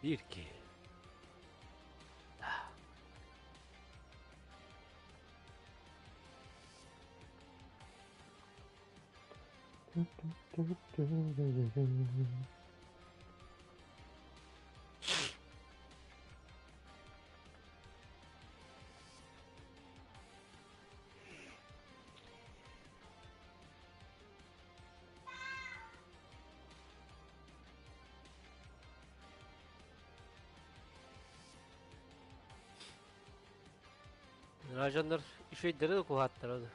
Биир киһи. Дьоннор үчүгэйдэри да куһааттара да.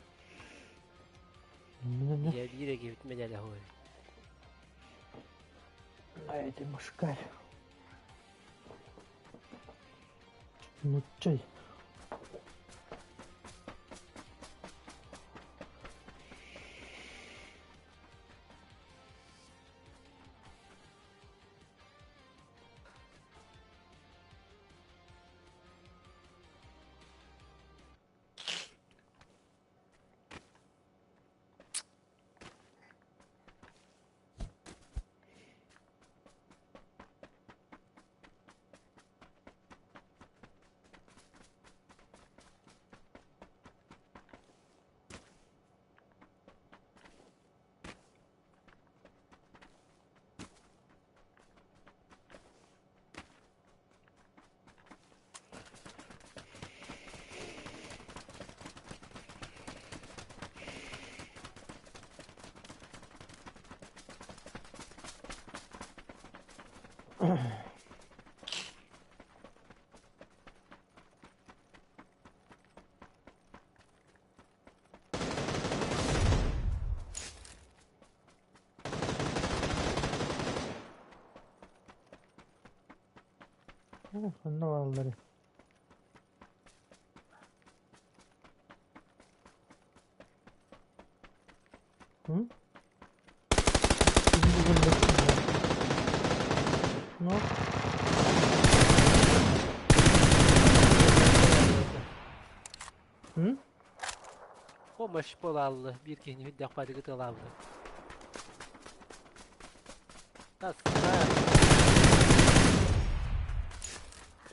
Ийэ биир эгибит медале хоой. А это мушкарь. Ну чай. Ханна бааллары? М? Ну? М? Помощь буолааллы биир киһини үрдээх баадыгы тыалаабыта. Тасса.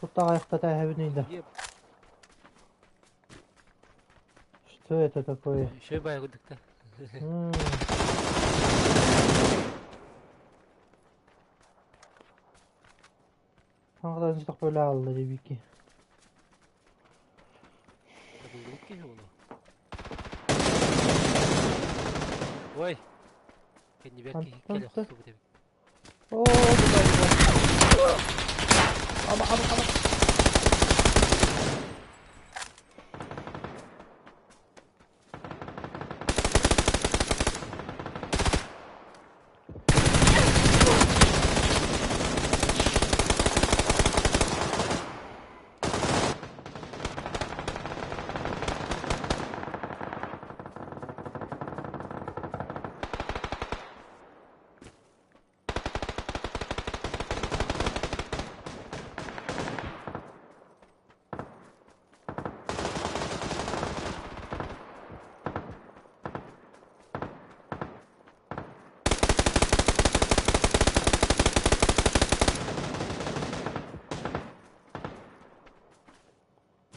Туттаҕайахтата эһэбин ыйда. Что это такое? Еще баягыдыкта. Хаҥадан сытах алла дебики. Ой. Кэннибэр киһи кэлэ охсубут эбит. Оо, Ама, ама, ама.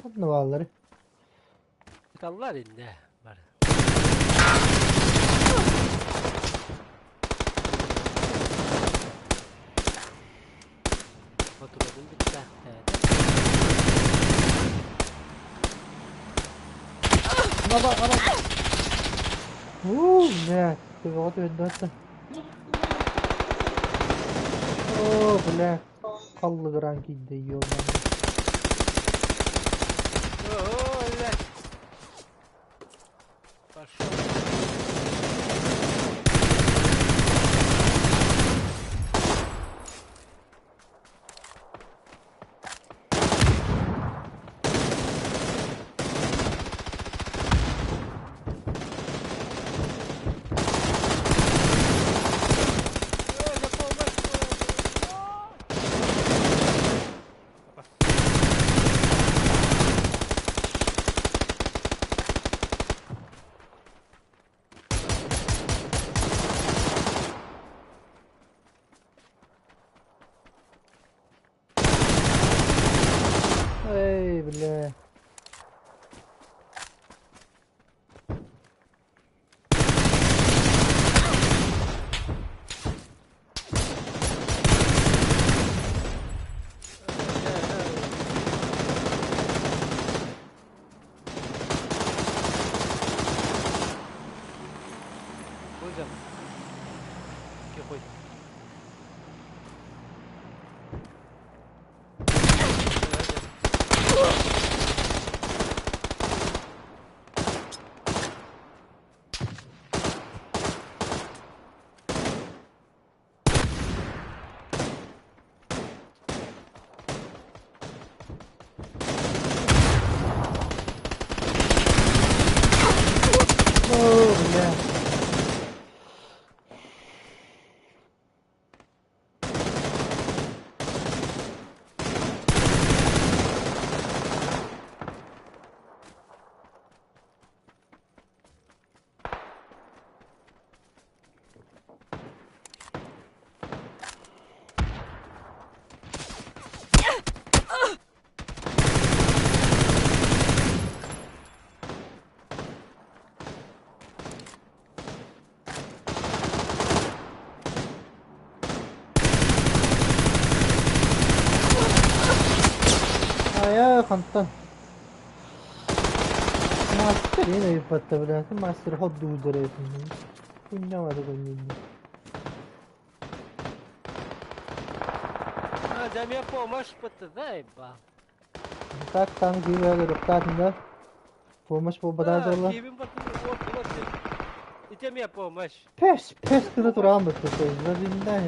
Ханна бааллары? Ыталлар инде бар. Отурабын бүтtä. Ама, ама. Уу, бля, ты вот ведётся. О, бля, қаллыгыран кийди, ёбаный. О, блядь. Пошел. О, бля. Айа, хантан. Мастер, yine yıprattı бля. Мастер хот дуудара. Куннямады куннинни. А, дай мне помощь, заебал. Так там киеве рухтатында. Помощь болбада жолла. Киевин батын. Ите мне помощь. Пес, пес гына туран бит. Зазинда.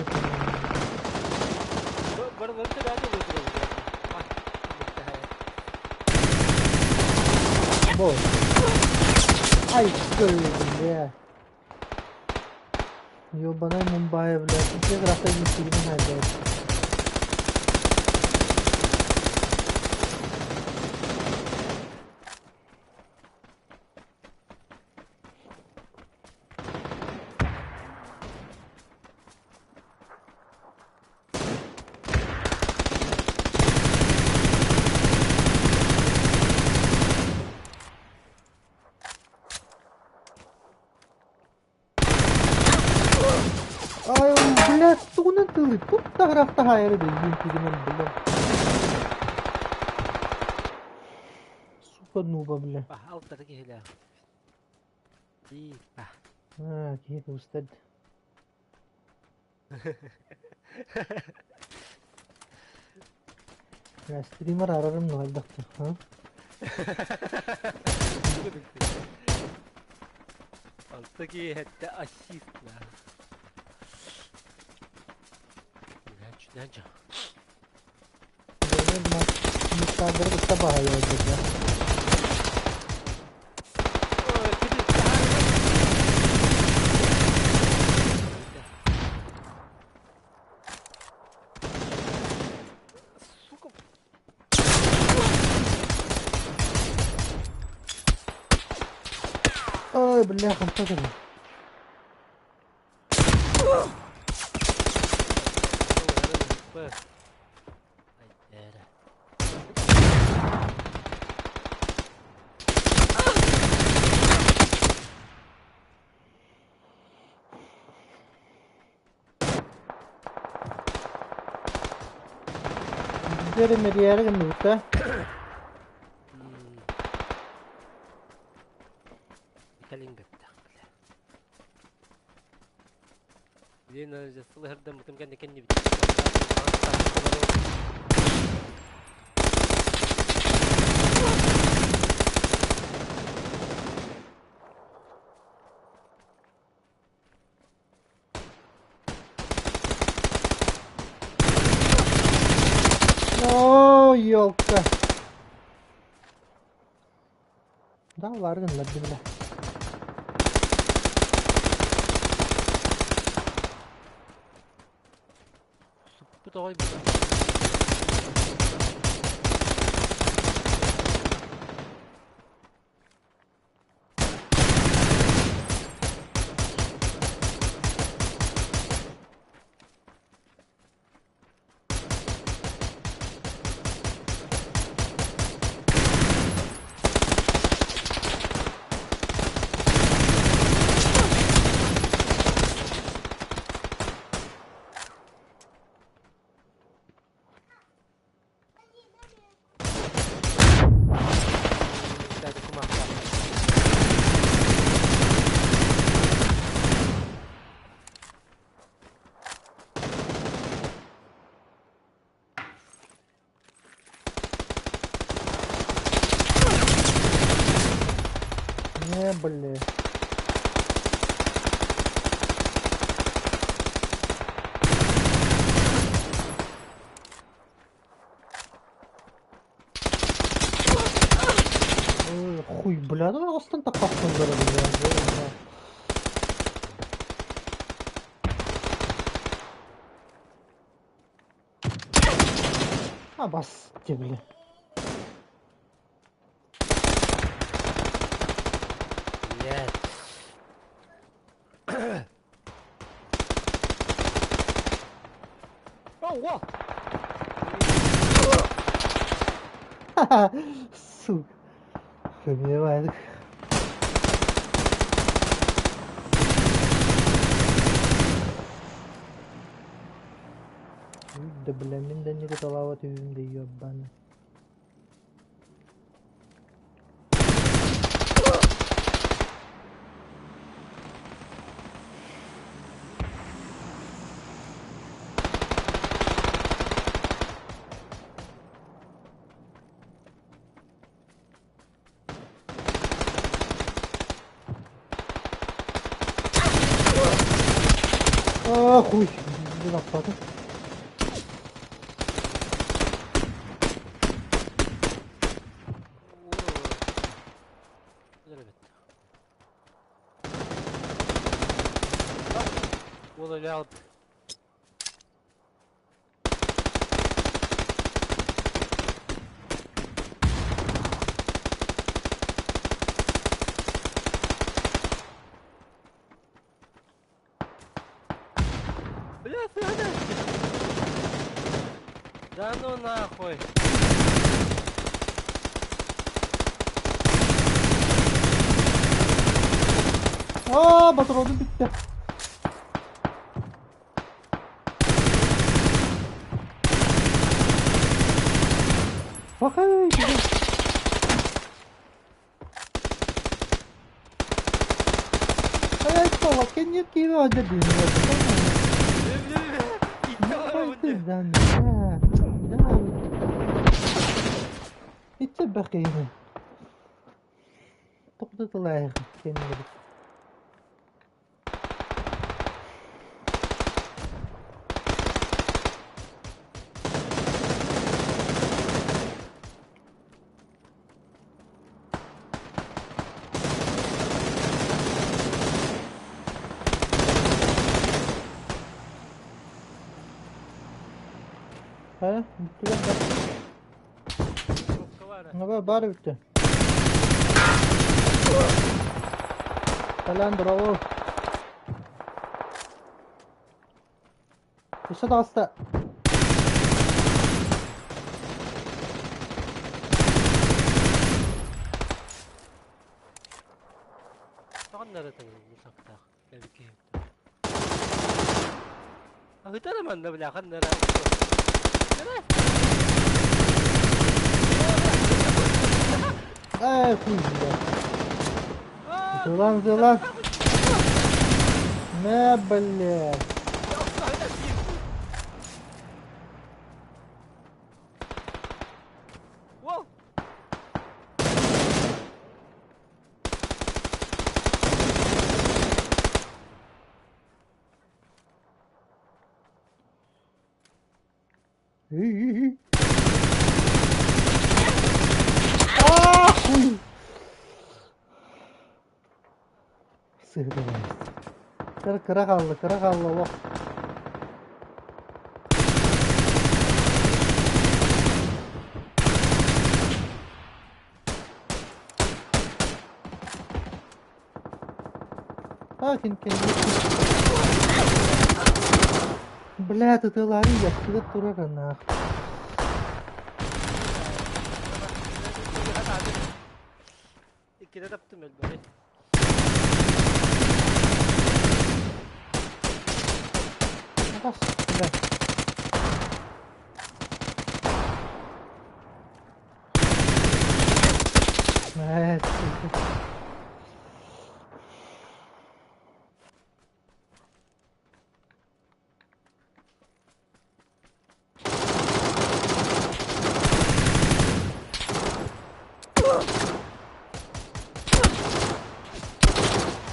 Бар бар да. Бо. Ай, бля. Ёбаный Мумбай, бля. Ты графа не сильно найдешь. Ай, блядь, тугунан тылы. Тут таграфта хайры да един бля. Сука нуба, бля. Алтар киһилэ. Типа. А, киһи устад. Я стример арарым нуайдахты, ха? Алтаки это ассист, да. Начо. Мустадыр табаha yazdı. Сука. Ай, бля, хантадыр. Дери мерияры гынныта. Калин бепта, бля. Лена засылырда мутымган экен не бит. О, елка. Да, ларгын лабди, бля. Суппы тоҕой. Не, бля. Ой, Хуй, бля, ну астан таххахтыллар, бля. Абасти, бля. Блядь. О, Сука. Понимаю. Да бля, мин да не готова түһүм да ёбаны. А, хуй. Лопата. Бля, ты Да ну нахуй. Aa, patronu bitti. Bak hey. Ay salak kendi gibi acı bilmiyorum. يتبقينا تقدر الله كان. Ha, bitti ben. Bari bitti. Falan bravo. Еще таҕыста. Манна бля ханнара. Эй, хуй, бля. Зылан, зылан. Не, блядь. А, хуй. Сыгды. Кыра кыра қалды, кыра қалды, лох. А, кин кин. Бля, ты лари, я всегда турара нах. Иккиде таптым өлбөй. Бас, бля. Evet.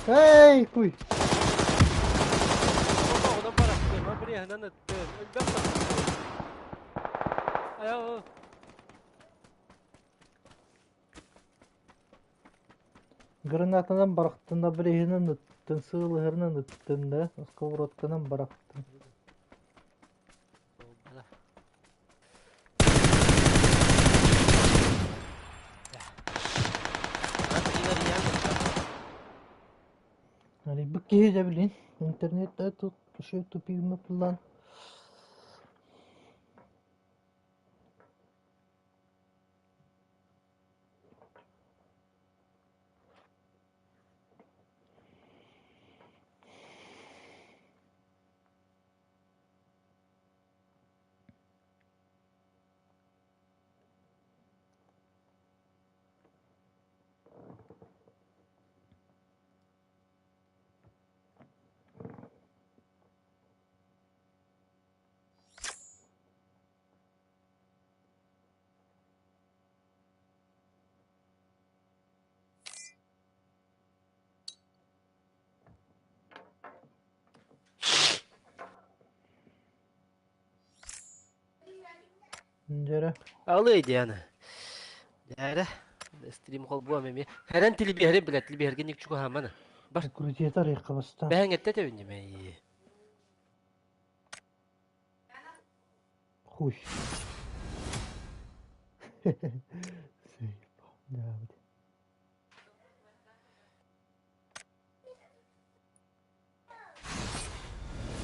Hey, kuy. Гранатанан барахтын, абреһынан ыттын, сыалыһарынан ыттын да, сковородканан барахтын. Арыйбыт киһи дьэ билин интернет тут еще тупигмы план. Дьэрэ. Алый Диана. Дээрэ. Стрим холбуом эмиэ. Хэрэн тилбиэһэри билэ тилбиэһэргэ ник чугаһаамана. Бар. Крутиетар ыйхабастан. Бэһэҥ этте тэбинньимэй. Хуй. Заебал.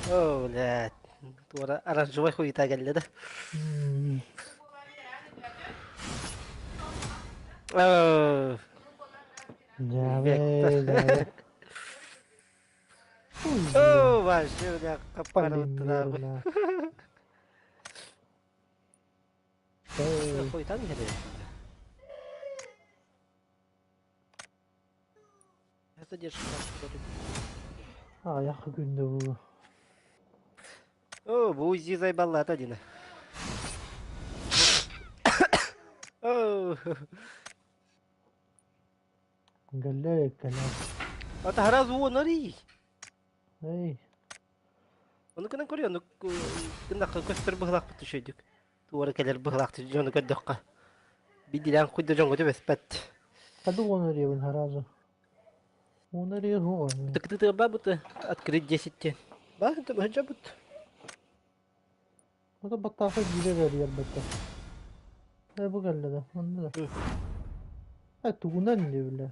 Оо, блядь. Туора оранжевай хуйта кэллэ да. Оо. Дьээбэ, дьээбэ. Оо, вообще, бля, хаппарабыттынаабы. Хуйтан иһэр Аҕыйах күндэ буолуо. Оо, бу УЗИ зайбаллаата дина. Оо. Галле кэлэ. Ата уонарий. Эй. Ону кынан көрүө, ону гыннахха көстөр быһылаахпыт түшөйдүк. Туора кэлэр быһылаах дьону көрдөххө. Бидилээн куйда дьоҥҥо түбэспэт. Хаду уонарыйабын харазу. Уонарыйа хуа. Тыкты бабыты открыть 10 тен. Ба, это быһыджабыт. Ото баттааха биирэ эрийэр бата. Э бу кэллэ да, онно да. Э тугунан диэбилэ.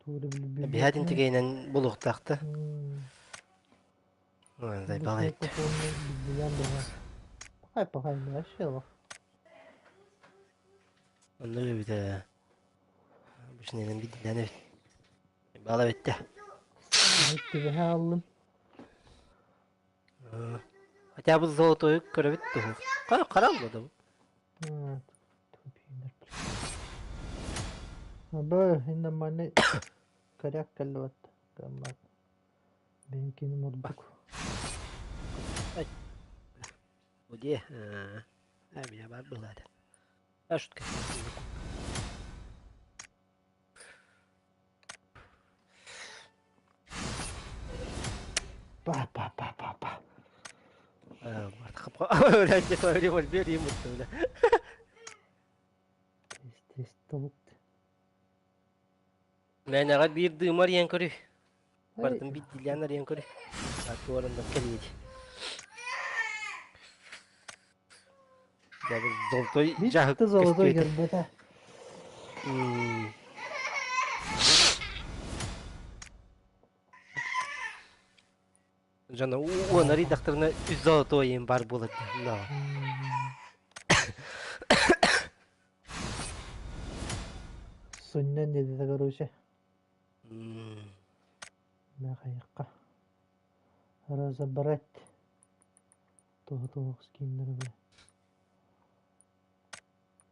Тугу билбит. Биһатин тигейнен булуохтаахта. Пахай пахай вообще Онно эбитэ. Бишненен бидилэн эбит. Бала битте. Түбэһэ аллым. Хотя бы золотую көрөбүт туһу. Харал да бу. Бы, инна манны коряк кэллибат. Гаммат. Бенкини мурдук. Где? А, меня бар была да. А шутка. Па па па па па. Револьвер ему Тез тез тобут. Мээнэҕэ биир дыымар иэн көрүй. Бардым биирдиилээн арыйан көрүй. Туоран кэлиэди. Золотой дьаһык золотой кэлбэтэ. Дьоно уон арыйдахтарына үс золотой им бар буолар. Суннан диэтэ короче. Нахайыкка. Разобрать. Того-того скиннер, бля.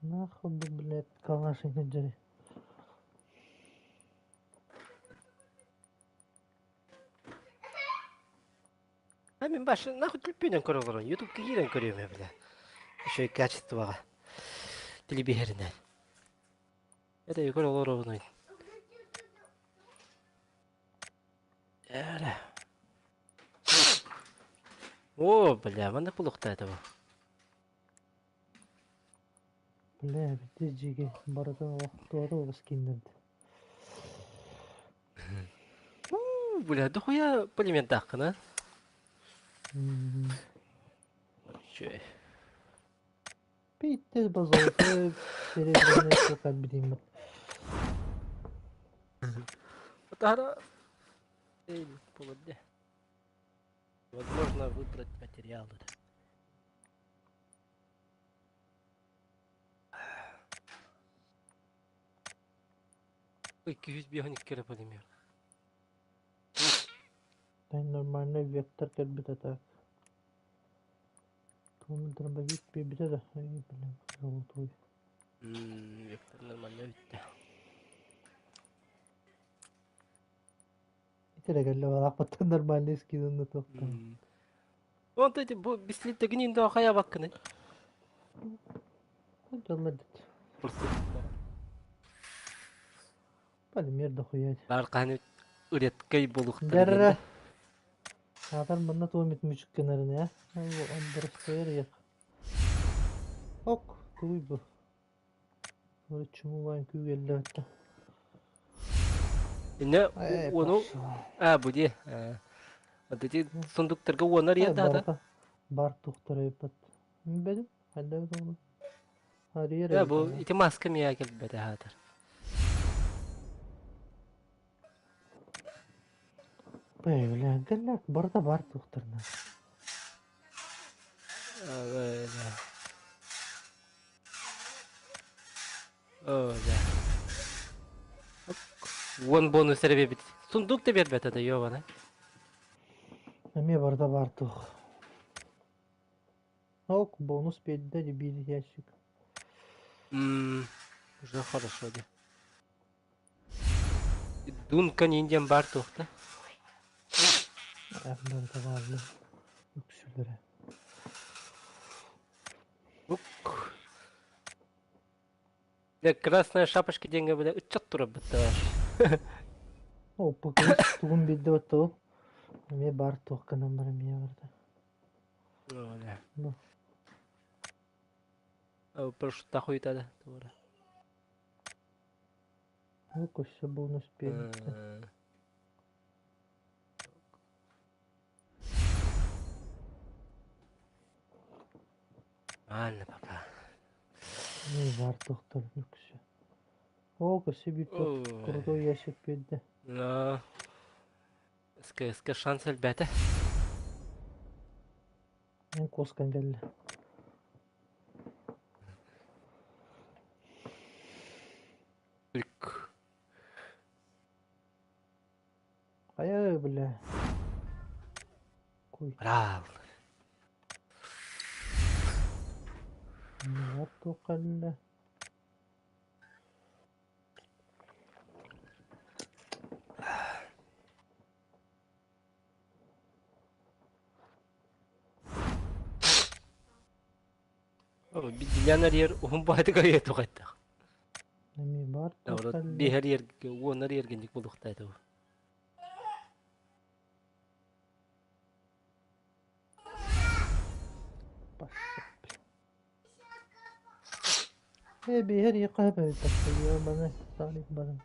Нахуй бы, блядь, калаши надели. А мин баш нахуй түлпүнэн көрө олорон ютубка киирэн көрүөм бля. Еще и качествоҕа. Телебиһэринэн. Это көрө олоробун. Эрэ. О, бля, манна пулуктаата бу. Бля, бити жиги барытын олохтуору скиннерди. Бля, дохуя полимердааххын, а? Үчүгэй. Питер базалты серебряный сукар билиммит. Тара Возможно выбрать материалы. 252 эрэ полимер. Нормальный вектор кэлбит а так. Тугун дробовик биэрбитэ да, ай, блин, золотой. Вектор нормально бүттэ. Итирэ кэллэ бараахпыттан нормальный скинын туохтан. Онто ити бу бислиттэгин индо хайа баккыны. Дьаллар дит. Полимер дохуя. Бар хаһан редкай буолуохтара Дәррэ. Саатар манна туом мүчүк гынарын ээ. Андырыстайар иэх. Ок, тугуй бу? Чумулаан күүгэллээтэ. Инне уону а бу ди. Вот эти сундуктарга уонар ия да. Бар тухтар эппат. Бедим, хәлләр тоғны. Да, бу ити маска мия келбете хаатар. Бля, гэлләк барда бар тухтарна. О, да. Уон бонус эрэ Сундук да биэрбэтэ да ёбана. Эмиэ барда бар тух. Ок, бонус биэрдэ биир ящик. Уже хорошо де. Дункан Индиан бар туохта. Барда баарлы. Үксүлэрэ. Ук. Бля, красная шапочка диэҥҥэ бля ыччат турарбыт товарищ. Опа, кыыс тугун биэрдэ оттоо. Эмиэ бар туох гынан бар эмиэ барда. Ну. Парашютта хуйта да. Ок, өссө бонус биэрбитэ. Ладно, пока. Не бар тохтор үксү. О, өссө биир крутой ящик биэрдэ. Но. СКС шанс элбээтэ. Эн куоскан кэллэ. Үк. Хайа, бля. Куй. Браво. Бар туох кэллэ. Бидилянар ер уһун баһытыга ер тугайттах. Эмиэ бар туох кэллэ. Биһэр ер уонар ергенник булуктайды. Э, биһэр иэхэ эбит баны саарик барын.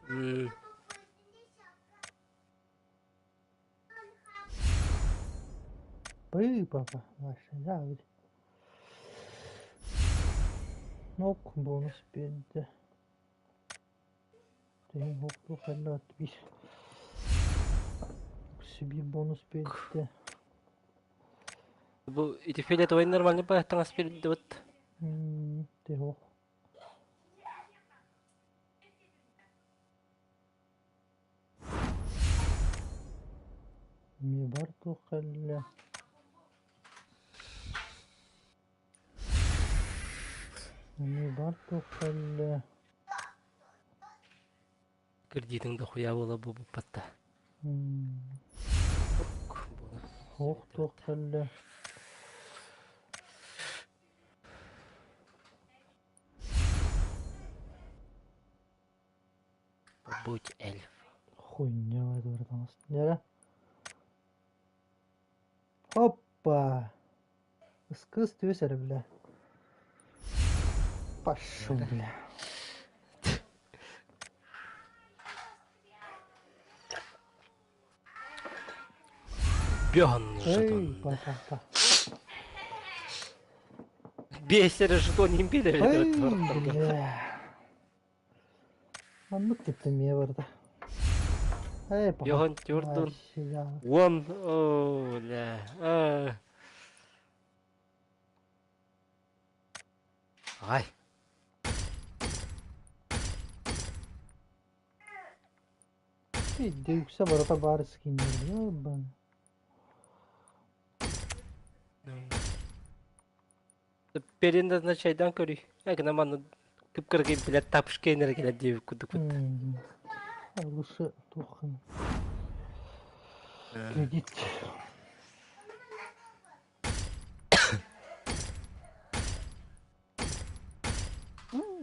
Быы, папа, ваша, Ок, бонус биэрдэ. Тэһин хоптуу хайлаат биир. Биир бонус биэрдэ. Бу ити фиолетовый нормальный таҥас биэрдибит. Тэһох. Эмиэ бар туох кэллэ. Эмиэ бар туох кэллэ. Кредитиҥ дохуя буола буолбуппатта. Ох туох кэллэ. Будь эльф. Хуйня это Нера. Опа! Ыскыс түс эрэ, бля. Пошел, бля. Бёхан Эй, жетон. па-па-па. Биэс эрэ жетон империя Эй, торттарга. бля. Маннык типтим миэ барда. Эй, паха. Бёхан тюрдун. Вообще, Уон, о, бля. А. Ай. Эй, үксэ барыта баар скиннэр. Ёбан. Переназначайдан көрүй. Эгна манны кыпкыргы билет тапышка энергия диэбит курдукпут. Лучше тухын. Кредит.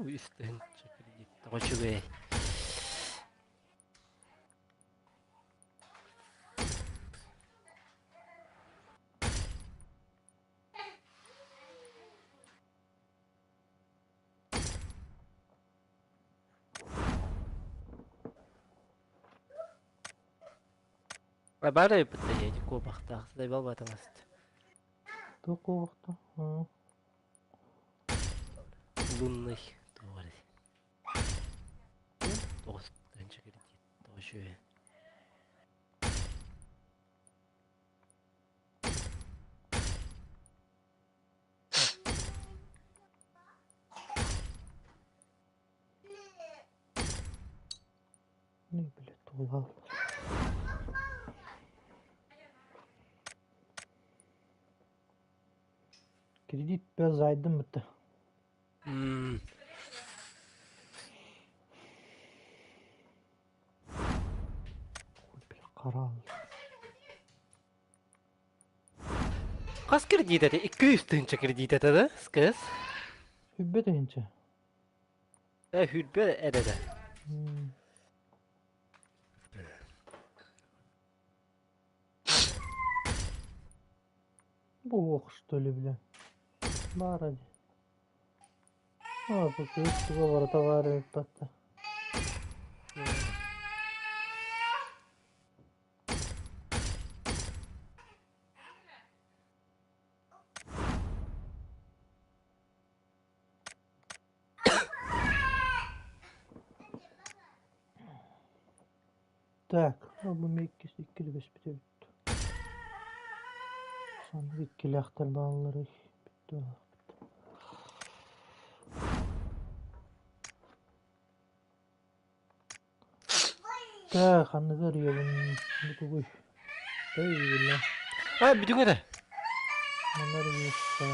Үстэн кредит. Тоҕо үчүгэй. Бары бытта куобахтаах сыдай балбатаҥаст. Туох Лунный туох тоҕус тыһыынча кредит. Тоҕо үчүгэй. Не, блядь, тулал. Кредит без зайдым бітті. Ой, бля, қарал. Хас кредит этэ? 200 тыһыынча кредит этэ да? Скыз? Хүббе тыһыынча. Э, хүрбе эдэ. Бу ох, что ли, бля. Баар дии. А, бу кыыс туга барыта баар эбит батта. Так, бу иккис иккили бэспит эбит. Саннык иккилээхтэр баалларый. Бүттэ. Так, ханныгар ийэбин тугуй? Эй, биллэ. А, бүтүҥ этэ. Манар ийэххэ.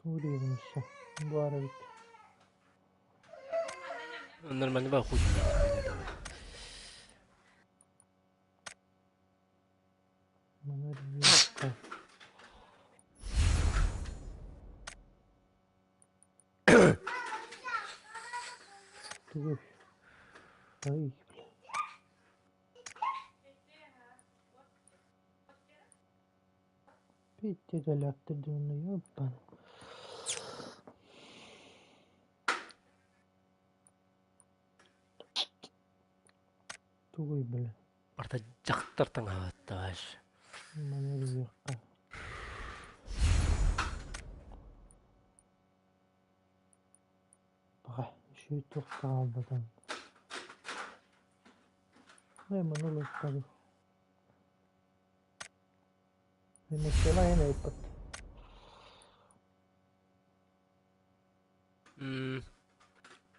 Тугу диэбин өссө? Баар эбит. Нормально бар хуй. Манар ийэххэ. Тугуй? Ай, бля. Петя галактер диэн ёбан. Тугуй, бля. Барта дьахтар таҥаһаттааш. Манар ийэххэ. Баҕа, үчүгэй туох хаалбатан. Э, маны ылыттарым. Эмоциялар эн айыппат.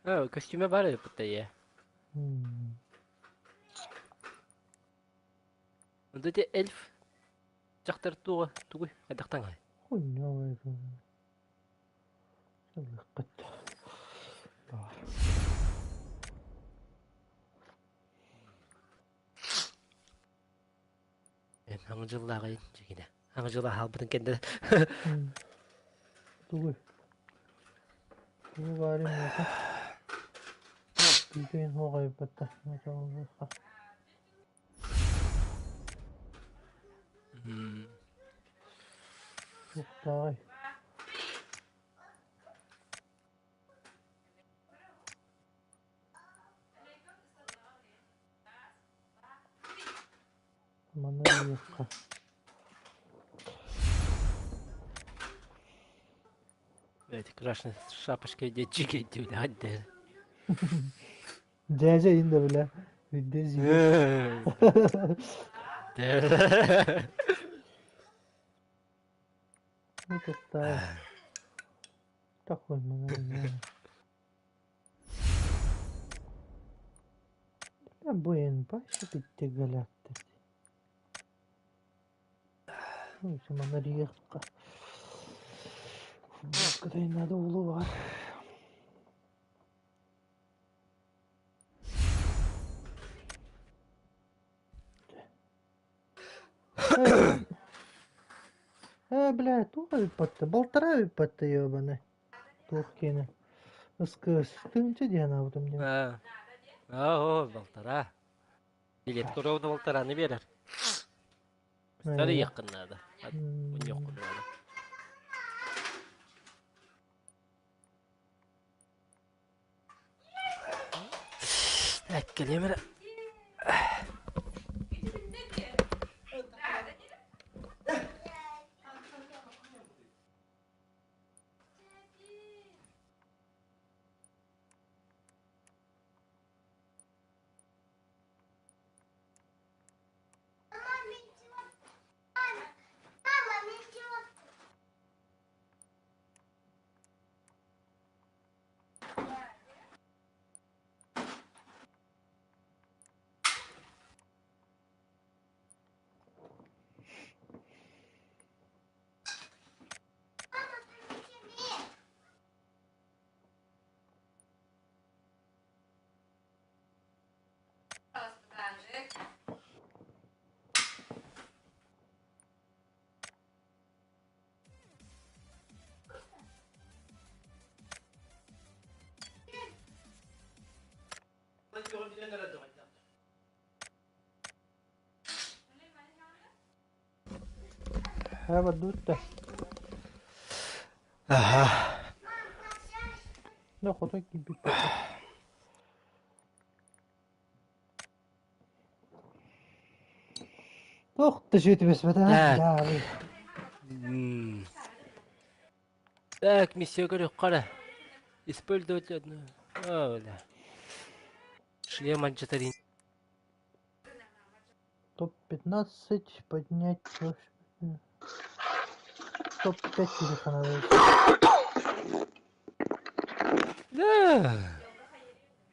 А, костюме бар эбит я. Вот эти эльф дьахтар туга тугуй хайдахтаҥай. Хуйня это. Сыллыккыт. Бар. Хаҥа дьыллааҕы дьигинэ. Хаҥа дьыла хаалбытын кэннэ. Тугуй? Тугу баарый миэхэ? Күүтүөн хоҕойбатта. Туохтааҕый? Көрүөххэ. Эти красные шапочки где чики бля. Дьээдьэ иһин да бля. Видде Ну кытта. Такой Бу башта галактик. Манарыйыахха. Футболкатай надо улугаар. Э, бля, туох ыыппатта? Балтараа ыыппатта ёбаный. Туох киэнэ. Ыскыс тыынча диэн аабытым диэн. Аа, оо, балтараа. Билет ровно балтарааны биэрэр. Старыйыаххын наада. Мунньуоххун наада. Эккэлиэм эрэ. Ха бардыбыт да. Аха. Да хотой киирбит. Туох да сүөтүбэспэтэ Так. Так, миссия көрүөххэ эрэ. Использовать одну. О, бля. Шлем антитарин. Топ-15 поднять топ-5 телефона. Да.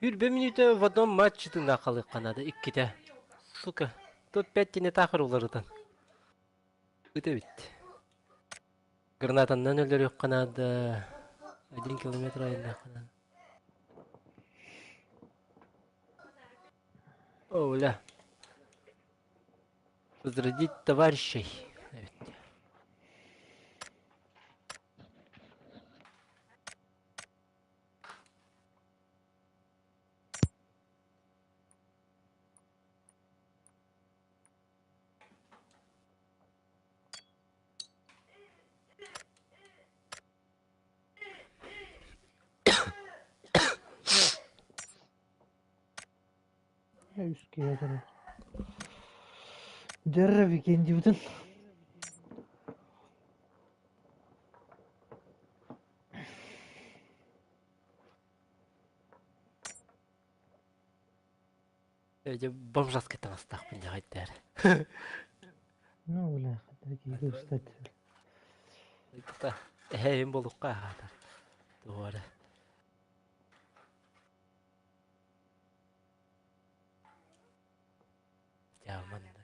Хүрбэ мүнүүтэ в одном матче тыҥнаахалыахха наада иккитэ. Сука, топ-5 диэни таах уларытан. Ыт эбит. Гранатаннан өлөрүөххэ наада. 1 километр айанныахха наада. О, бля. Возродить товарищей. Эбит. Үс киһи Дьэррэ викендибитин. Дьэ бомжатскай таҥастаахпын дьаҕайдаар. Ну, бля, такие кстати. Эһэйим болукка аһаатар. Туора. Дьэ, маннык, бля.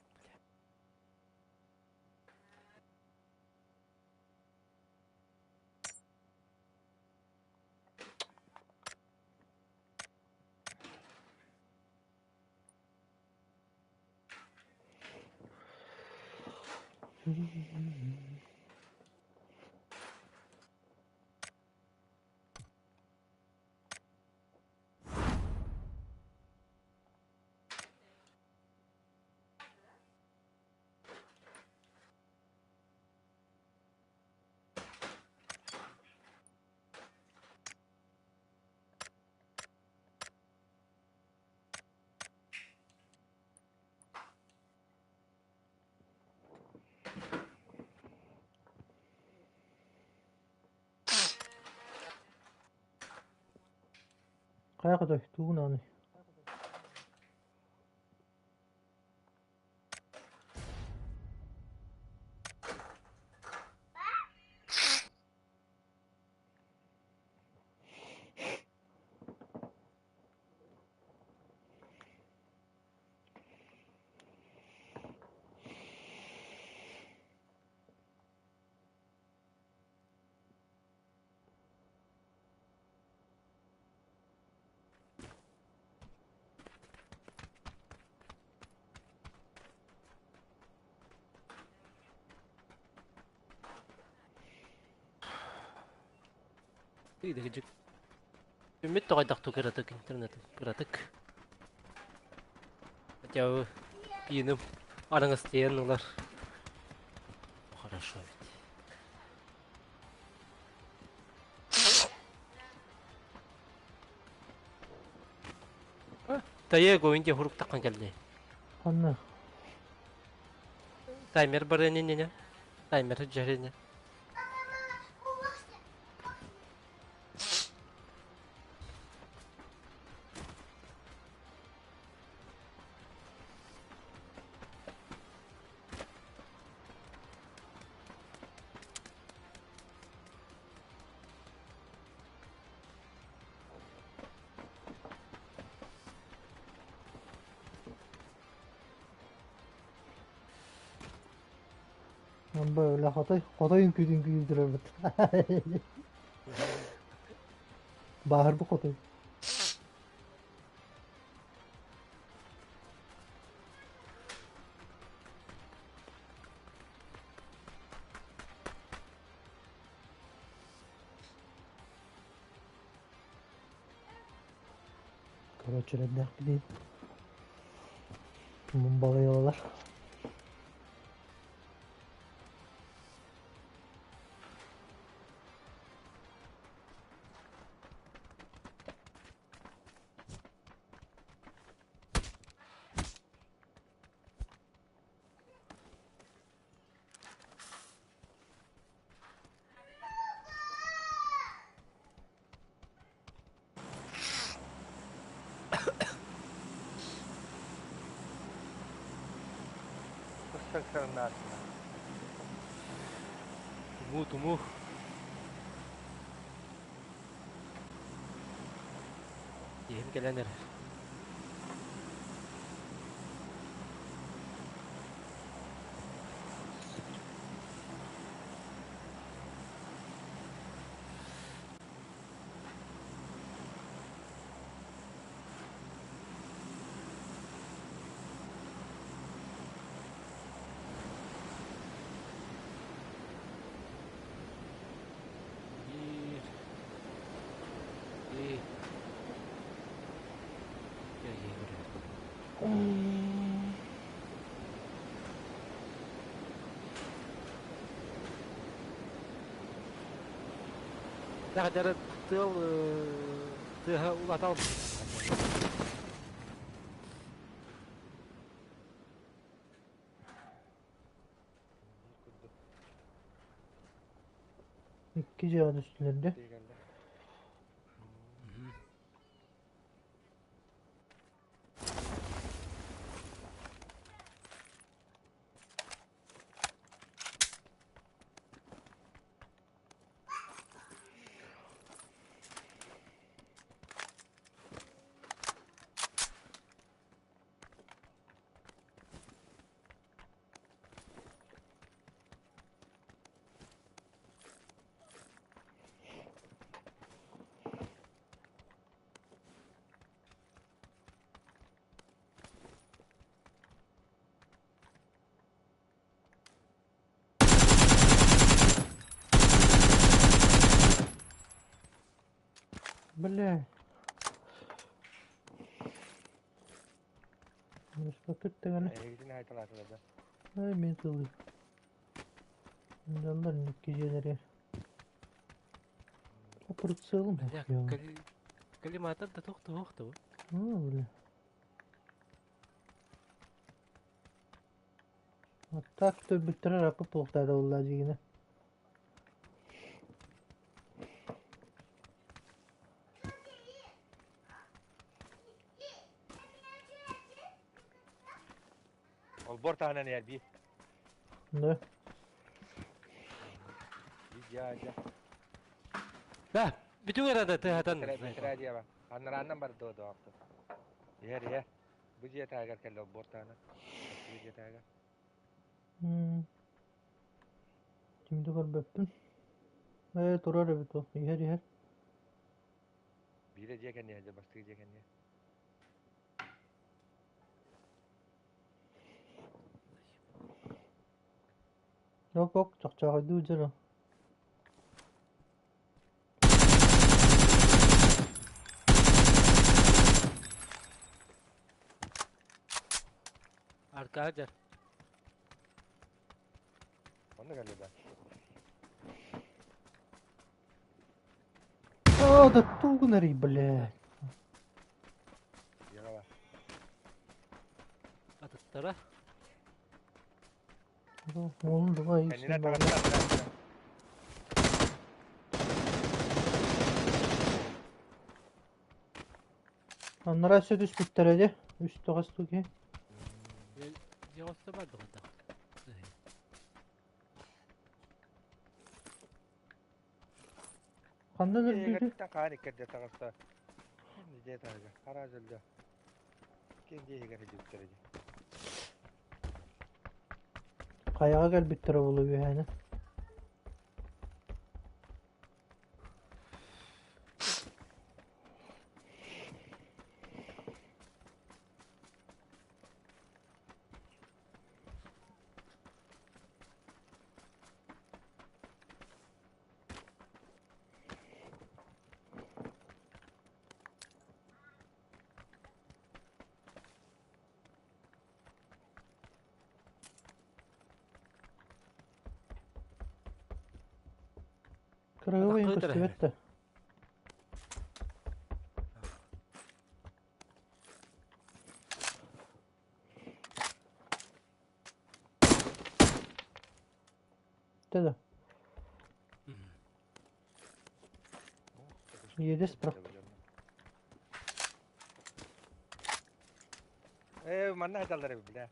Хайа хотой, тугун ааный? Үмүт тоҕойдохтуу кыратык интернет кыратык. Хотя бы пиным араҥастыйан ылар. Хорошо ведь. Тайа гоин диэн хуруктаххан кэллэ. Ханна? Таймер барыан иннинэ. Таймер дьэринэ. Böyle хотой, хотой үҥкүүтүн күүрдүрөбүт. Бааһырбыт хотой. Көрөөччүлэрдээх Мумбалыйалар. Тумуу, тумуу. Киһим кэлэн эрэр. Биир, икки, киһи көрөр. Дары тыал тыаһа улаатал. Икки дьиэҕэ түстүлэр дии. Бля. Түттэҕинэ Ай мин тылы. Дьоннор икки дьиэлэригэр. Прицелом. Коллиматор да туох туох ту. Ну, бля. Вот так бүттерер апы туохтаада булла дьигинэ. Олбуор таһынан иһэр биир. Да. Биир дьэ. Да, бүтүн эрэ тыһатан. Бэтэрээ дьиэ бар. Аннарааннан бар дуо дуо. Иһэр иһэр. Бу дьиэ таһыгар кэллэ олбуор таһынан. Бу дьиэ таһыгар. Ким да көрбөппүн. Ээ, турар эбит ол. Иһэр иһэр. Биирэ дьиэ кэнниэ дьэ бастакы дьиэ кэнниэ. Оп-оп, чохчоохойдуу дьоро. Аркадий. Онно кэллэ да. О, да тугунарый, блядь. Дьиэҕэ Атыттара. Уолун дуга Кэннинэн иксин таҕыста аннараа. Аннараа өссө түспүттэрэ дии. Үс тоҕус туги. Дьиэҕэ бар дугата. Ханна өлбүтүй? Хаан иккэрде таҕыста. Дьиэ таһыгар. Хараас өлдө. Ким дьиэ иһигэр сылдьыбыттара дии. Хайаҕа кэлбиттэрэ буолуо үөһээнэ. Кырыгы көстүбэт да. Да. Иэдэс бырахта. Ээ, манна сыталлар эбит, бля.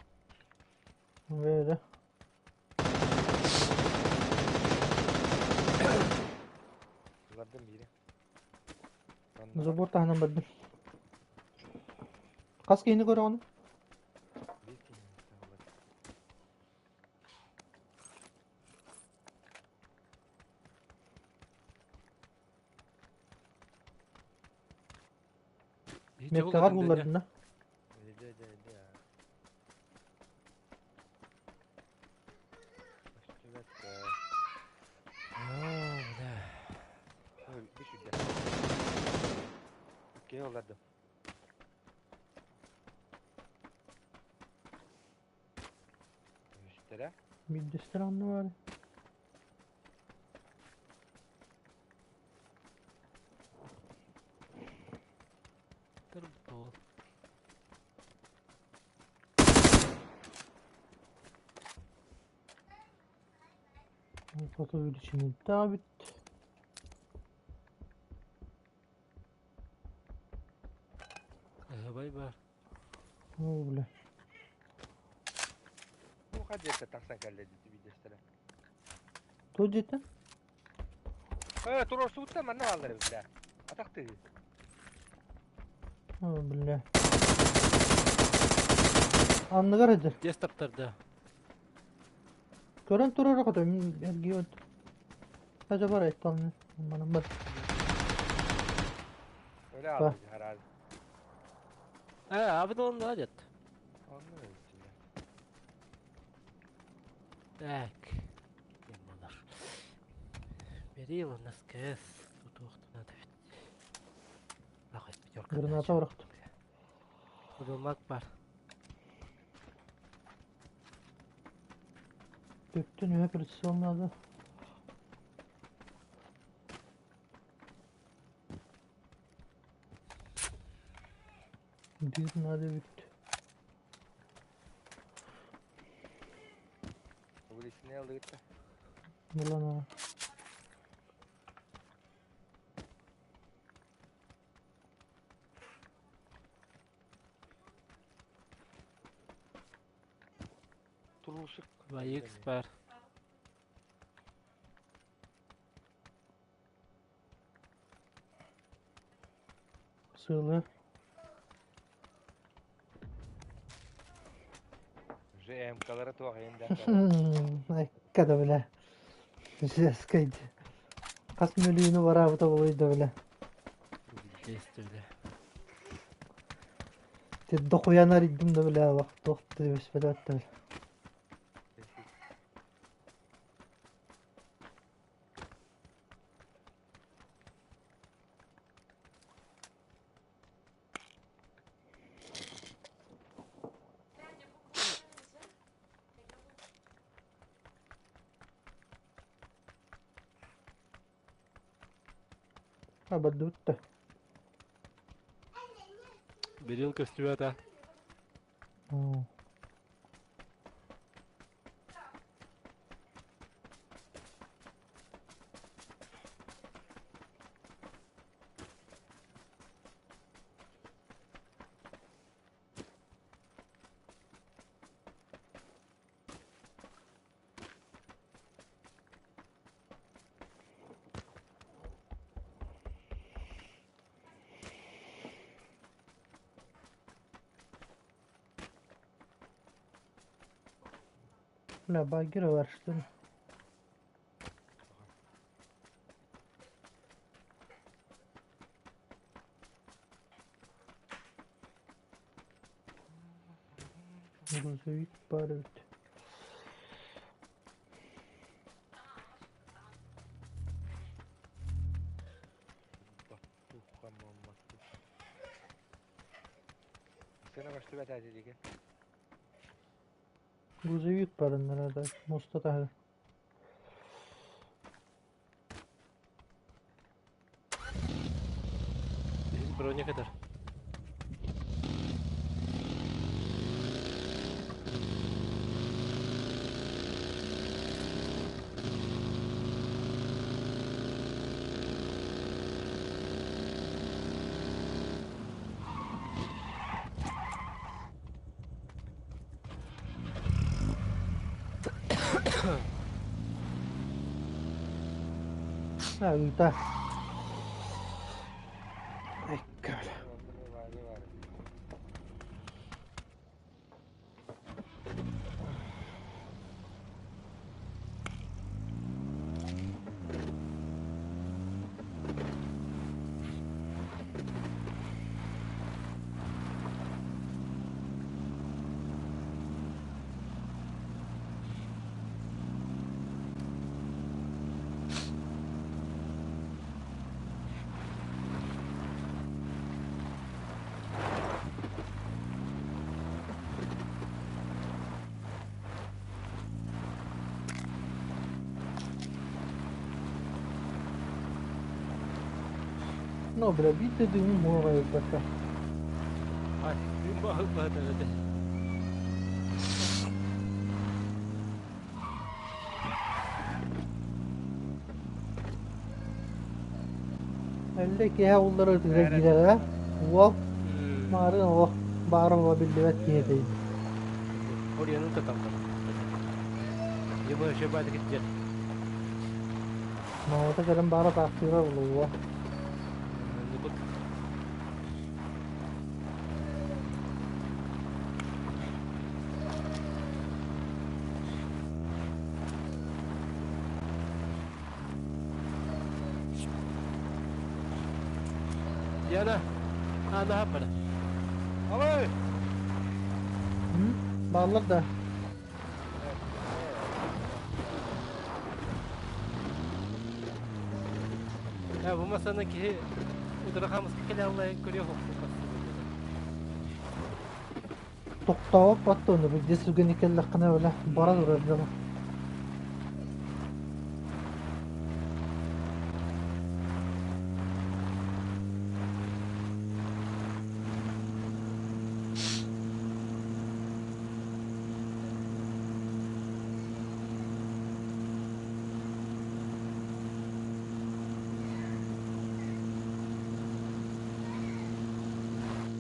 Ээ, Улардым биири. Забор таһынан бардым. Хас киһини көрөҕүн? Биир киһини. Меккаҕар буллардына. Окей, оларды. Үстэрэ. Биирдэстэр онно баар. Фото увеличение давит. Бай-бар. О, бля. Бу хадьетте тахсан кэллэ дии биирдэстэрэ. Туох дьиэтэ? Ээ, туруорсубуттар манна бааллар эбит бля. Атахтыы. О, бля. Анныгар эдэр. Дьиэс таптарда. Көрөн турар оҕото эргийэ Хажа бар айтталны. Манан бар. Öyle aldı herhalde. Ээ, абыдылын да дед. Онно öyle. Так. Кем болар? Берил у нас КС. Тут надо ведь. Нахуй пятерка. Граната бырахтым. Мак бар. Төттөн үһэ прицел надо. Биир надо бүттү. Увеличение алды gitti. Булан 2X бар. Сыалы. Уже МК-лара туох иһин да. Айка да бля. Жескайды. Хас мөлүйүнү бараабыта буолуй да бля. Действие. Те дохуян арыйдым да бля олох туох түбэспэтэ бля. Абадутта. Берил көстүбэт. Оо. Бля, багира бар что ли? Грузовик бар эбит. Сена көстүбэт диги. Грузовик бар да. Моста таһы. Броня kadar. Ha, ыыта. Айка бля. Ну, бля, биир дыым муора пока. Ай, баҕа баҕа. Әллә киһэ уллары ытыга киирэрэ. Уол маарын олох баара буола биллибэт киһи Oraya tutamlar. Yaba şey baydı gidecek. Маата кэлэн баара таахтыыра булуо. Diana, ha ne yapmadı? Abay! Бааллар да. Ya bu masanın ki udrahamız ki Allah'ın görüyor Тохтообот баттону билде сүгэни кэллэххинэ бile бара турар дьоно.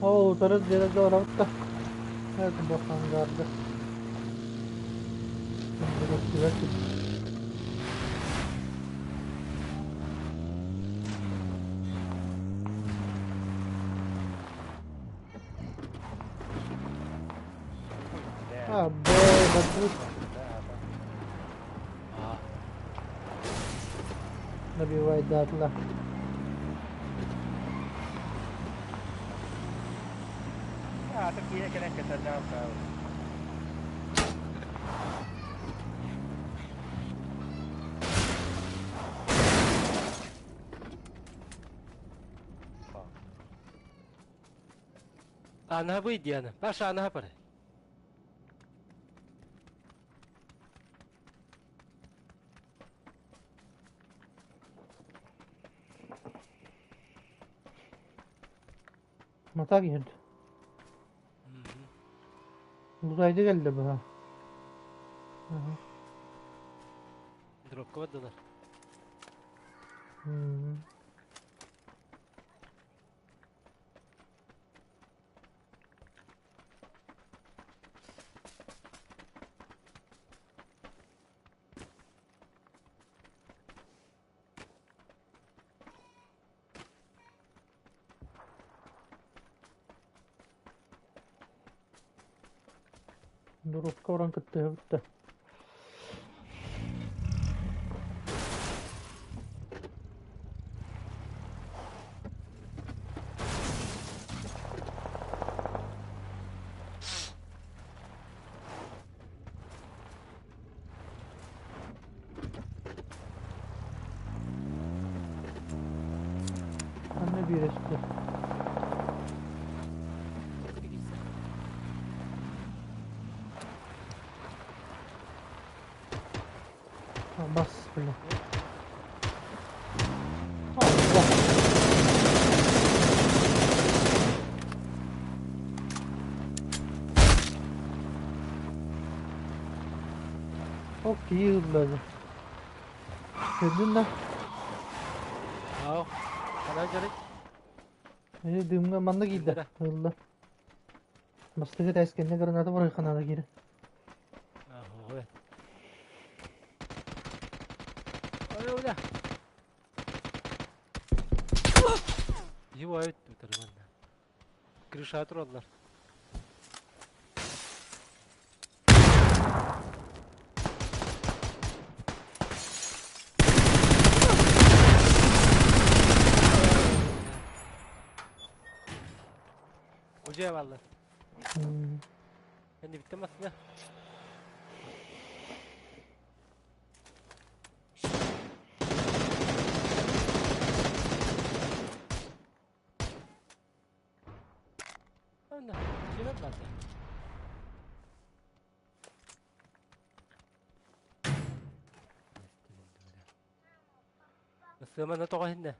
Ол утары дьиэ дьоробут да. Это бохангарды. А, б, барбыт. Набивайдаатылар. Аата киһи кэлэн кэтэллээх Анаһа бый Диана. Паша анаһа пары. Мата киирdi. Uzayda geldi bu ha. Hı Дропка бардылар. hı. Дропка баран кыттыһыбыт. Анна биэрэстэ. Бас, бля. Allah. Hop iyi hızladı. Gördün да? Ау. Хана жарык. Ee, дымга манна киирдэ. Ылла. Бастакы тээскэнне граната бар ханаада киирэ. Ой. Ой, бля. Его өттү манна. Крыша тураллар. Ucuya vallar. Ben de bittim aslında. Anna, cevap verdi. Сымана тоҕо иһиннэ.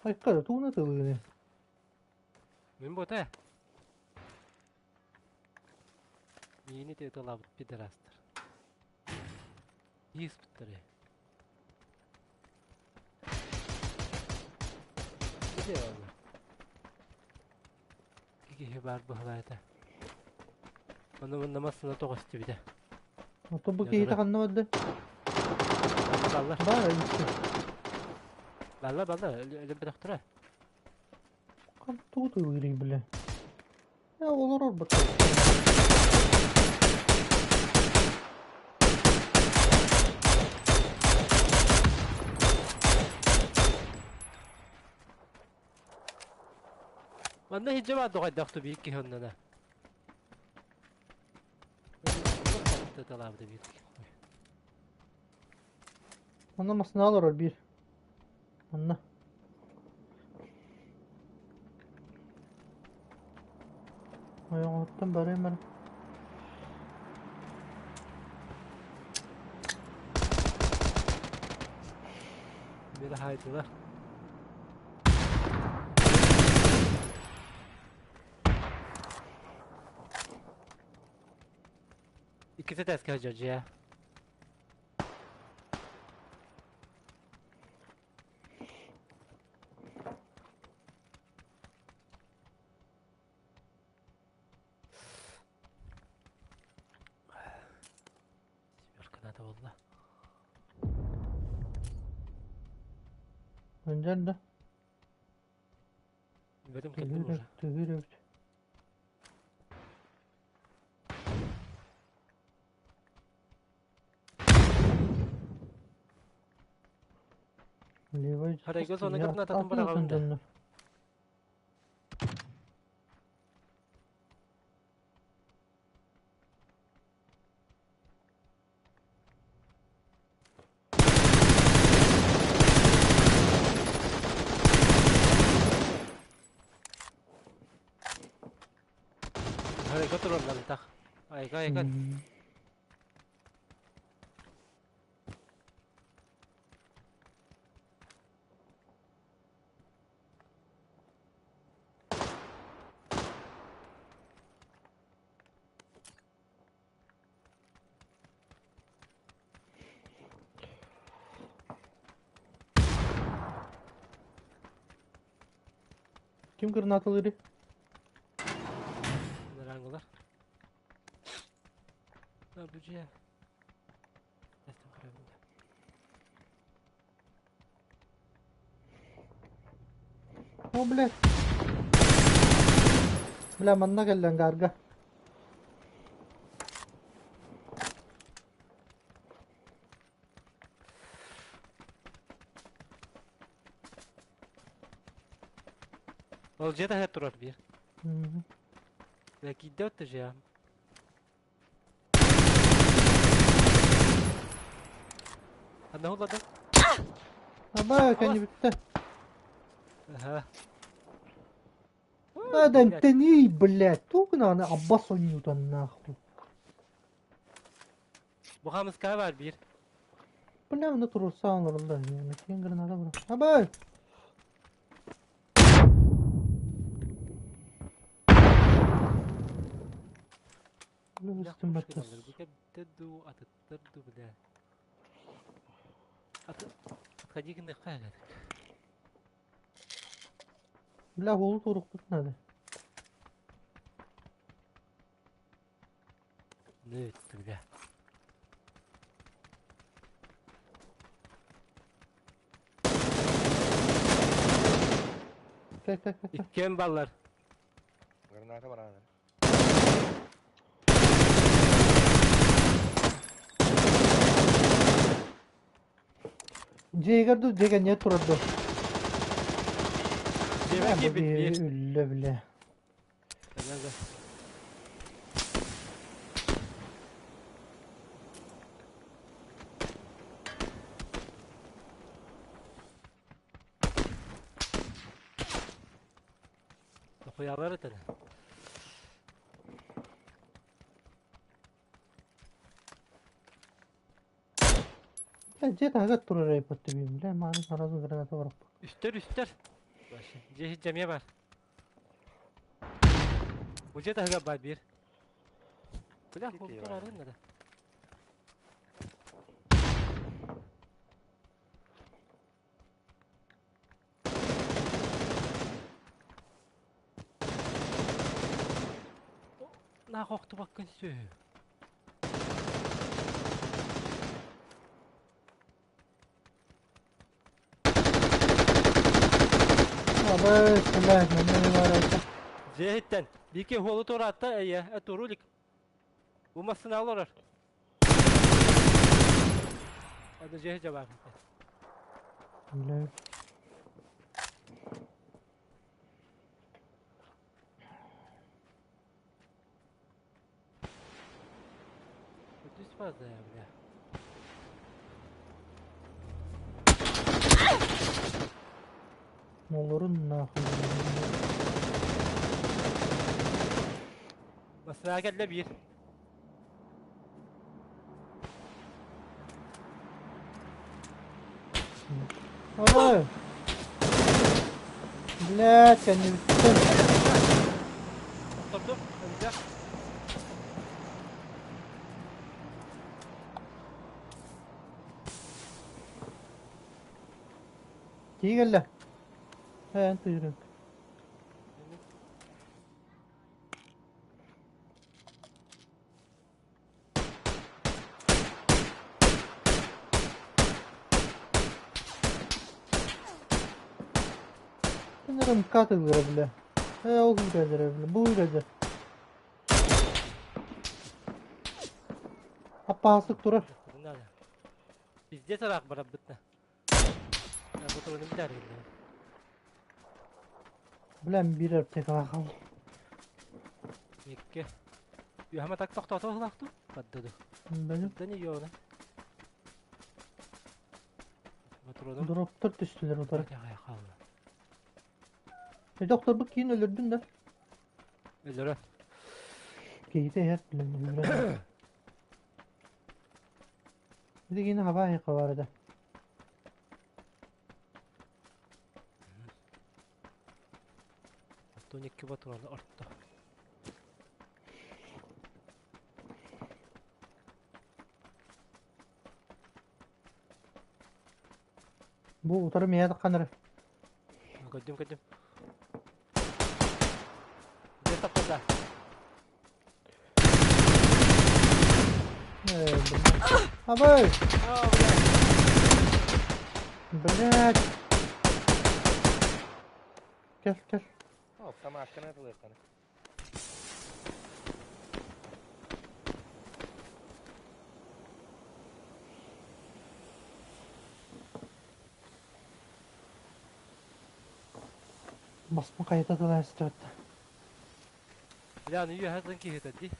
Айка, тугуна тылыгыны. Мин бота. Миини тыыталаабыт пидорастар. Ииспиттэр. Где ол? Киһи баар быһалаата. Ону манна массына тоҕо истибитэ. Ото бу киһитэ ханна барда? Баллар. Баар эбит. Балла балла өлө бөтөхтөрө. Кам тугу тылыырый бля. Я олорор бат. Манна хиджи баар доҕойдохту биир киһи оннуна. Тыталаабыта биир киһи. Онно масына олорор биир. Онно. Ойоҕуттан барыам эрэ. Били хаайдылар. Иккитэ тээскэ сылдьар дьиэ. Önder да. Бөтүм кэлдим уже. Түһүр эбит. Левой Харайга зона гранататын быраҕабын да. Харайга тураллар Айга айга. Ким гранаталары? Нарангалар. Бу дьиэ. Тэстэн көрөбүн да. О, блядь. Бля, манна кэллэ ангарга. Ол дьиэ таһыгар турар биир. Бля, киирдэ отто дьиэ. Ханна улладың? Аба, кэннибиттэ. Аха. Да эмтэний, блядь, тугунаны аббас ойнутан нахуй. Бу хамыска бар биир. Бля, мына туруорса олороллор. Киэн граната бро. Абай! Үстүн баттас. Бу атыттар ду бля. Отходи гынныхха. Бля, уолу туруохпут надо. Ну, бля. Кэ, кэ, кэ. Иккиэн баллар. Граната бараана. Дьиэгэр ду, дьиэгэ не турар ду. Дьиэбэ киирбит биир. Үллэ, бля. Да. Хуялар этene. Бля, дьиэ таһыгар турар эйпот түбүм. Бля, мааны сразу граната барап. Үстер үстер. Дьиэ жамия бар. Бу дьиэ таһыгар бар биир. Бля, Кити ол бар. турарын да. На хохтубаккын сү. Абай, бля, манна бар айта. Дьиэттэн бики хуолу тураатта эйэ турулик. Бу массына олорор. Аны дьиэ жабар. Бля. Түс фаза я, бля. Олорун нахуй. Массына кэллэ биир. Абай! Бля, кэннибиттэн. Торду, önce. Кии кэллэ. Эн тыырын. Кинилэр МК-тыллара бile. Ээ ол күүтэллэрэ бile. Бу күүтэллэр. Аппаастык турар. Надо. Пиздец ыраах барарбыт да. Патроным бүтээр Билэн биир аптекаҕа хаалла. Икки. Үһэмэ так тохтоото ыһылаахту. Баддыды. Били Да не ёна. Патроным. дроптар түстүлэр утары. Хаалла. Э, докторбут киин өлөрдүн да. Өлөрөн. Киһитэ иһэр билэн өлөрөн. Билигин хаба айха да. Оттон икки патроны орто. Бу утары миэхэ таххан эрэ. Көрдүм, көрдүм. Дьэ таппата. Э, блядь. Абай! А, бля. Блядь! Кэл, кэл. Автоматканы атылыахтана. Басма хайта тыла эстибэт. Бля, ну үөһэ киһитэ дии.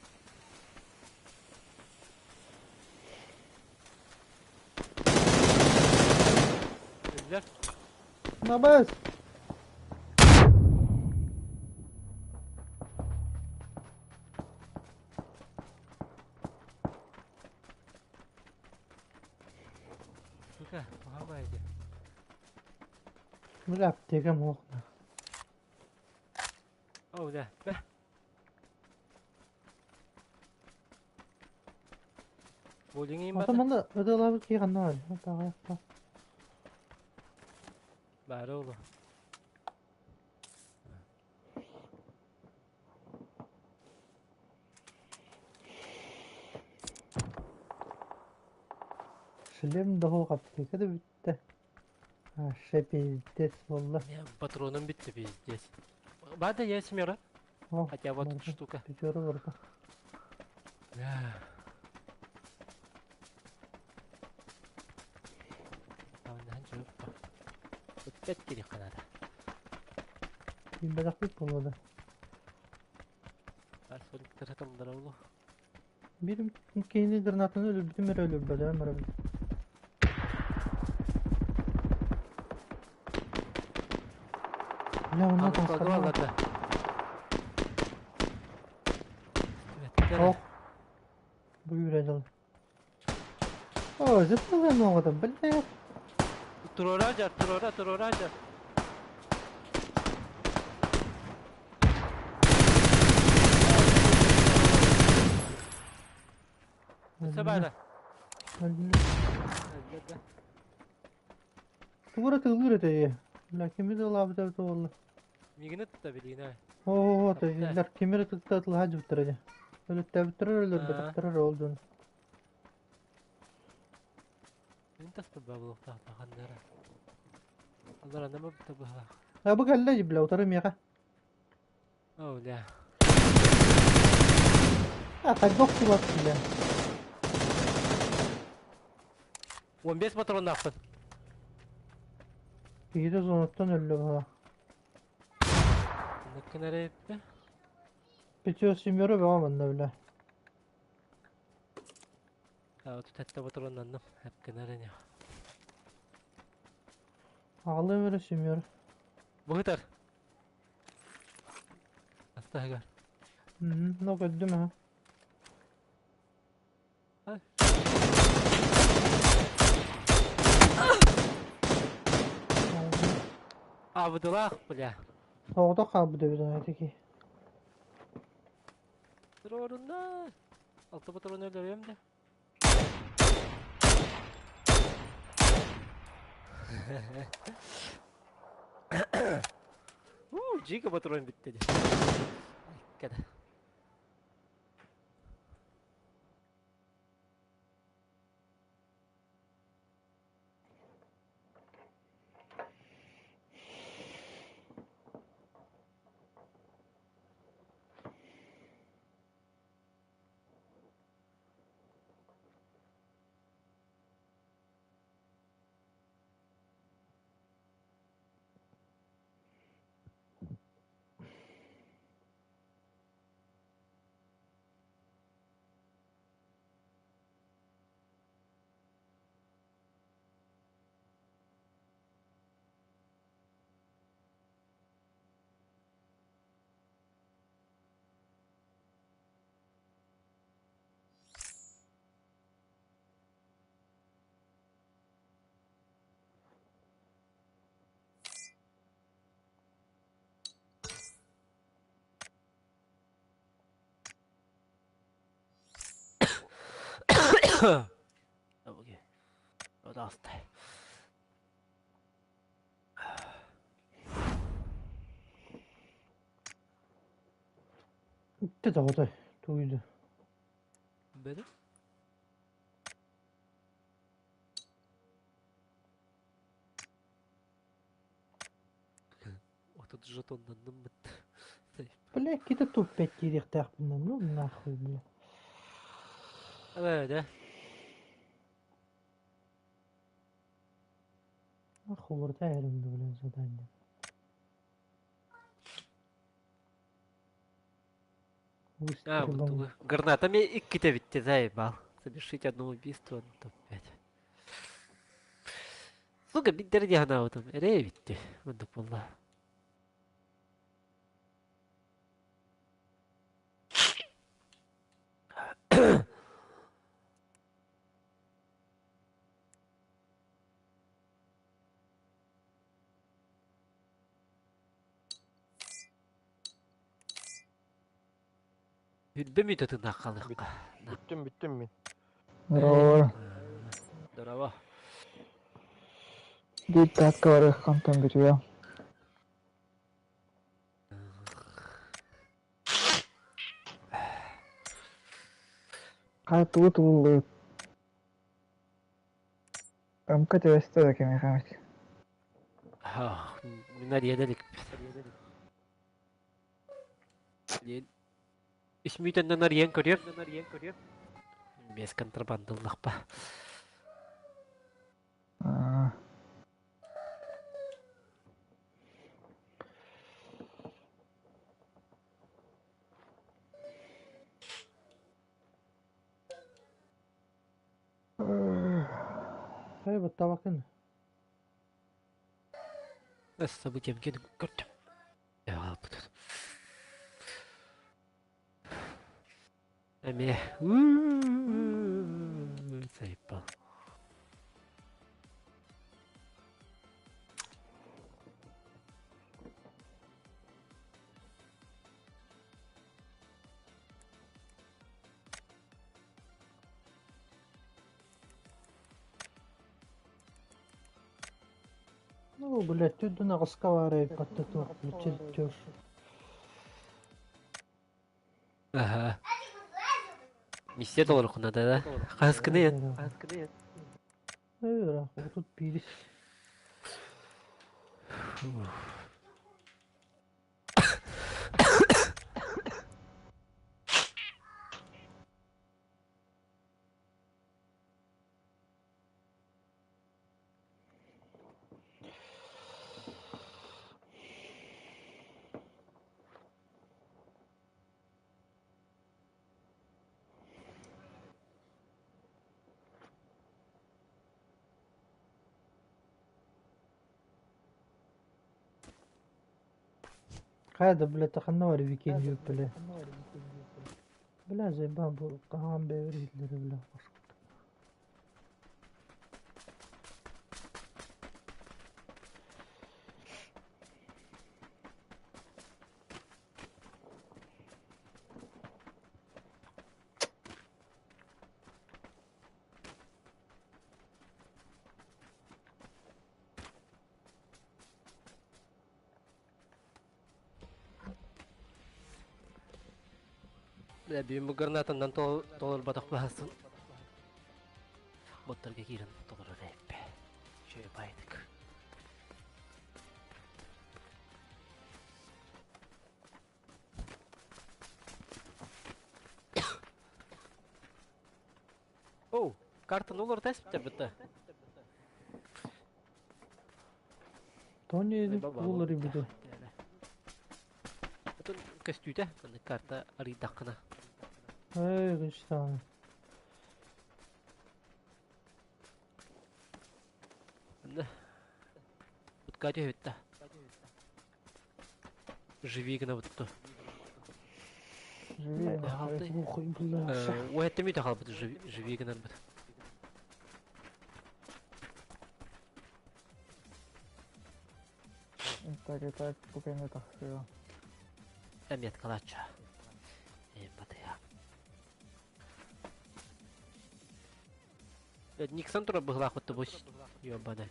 Өллөр. Набас! Сука, пахабай дии. Бля, аптекам суох. О, бля. Бә. Боулинг Ата бата. манна ытыалаабыт киһи ханна баар? Таҕайахта. Бары олу. Шлем да суох аптека да бүттэ. Аше пиздец буолла. Патроным бүттэ пиздец. Бада я семера. О, Хотя вот барда. штука. Пятеро барда. Бля. Опять кириэххэ надо. Билбэтэхпит буолуо да. Соликтар тыллара олу. Биир киһини гранатаны өлөрбүтүм эрэ өлөрбөтөҕүм эрэ. Бля, онно таҥастарым Алларда. Ох. Бу үүрэ дьол. О, зыттылар ноҕото, блядь. Туруора дьар, туруора, туруора дьар. Сабара. Тугура тыллыр этэ. Бля, кими тыллаабыта эбитэ буолла. Мигини тутта билигин. Оо, тыллар кимири тутта тыллаһа дьыбыттар этэ. Өлүттээбиттэр өлөрбөтөхтөр ол дьон. Мин таспыт бабылыктаах ханнара. Алар анама быта быһалаах. А бу кэллэ бля, утары миэхэ. О, бля. А, хайдах охсубат бля. 15 патроннаахпын. Киһитэ зонаттан өллө баҕа. Ныккын эрэ Пятё семеро бөҕө манна бля. Тут патроннанным. Эпкин эрэ Аҕалыам эрэ семеро. Быһытар. Астаһыгар. Ну көрдүм ha. Абыдылаах, бля. Соҕотох хаалбыт эбит аны Туруорунна. Алта патрон өлөрүөм да. У, жига патрон битти де. Када. Пожалуйста. Bitti de Tuydu. Benim? Отут жетоннанным бит. Бля, какие-то топ 5 киириэхтээхпин ну нахуй, бля. Evet. Нахуй эрим бля задание. А, Выстрелом. гранатами иккитэ битти заебал. Совершить одно убийство на топ-5. Сука, биттер диһанаабытым. Эрэ битти. Оннук буолла. Үрбэ мүтөтүн хаалыахха. Бүттүм бүттүм мин. Здорово. Здорово. Биир таска барыаххантан бүтүө. Хаа тугу туллубут? Ымка түбэстэ да кимиэхэ эмит. Мин арыйан иликпин. Үс мүтэннэн арыйан көрүөм. Без контрабандаллахпа. Аа. Хайа баттаабаккын. Событием киэн көрдүм. Аалбыт. Эмиэ заебал. Ну, блядь, тут на раскаваре подтату, чертеж. Ага. Миссия толороххуна да? Хаһыскыны Э, тут пирис. Хайа блядь, таханна викинг, бля. Бля, заебал, кахан бэвэр бля. Бля, бүгүн бу гранатаннан толорботох баһасын. Боттарга киирэн толорор эппе. Үчүгэй баайдык. Оу, картаны олорто эспиттэр бытта. Тони буллары бите. Отон көстүүтэ, маннык карта арыйдаххына. Эй, гыштан. Онно утка түһүттэ. Живи гына бутту. Живи. Алты. Охуй, бля. Уһэттэ мүтэ хаалбыт живи гынарбыт. Так и так, купение тахсыга. Эмиэт калачча. Батыйа. Никсон турар быһыылаах бу ёбаный.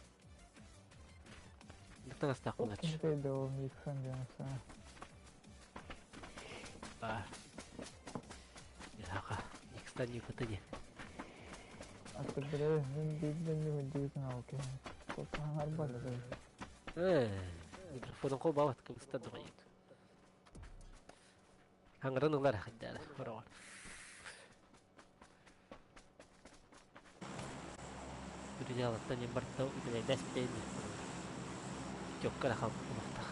Таҥастаах буолааччы. Кимтэй да ол Никсон диэн Оксана. Баар. Яха. Никстан Никота диэн. Аты бile мин биирдэ ньүһүрдүбүтүн ол киһи. Хаҥарбат Э, микрофонун холбаабат кыбыстан доҕойут. Хаҥыран ылар хайдара хороҕор. Үрүлэҕиттэн барыта үтүлэйдэспитин тёпка эрэ хаалбыт кумахтаах.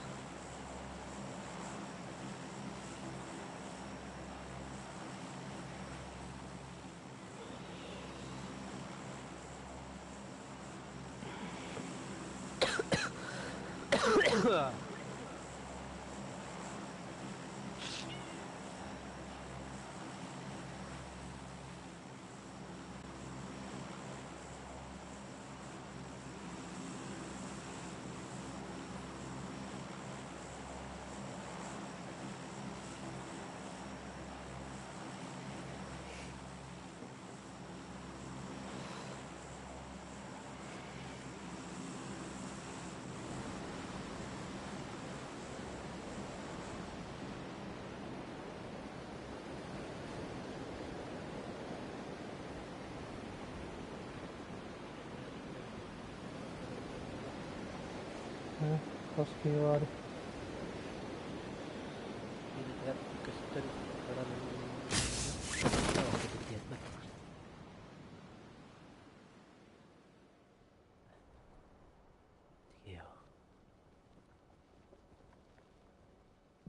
Хас киһи баар. Биирдэр көстөн баран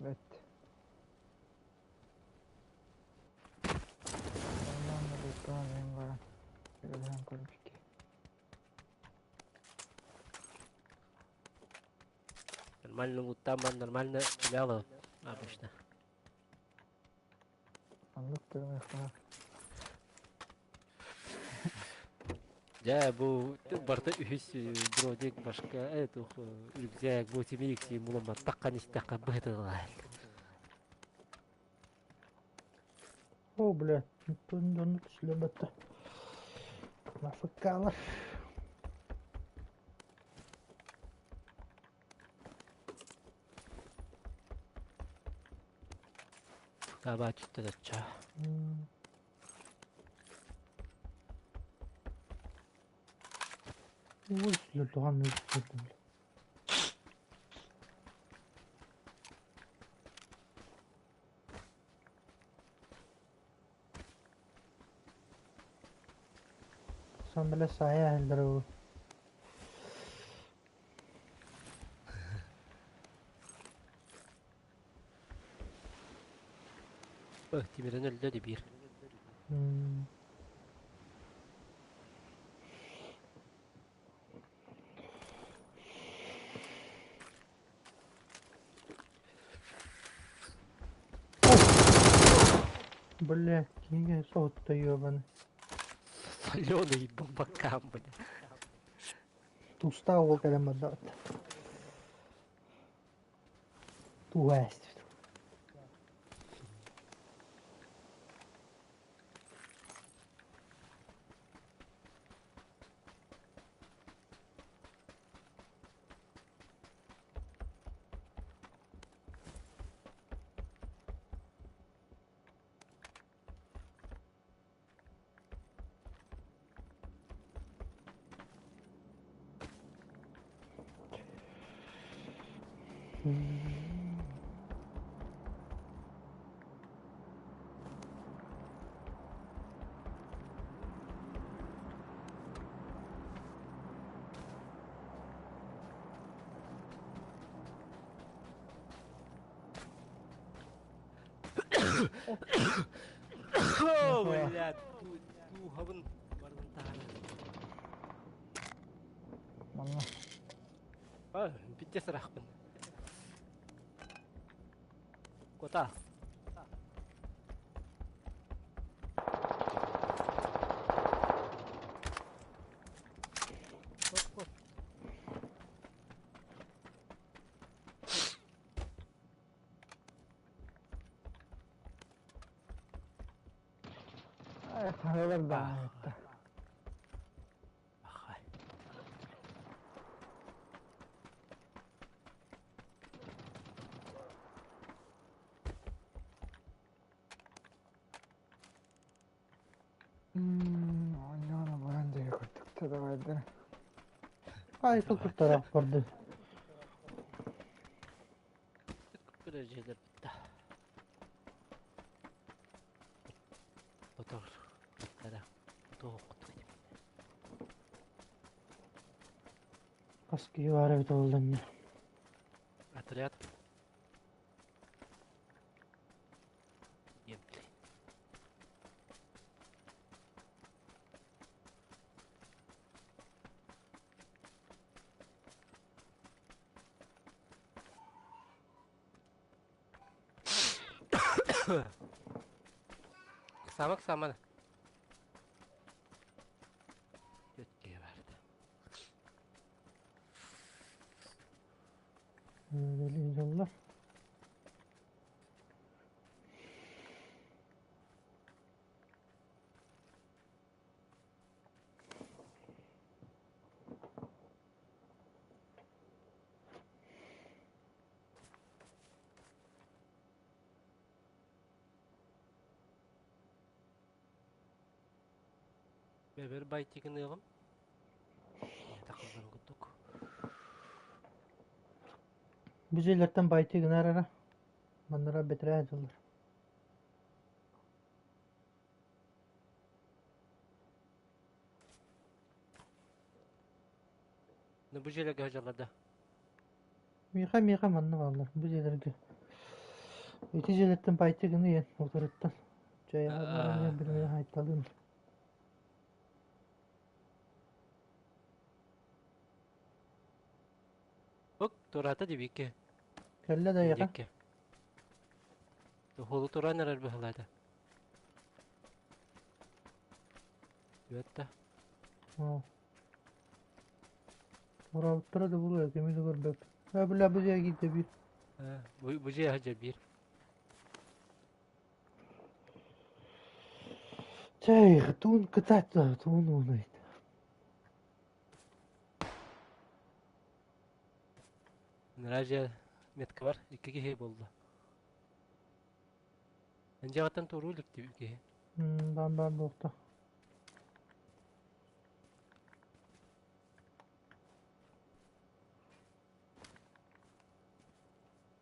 Бэт. Оннан да буттаан иһэн баран үлэлээн көрбүт. Нормально лутам, нормально стреляла обычно. Оннук тыыныахтаах. Дьэ, бу барыта үһүс броник башка туох рюкзак бу тимирикси муламматтаххан истэххэ быһытыллар. О, блядь, оннук сүлэбэтэ. Нафыккалар. Кабачыттадачча. Ой, сүлэлтэҕэн мүлтүрдүм. Сан бile сая элдер ол. Тимирен өлдө де биир. Бля, киһигэ соһутта ёбаны. Соленый по бокам, бля. Тустаах уол кэлэн барда. Туга эстибит. О, бля, туухабын бардын таһара. Манна А, битте сырахпын. Кота. Кот, кот. Ай, хаалар даҕаны. Оонньоон олорон дьиэ курдук давайдара. Айыл куттараах барды. Көрөжелер бітті. Отор. Тара. Туох Хас киһи баар эбит олланна. Отряд. Геймплей. Самак саман. Өткeye verdi. Дьоллор. Бэбэр байтигин ыҕым. Тахыллан курдук. Бу дьиэлэртэн байтыы гынар эрэ. Маннара бэтэрээ дьыллар. Ну бу дьиэлэргэ сылдьаллар да. Миэхэ миэхэ манна бааллар бу дьиэлэргэ. Ити дьиэлэртэн байтыы гына иэн утарыттан. Чайаҕа баран билимин хайталыым. Ок, турата дибикке. Кэллэ да эйиэхэ? Диэкке. Уһулу туран эрэр быһылаата. Үөттэ. Оо. Ураабыттара да буолуо, кими да көрбөт. Ээ, бля, бу дьиэ киирдэ биир. Бу бу дьиэ сылдьар биир. Чэй, туун кытаат, туун уунайт. Нара дьиэ метка бар, икки киһи буолла. Дьиэҕиттэн туоруу илик киһи. Баан баар буолта.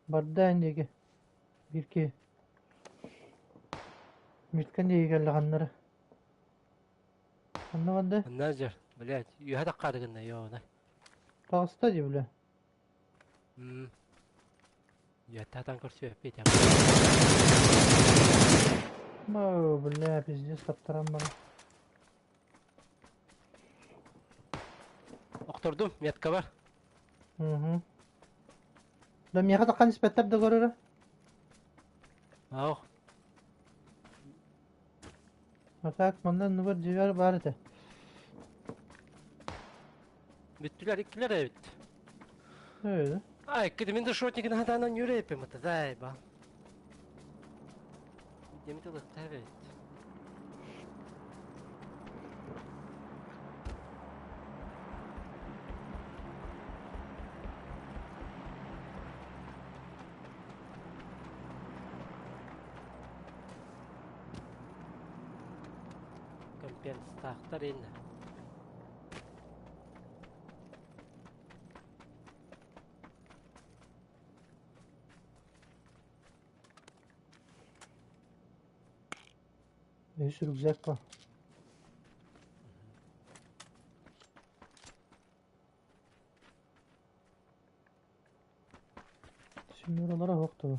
Барда эн диэки. Биир киһи. Миткан диэки кэллэ ханнара. Ханна барда? Ханна дьэр, блядь, үөһэ таххаары гынна, ёна. Таҕыста дии бля. Үөттаатан көрсүөппүт О, бля, пиздец, таптаран баран. Охтордум, метка бар. Угу. Да миэхэ таххан испэттэр да көрөрө. Ау. А так, манна нубар дьиэбэр баар этэ. Бүттүлэр, иккилэр эбит. Öyle. Ай, кыды мин шотникин хатанан юрепим это, дай ба. Демит ылыкта эбит. Компенстаахтар инна. Үс рюкзак бар. Синьоралара суох дуо?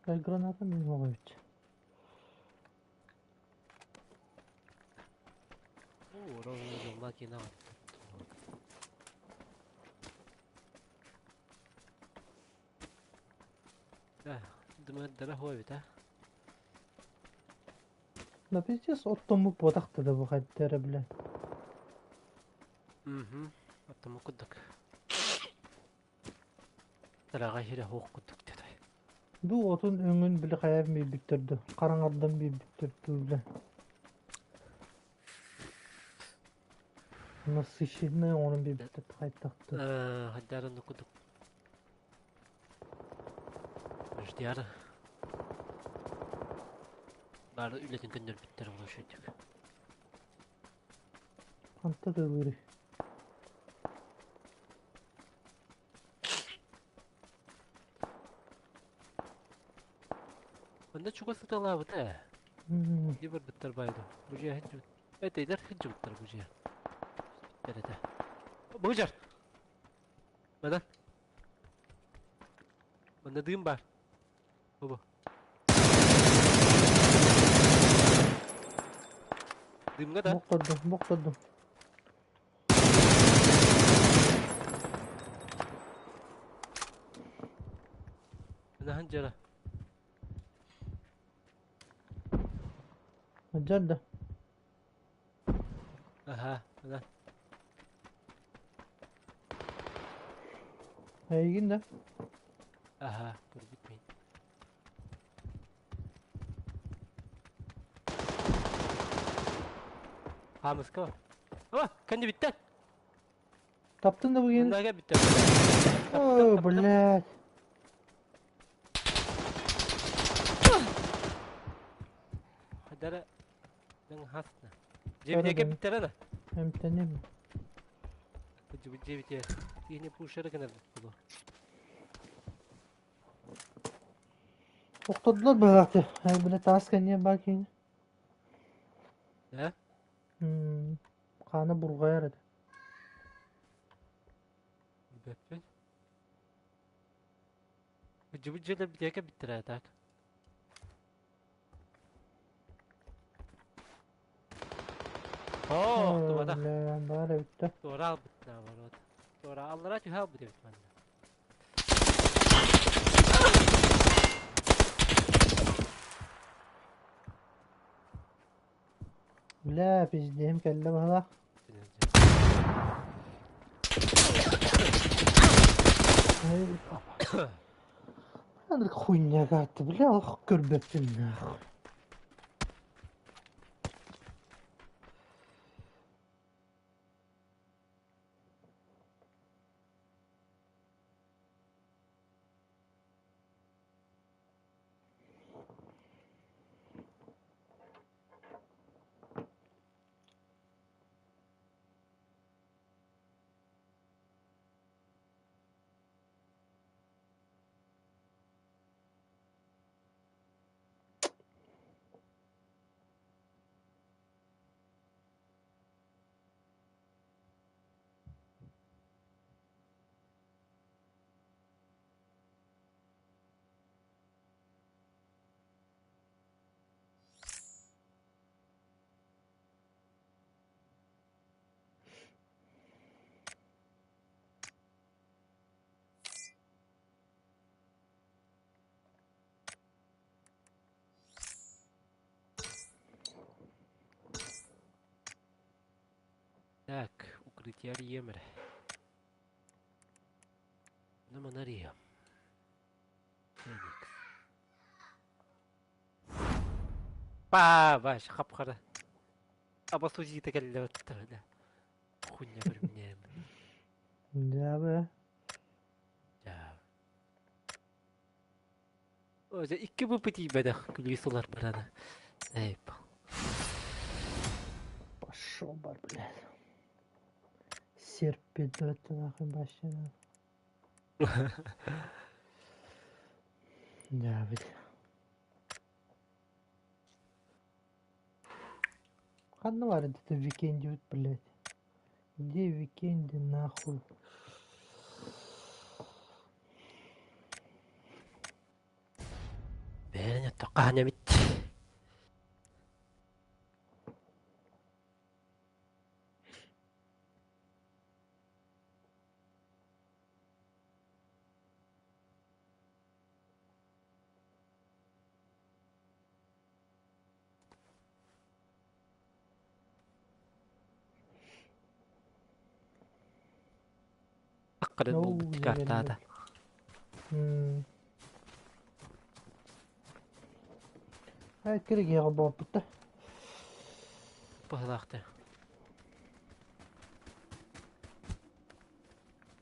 Граната мин суох эбит. Дымыддара хуа эбит а? Да пиздец, оттоммут буотахта да бу хайда эрэ бля. Угу. Оттому курдук. Тараҕа иһирэ хуох курдук диэтэй. Бу отун өҥүн били хайа биэрбиттэр дуу, хараҥардан биэрбиттэр дуу бля. Насыщенный оҥорон биэрбиттэр хайдахтар. Хайдарын курдук. Ждяр. Бары үлэтин көннөрбүттэр ол үчүгдүк. Ханта тыллыырый? Онно чугас сыталаабыта ээ. Дии барбыттар баайда. Бу дьиэ сылдьыбыт. Этэйдэр сылдьыбыттар бу дьиэ. Түспүттэр этэ. Быдьар! Манан. Манна дыым баар. Бу. Дымҥа да? Бохтордум, бохтордум. Наһан дьара. Дьар да. Аха, ана. Эйигин да. Аха, көрбүт мин. Хаамыска. О, кэнни бүттэ. Таптын да бүгүн. Мындага бүттэ. О, блядь. Хадара Дан хасна. Дьиэбитиэкэ бүттэрэ да. Эмтэним. Дьиэбитиэ. Киһини пушера гынар буолуо. Охтордулар быһааты. Бile таас кэнниэ баа киһини. Э? Хаана бурҕайар этэ. Билбэппин. Дьыбыт дьиэлэр битиэкэ бүттэрэ так. Оо, тубатах. Баар эбит да. Туора албыт наоборот. Туора аллара түһэ албыт эбит манна. Бля, пиздиһим кэллэ баһылаах. Андык хуйня карта, бля, ох көрбөппүн нахуй. Так, укрытие арыйыам эрэ. Ну, маны арыйыам. Феникс. Па, Вась, хап-хара. Абасузита кэллэ да. Хуйня көрүмнэм. Дьаабы. Дьаа. О, дьэ, икки бу тиийбэтэх күлүү сылар барана. Эй, Пошел бар, блядь. Серп пидорит нахуй вообще. Да, ведь. Ханна бар это викенди, блядь. Где викенди нахуй? Бэйэн тоқаһан эбит. Аккарын булбут картаата. Ай, кириге болбут да. Быһылаахты.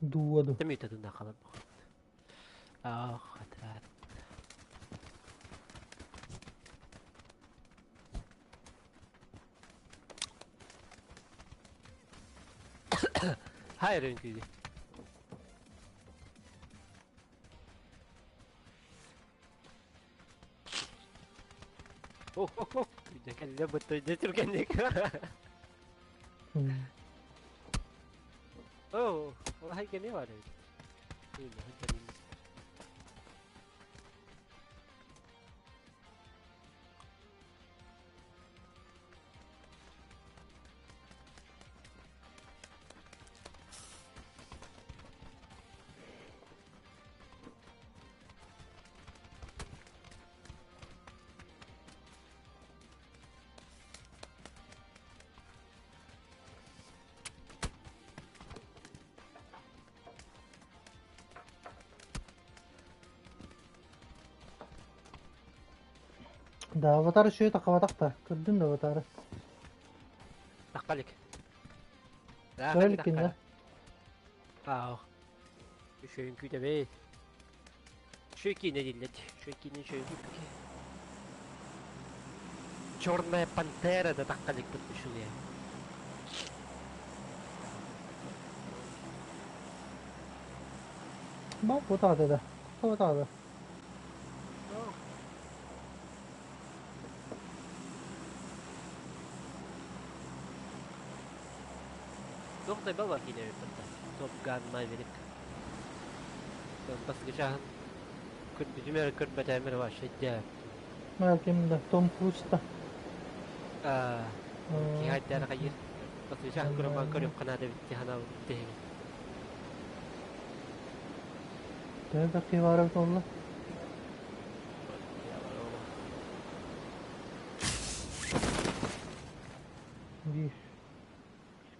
Дууаду. Тэмиитэтин халар Ах, хатаат. Хайыр үҥкүүгү. Ох, ох, ох. Үйдэ кэллэ бытты дьэ түргэнник. Оо, олай кэми бар эбит. Да, аватар үчүгэй таххабатах да, көрдүн да аватары. Тахха илик. Көрө иликкин да? Аа. Үчүгэйин күүтэбит. Үчүгэй киинэ дииллэр. Үчүгэй киинэ үчүгэй күүппүт. Черная пантера да тахха иликпит үчүгэй. Бу бу да. Бу да. Туох да бар киинэ эбиппит да. Топ Gun Maverick. Баскычаһын көрбүтүм эрэ көрбөтөөм эрэ вообще дээбиттим. Ким да Том Круз да. Аа, киһи айдаара хайыр. Баскычаһын көрөн көрүөх ханаада битти ханаабыт тэһиги. Төһө да киһи баара эбит буолла? Биир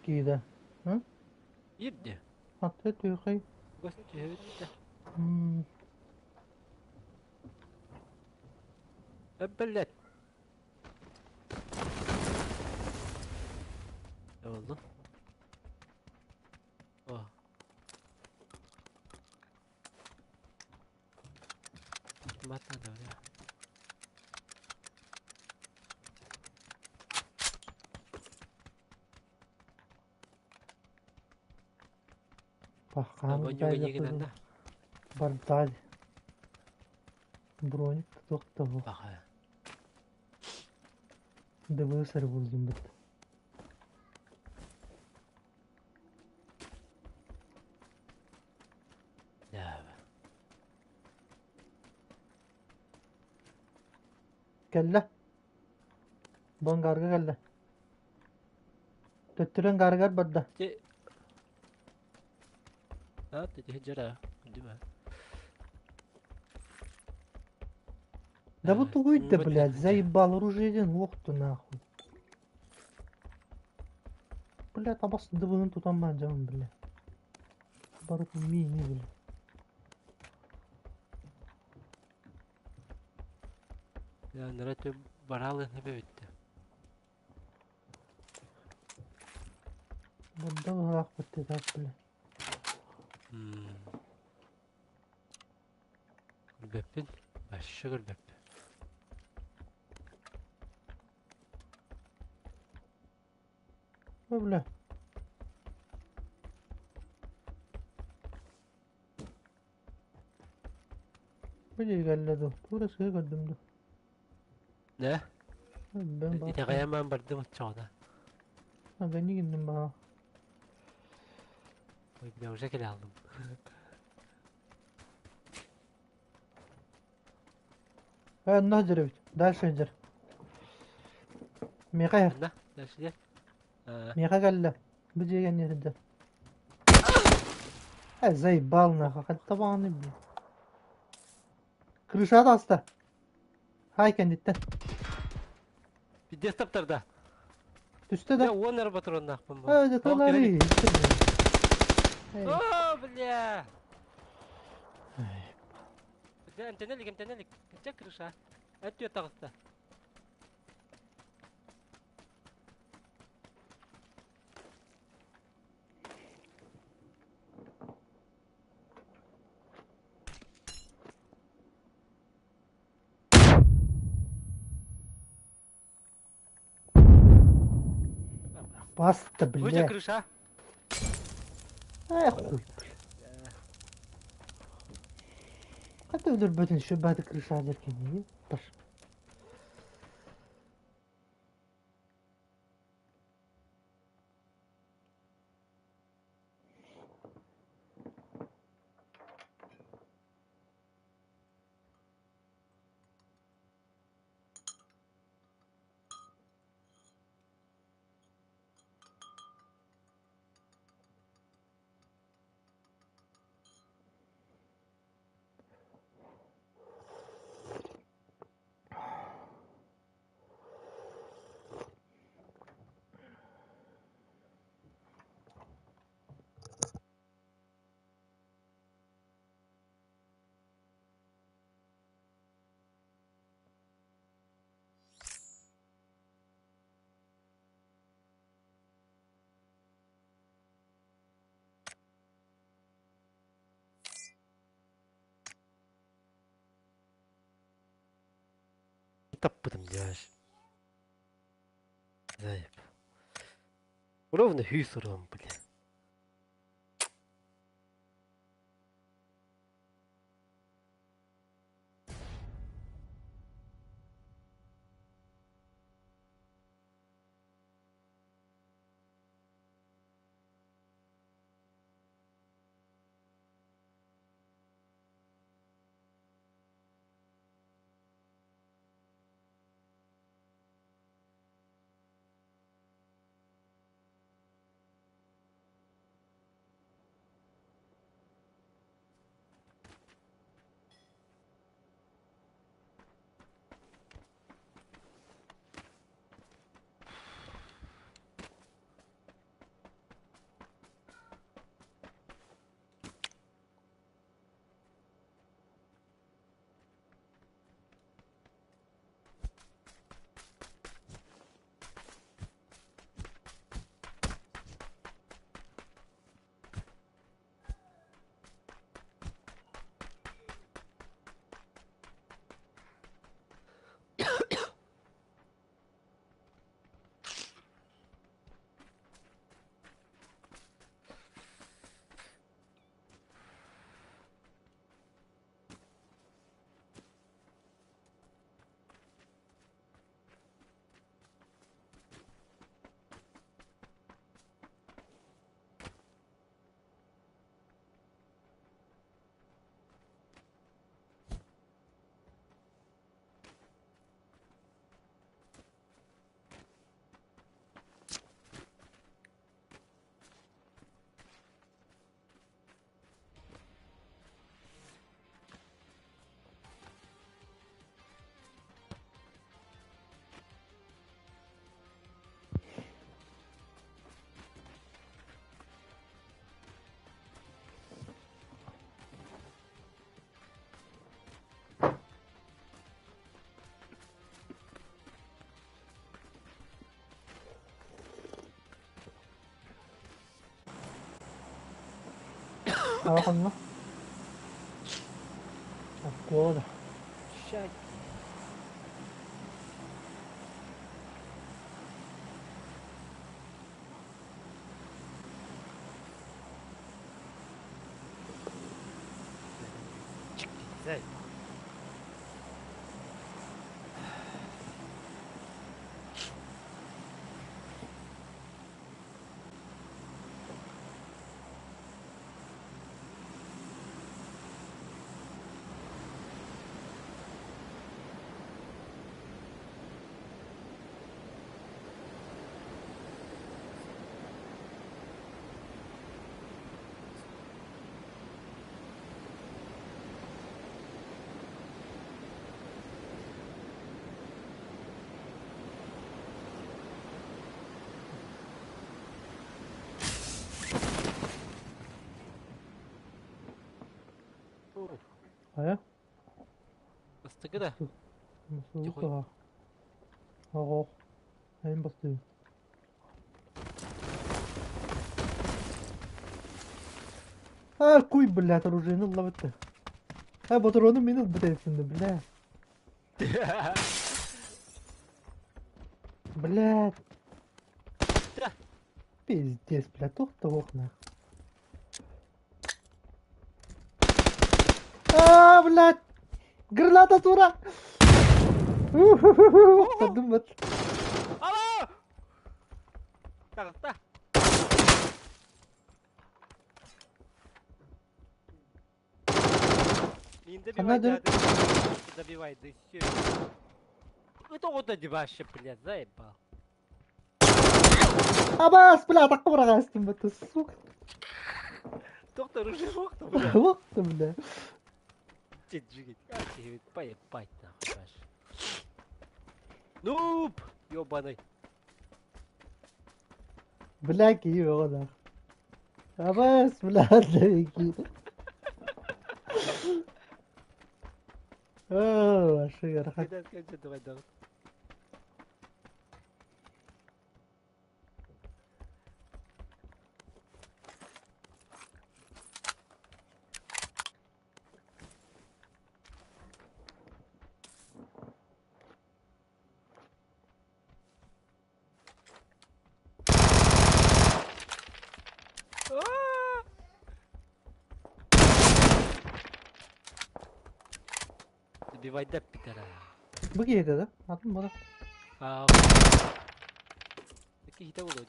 киһи да. Биирде. Аты түөхэй. Гос түһэбит да. Эббэллэт. Ne oldu? Oh. Матна да. Пахаан Бардаль. Броник туох да бу. Баха. ДВС булдум бит. Да. Кэллэ. Бу ангарга кэллэ. Төттөрү ангарыгар барда. А, ты жара. Дима. Да вот тугуй ты, блядь, заебал оружие один, ох ты нахуй. Блядь, абас дыбыгын тутан жаман, блядь. Барыт мини, блядь. Я ныраты баралы не бебитти. Бunda быһаах битти так, блядь. Көрбөппүн. Вообще көрбөппүн. Ой, бля. Били кэллэ дуу? Тура сыа көрдүм дуу? Да? Ben баар. Итэҕэйэн бардым оччоҕуна. А, гани гинним баа. Ой, бля, уже кэлэ алдым. Э, онно сылдьар эбит. Дальше сылдьар. Миэхэ иһэр. Ханна? Дальше диэн? Миэхэ кэллэ. Бу дьиэ кэннигэр сылдьар. Э, заебал нахуй. Хатта баҕаны бля. Крышаҕа таҕыста. Хай кэнниттэн. Пиздец таптарда. Түстэ да. Я уон эрэ патроннаахпын бу. Э, Туох дьэ түһэн Эй. О, бля! Бля, эмтэнэ илик, эмтэнэ илик. Чэ, крыша. Өттүө таҕыста. Баста, Выйдя бля. крыша. Эх, хуй, бля. Хата өлөрбөтүн еще бааты крыша деркени. Паш. Таппытым дьааш. Заеб. Ровно хүйс урон, бля. Ханна? Оскуола да. Ща. Чик, зай. Хайа? Бастакы да. Масылы Тихой. таһа. Оҕо. Эн бастыын. А, куй, блядь, оружиены ыллабытты. А, ботуруону мин ылбыт эбиппин да, бля. Блядь. Да. Пиздец, бля, туох да суох нах. Аа, блядь! Граната тура! Охтордум бат. Алло! Таҕыста. Мин Ханна добивай, дыр? да, добивай, да все. Это вот вообще, блядь, заебал. Абаас, бля, атахха быраҕаастым бат, сука. Доктор уже охто, бля. Охто, бля. Джигит, а тебе поебать нахуй, ваш. Нуб, ёбаный. Бля, киһи бөҕө да. Абаас, бля, киһи. Оо, вообще ыарахан. Кидай скажи, давай, давай. Добивай да пидора. Бу киһитэ да? Атын буолар. А, Какие-то Володя.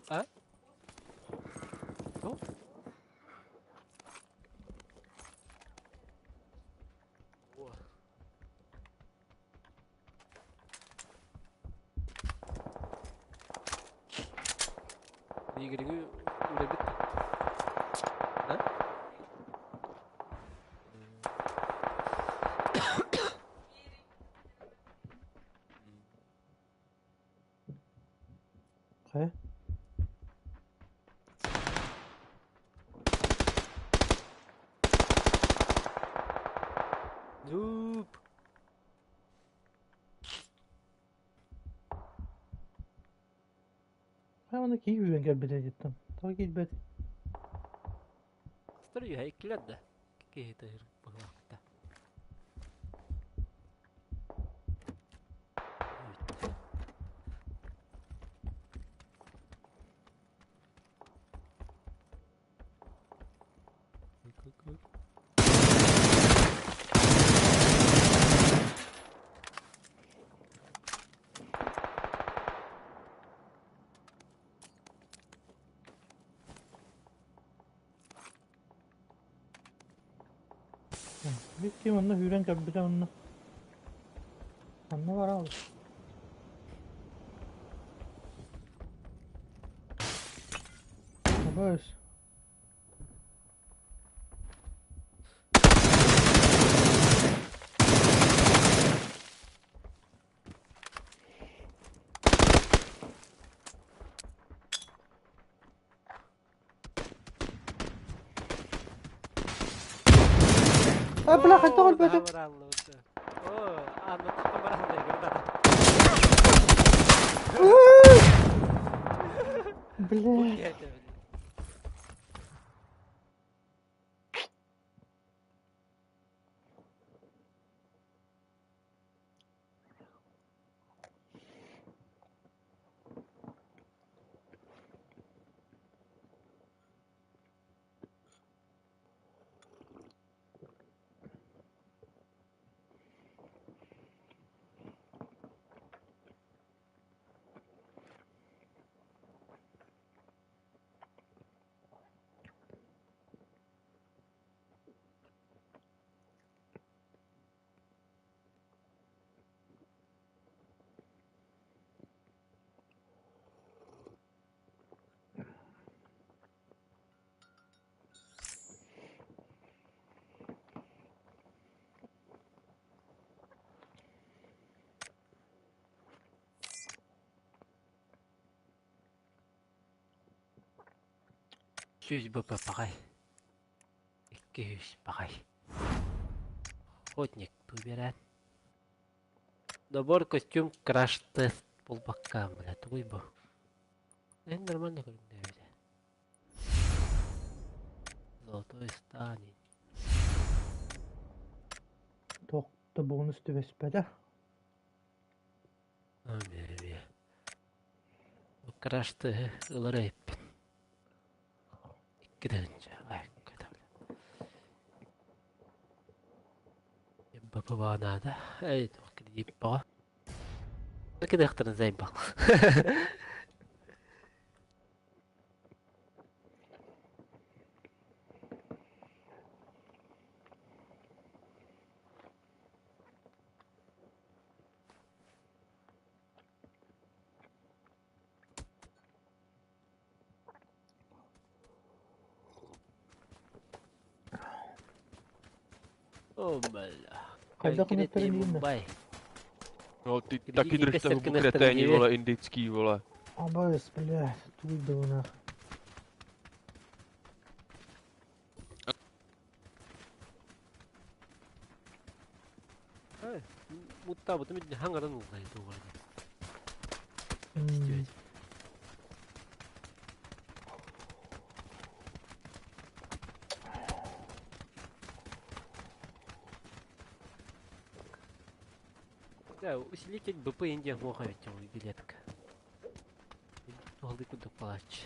А? Что? О. Игорь, үлэбит. Да? Хайа? Нуб. Хайа манна киһи үүрэн кэлбитэ диттэн. Тоҕо киирбэт? Строю иккилэр да. Киһи тыһыр быһылаахта. Биир киһи манна үүрэн кэлбитэ онно. Ханна бараҕын? Абаас. А, бля, хайдах өлбөтүм? Оо, анна бараллы Бля. Сүүс БП паҕай. Икки паҕай. Охотник выбирает. Набор костюм краш-тест булбакка, бля, тугуй бу. Эн нормально көрүҥнээбитэ. Золотой станин. Туох да бонус түбэспэтэ. Эмиэ. Краш тыһы ылар эбиппин. 2 тыһыынча. БП наада. Эй, туох кредит баҕа. Кидахтарын заебал. О, бля. Хайдах Конкретный өнөттөрүн иһин Мумбай. No ty Kdyby taky ti držte pěstevky hubu nechtěli kreténi, divit. vole, indický, vole. Абайс, блядь, туйду нах. Муттабытым хаңаран улгай тугарды. М, Да, усилитель БП Индия плохо ведь билетка. Алды кудук палач.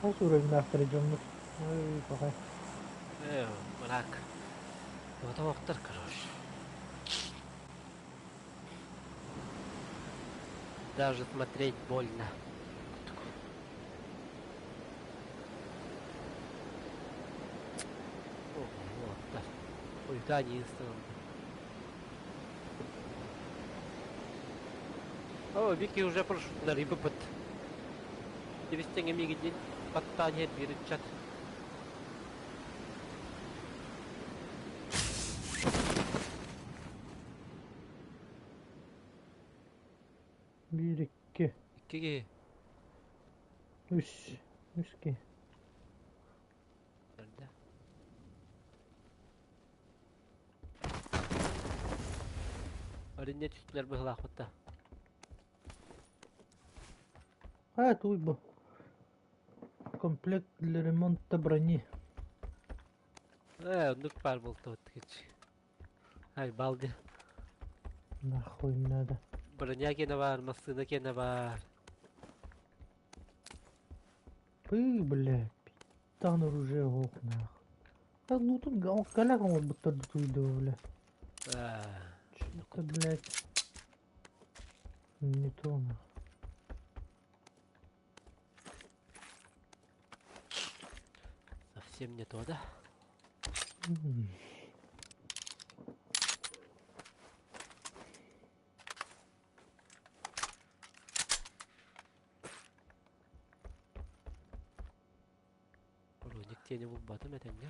Хас уровень дьоммут. Ой, пахай. Э, мрак. Вот охтар, короче. Даже смотреть больно. О, вот, да. Ой, да, не О, Вики уже прошу на рыбу под. Девистең мигидин паттан бир чат. Bir, iki, Иккиге үс. Үс ки. Nerede? Аринне түстүлэр быһылаахпытта. А, туй бу. Комплект для ремонта брони. Э, оннук баар буолта кич. Ай, балды. Нахуй надо. Броня киэнэ баар, массыына киэнэ баар. Пы, блядь. Там оружие ох, нахуй. А ну тут галяк он будто туйду, бля. Э, Что-то, блядь. Не то, нахуй. Совсем не то, да? М. Броник тени булбатым этэҥҥэ.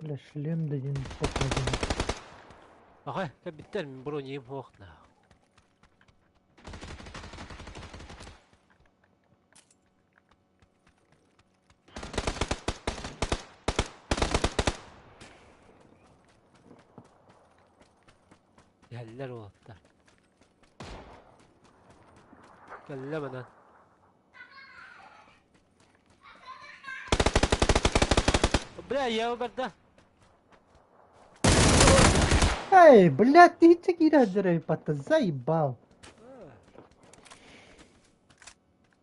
Бля, шлем дадим, один. Ага, кабиттер мин бронигым суох нахуй. Иһэллэр уолаттар. Кэллэ манан. Бля, я барда. Эй, блядь, ты киирээддэр патта заебал.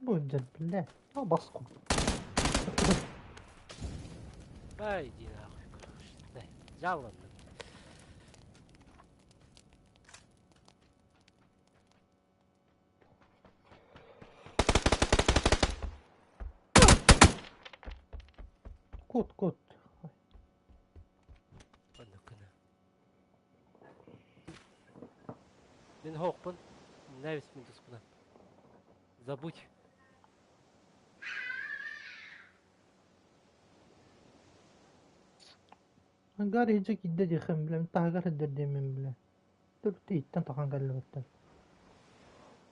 Будет, блядь. А баску. Ай, иди нахуй, короче. Дай, жалобно. Кот, кот. Оннук гына. Мин хоохпун. Нәвис мин туспунан. Забудь. Ангар иһдьэ киирдэ диэххин билэм, таһыгар сылдьар диэммин билэ. Төрүттэ иһиттэн тахан кэллибиттэн.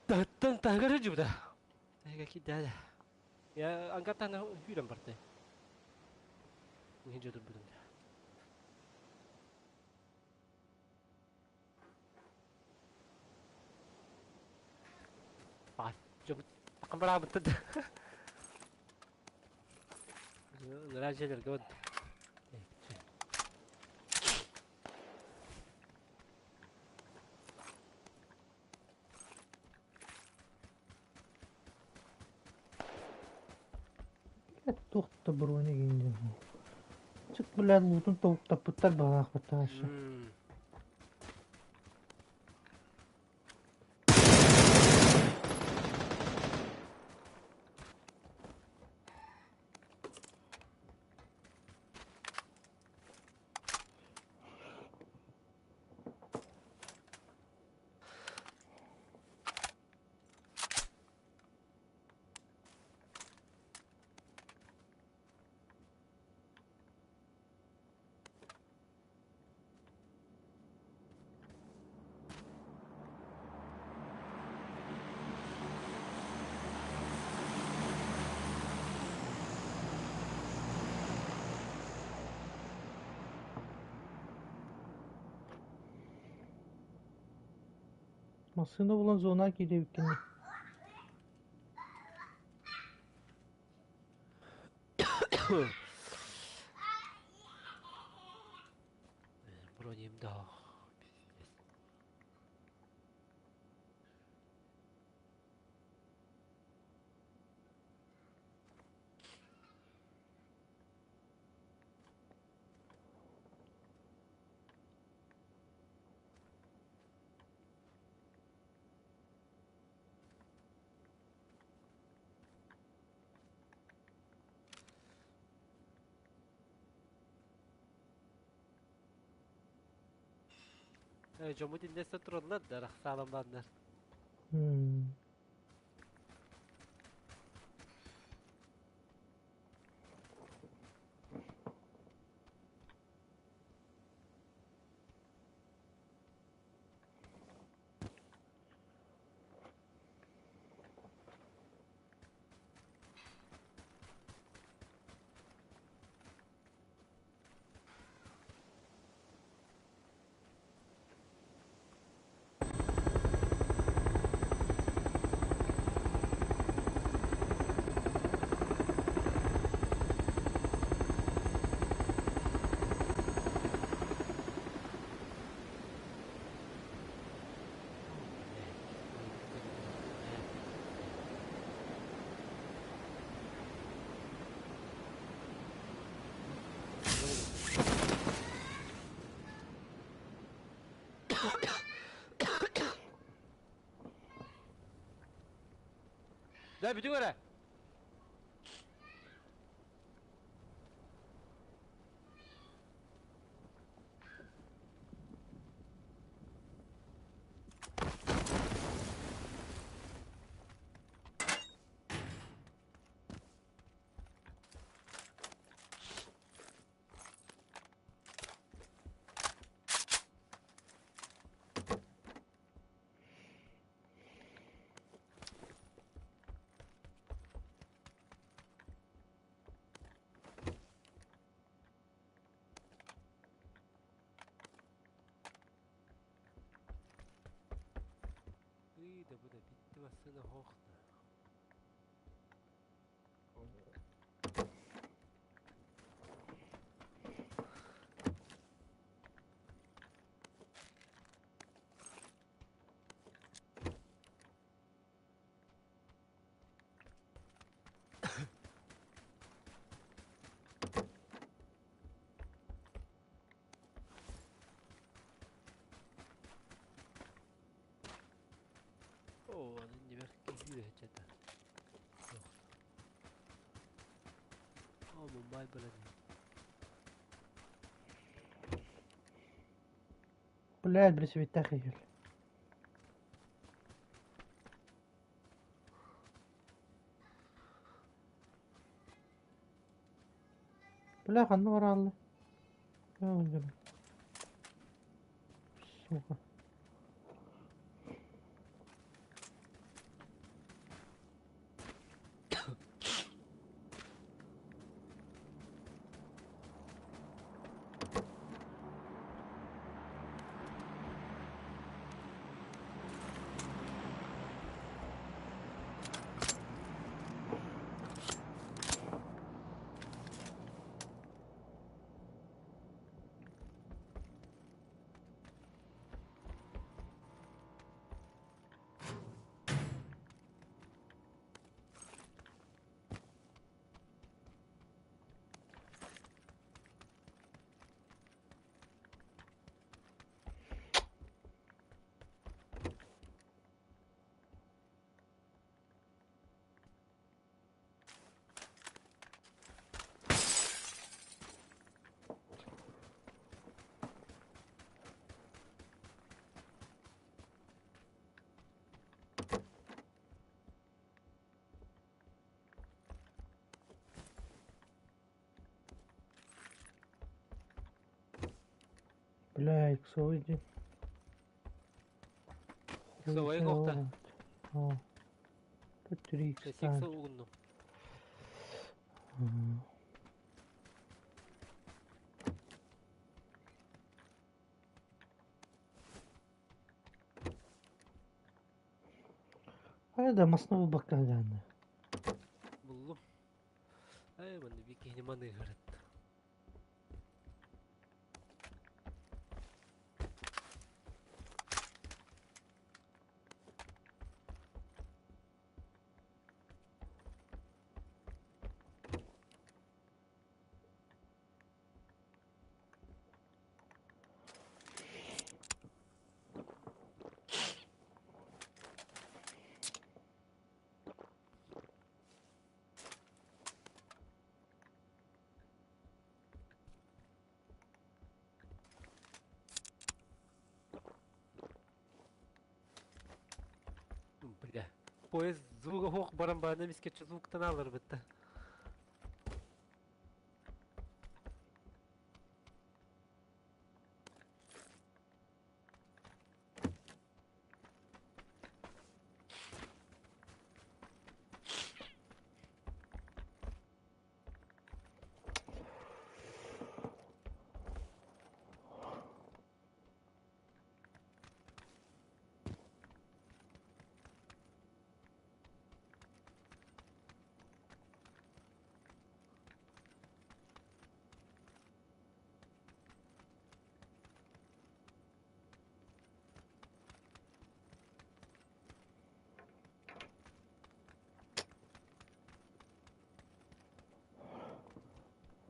Таһыттан таһыгар сылдьыбыта. Таһыгар киирдэ. Я ангар таһына сүүрэн барда. Иһин дьэ турбутум. Баас, дьоммут тахан бараабыттар да. Ныраа дьиэлэргэ барда. Туох да броня гиндин. Чык блядь, луутун тобуктаппыттар баҕаахпыттар аща. Массыына булан зона киирэбиккин. Бронем да. Дьоммут иннестэ тураллар да рахсаалан бааннар. Да, бүтүң эрэ. Да бу да bitti массыына суох да. Оо, аны иннибэр киһи үөһэччэтэ. Суох. Оо, Мумбай баран иһэр. Блядь, билсибиттээх киһи. Бля, ханна бараалла? Сука. Бля, иксовый дии. Иксовой кохта. О. Тут 3 Сикс икса. угуннум. Хайа да масна булбакка дааны. Буллум. Ай, манна биир киһини маныыһырыт. Бля. Поезд звуга суох баран баана эмискэччи звуктан ааларбытта.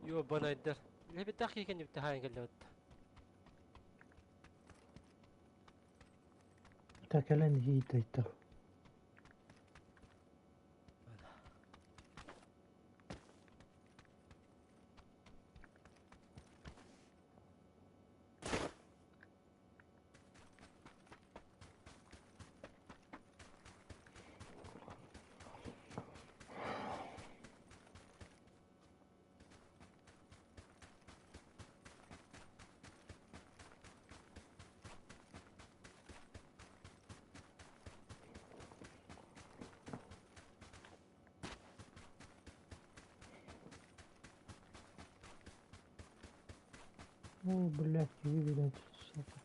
Йоо банайдар. Лебетах киһи кэнниттэн кэллэбит. Та кэлэн иһиитайта. О, блядь, киһи билэн сука.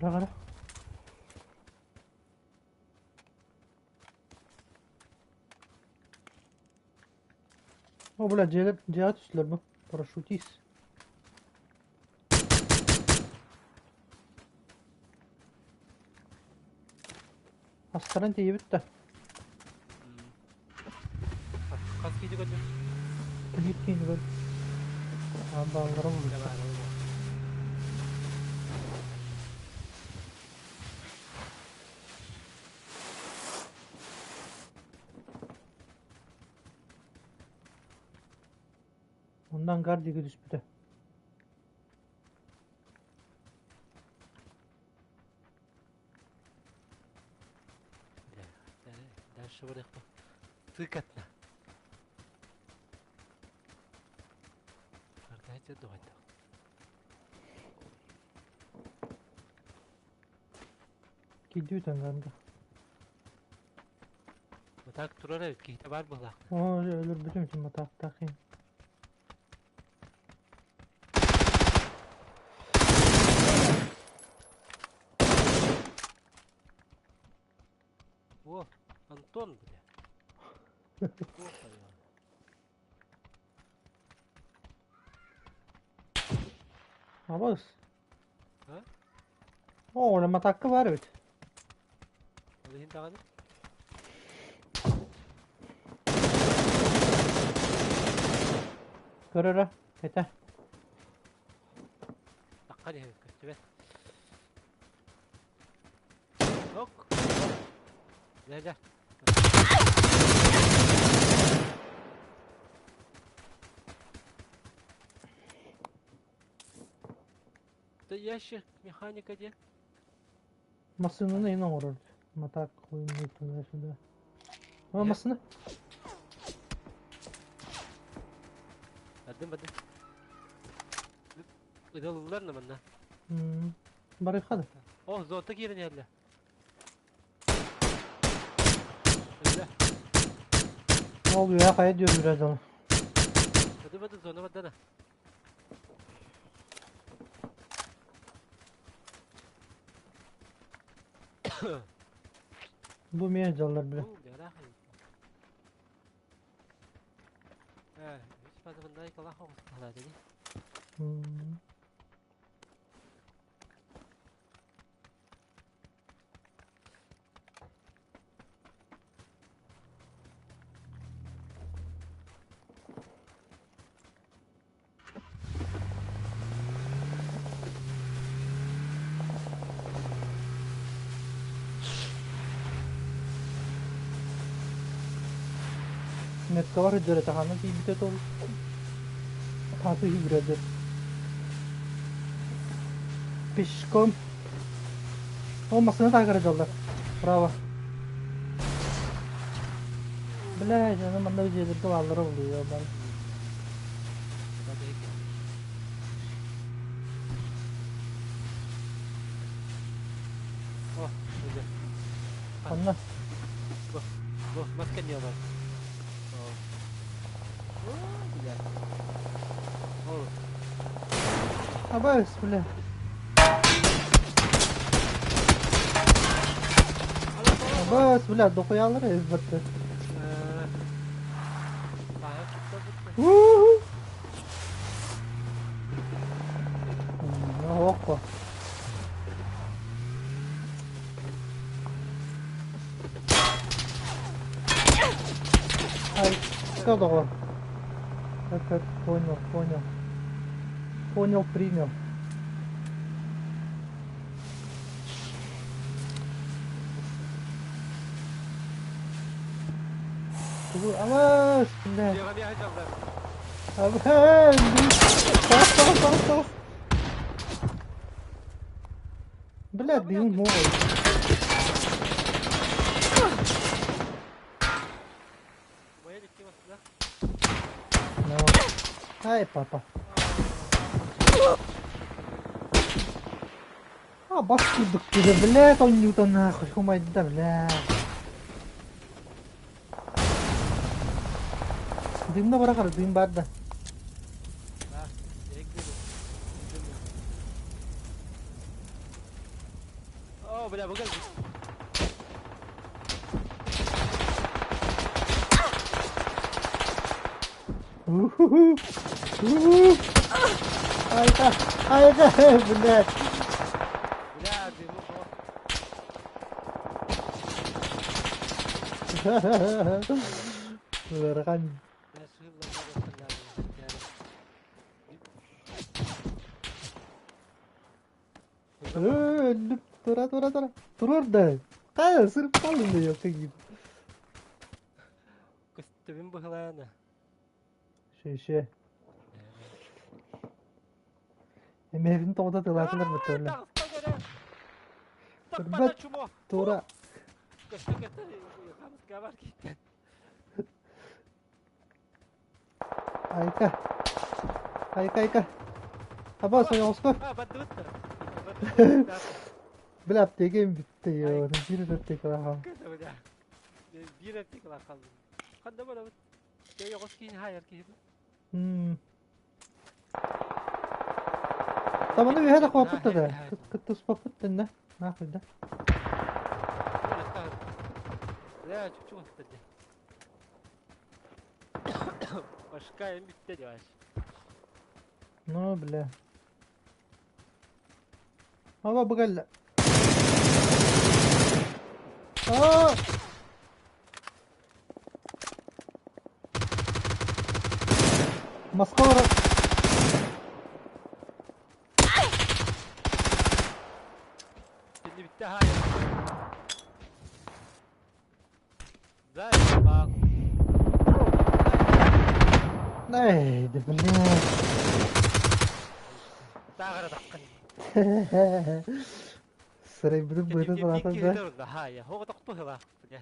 Быраҕара. О, бля, дьиэлэр дьиэҕэ түстүлэр бу. Парашютист. Астаран тиийбит да. Хас киһи көрдүм? Биир киһини көрдүм. Бааллара булбуттар. Онно ангар диэки түспүтэ. Дальше барыахпа. Тыкатна. Аркайча дугайда. Киирдибит ангарга. Матаак турар эбит, киһитэ баар буолаах. Оо, өлөрбүтүм ити матаактаах иһин. О, Антон, бля. Абас. А? Оо, ону матаакка баар эбит. Ол иһин даҕаны. Көрөрө, кэтэ. Таххан иһэбит көстүбэт. Ок. Дьэ, дьэ. Это ящик механика диэн. Массыынаны иһин оҥорор. Матаак хуйню туда-сюда. О, массыына. Бардым, бардым. Ыдалыллар на манна. Барыха да. О, золото киирэн иһэллэр. Өллө. Ол үөһэ хайа диир үрэ дьоно. Бады бады зона бардана. Бу эмиэ дьаллар бile. Меткалар үрдэрэ таһаана тиийбитэ тол тааты үүрэрдэр. Пешком. Ол массыына таһыгар дьаллар. Браво. Бля, дьоно манна дьиэлэргэ бааллара буолуо бан. О, уже. Ханна? Бу, бу, мас кэнниэ олорор. О, бля. Ол. Абас, бля. Абас, бля, дохуялар эбит. Уу! Оһооххо. Айка доҕор. Так, понял, понял. Понял, принял. Тугу абаас, бля. Абаас, тоҕус, тоҕус, тоҕус, тоҕус. Бля, дыым мой. No. Ай, папа. А, бас курдук киһи, блядь, оонньуута нахуй, хумайда, бля. Дыымна бара дыым бар да. О, бля, бу кэлбит. Уху! Уху! Айка! Айка! Блядь! Бля, дыму суох. Ыарахан. Бля, сыылла Өллүм. Тура тура тура. Турар да. Хайа сырып қалдым да yok gibi. Көстөбүн быһылаана. Шеше. Эмэбин тоҕо тылаатылар бутурлар. Таҕыста көрө. Көрбөт. Таппата чумо. Тура. Көстө көстө. Хамыска бар киттен. Айка. Айка айка. Аба соёҕоско. А, бардыбыт да. Бля аптекам бүттэ йоо. Биир аптекалаах. Көтө бля. Биир аптекалаах хааллым. Ханна барабыт? Оҕус киһини хаайар киһи. Табаны үһэ да хуаппыт да. Кыттыспаппыт да. Нахуй да. Бля, чучу астыр. Башка эм бүттэ дебаш. Ну, бля. Аба бу кэллэ. Аа! Маска бара. Şimdi bitti hayır. Да, бал. Эй, да блядь. Тагыра таққын. Сырай бүтүн быһыта салаатан да. Хая, хого тоқту хыла. Бля.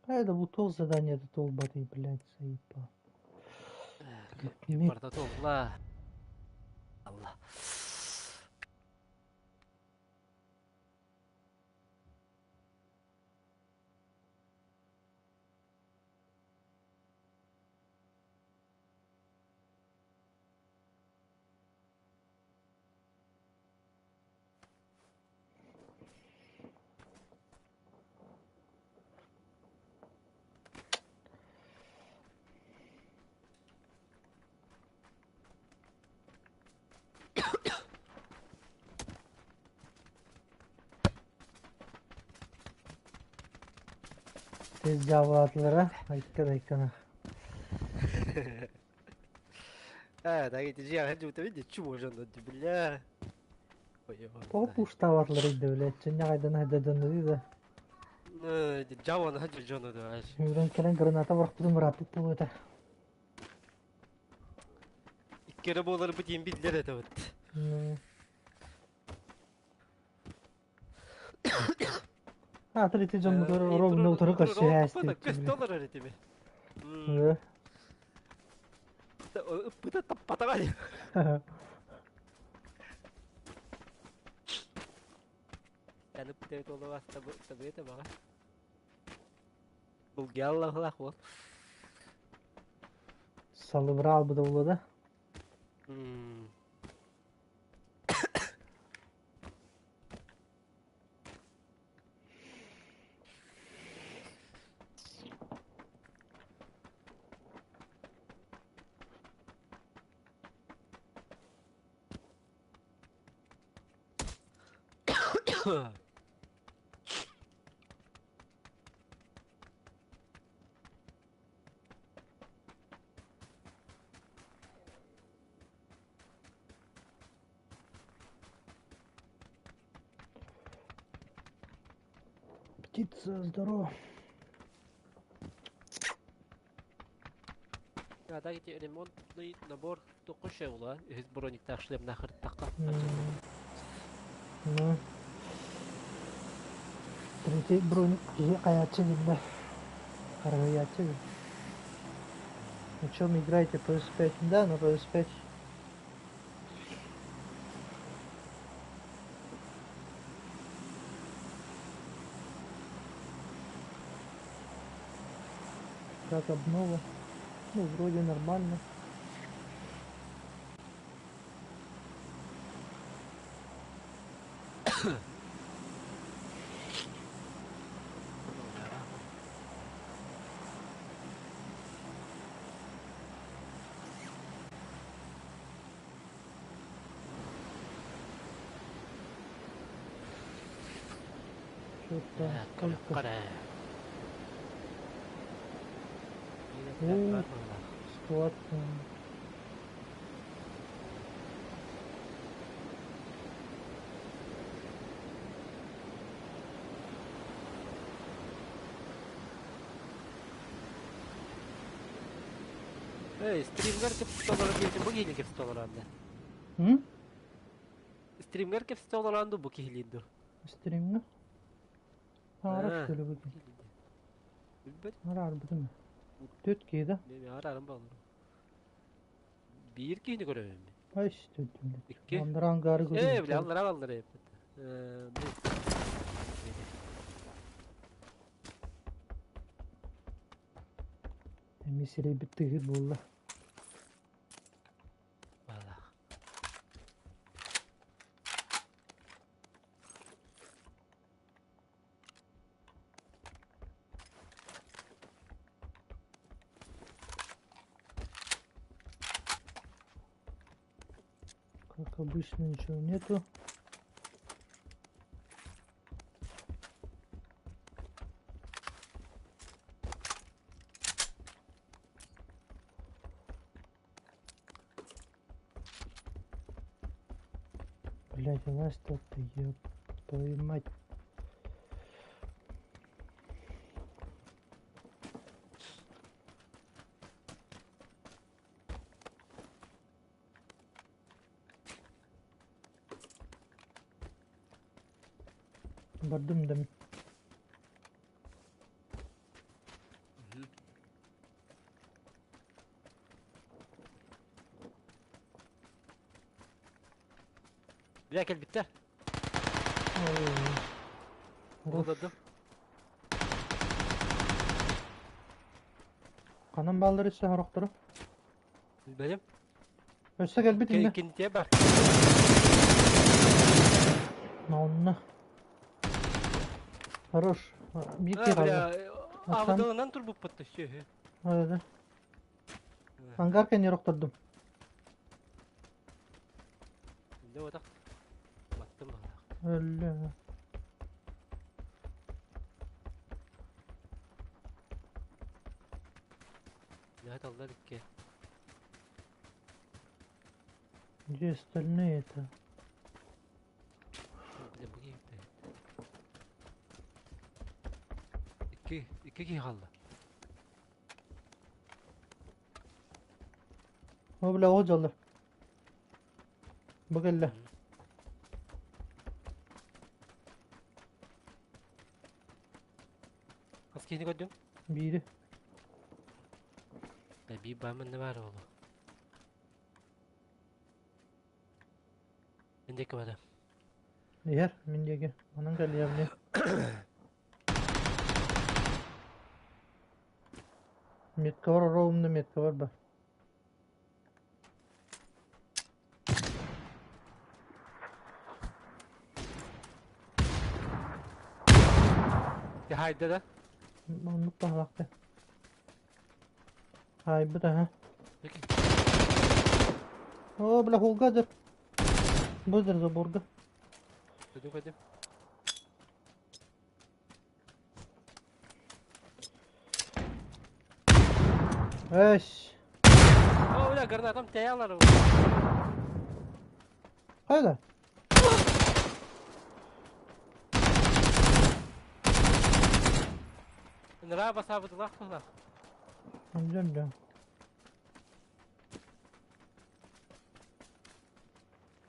А это бу туох заданиета туолбатый, блядь, заебал. Неме Барда туолла. Алла. Tez жабылатылара айткан айткана. А, так эти же я хочу видеть, чего же он, бля. Ой, Тоҕо пуштаабатылар иде, блядь, чыння кайдан айдаданы да. Жабаны хажы жону да. Үрэн кэлэн граната барахпытын бырааппыт буолуо Иккere болар бу дейін билдер это вот. А, третий дьон ровно утары көрсүһээсти. Көстө олар этими. Ыппыта таппатаға. Яны пытает олар табы бага. Бұл гялла бол. Салыбыра албыда буолуо да. Птица, здорово. А так эти ремонтный набор токуше була. Үһүс брониктаах шлемнаах ырыттахха. Ну. Третий броник киһи хайааччы биллэр. Харыһыйааччы биллэр. На чем играете? PS5? Да, на PS5. Как обнова? Ну, вроде нормально. Что-то сколько? О, склад. Эй, стримгар кэпсэтэ олорон диэбитим бу киһини кэпсэтэ олорон да. М? Стримгар кэпсэтэ олорон ду бу киһилиин ду. Стримҥа? Аара Аа. что ли бу? Билбэт. Араарбытым. Түт киһи да? Мен араарым балыр. Биир киһини көрөбүн мин. Ай, түттүм. Икки. Андар ангары Ээ, бile көрүм. аллара баллар эппит. Э, Эми сирэйбит тыгыр буолла. Балах. Как обычно, ничего нету. Блять, у нас тут ёб твою мать. Бардым да. Бля, кэлбиттэр. Олордум. Ханан бааллар өссө сорохторо? Билбэтим. Өссө кэлбит иннэ. Кинтиэ бар. Онно. Хорош. Биир киһи хаалла. Бля, абыдылынан турбуппут сүөһү. Да. Ангар кэннигэр охтордум. Үлэ отах. Маттым баҕалаах. Өллө. Үлэ таллар икки. Где остальные это? Бля, бу киһи Икки, икки киһи хаалла. О, бля, ол дьоллор. Бу кэллэ. Хас киһини көрдүҥ? Биири. Бля, биир баамын баар буолуо. Мин диэки бара. Иһэр, мин диэки. Онон кэлиэм Метка бар, ровно метка бар ба. Хайда да? Оннук баһалаахта. Хайбыт аха. О, бля, холга дыр. Бу дыр заборга. Көдүм көдүм. Эш. О, бля, гранатам тэйэлэр. Хайда? Нра басабытылах туһунах. Дьон дьон.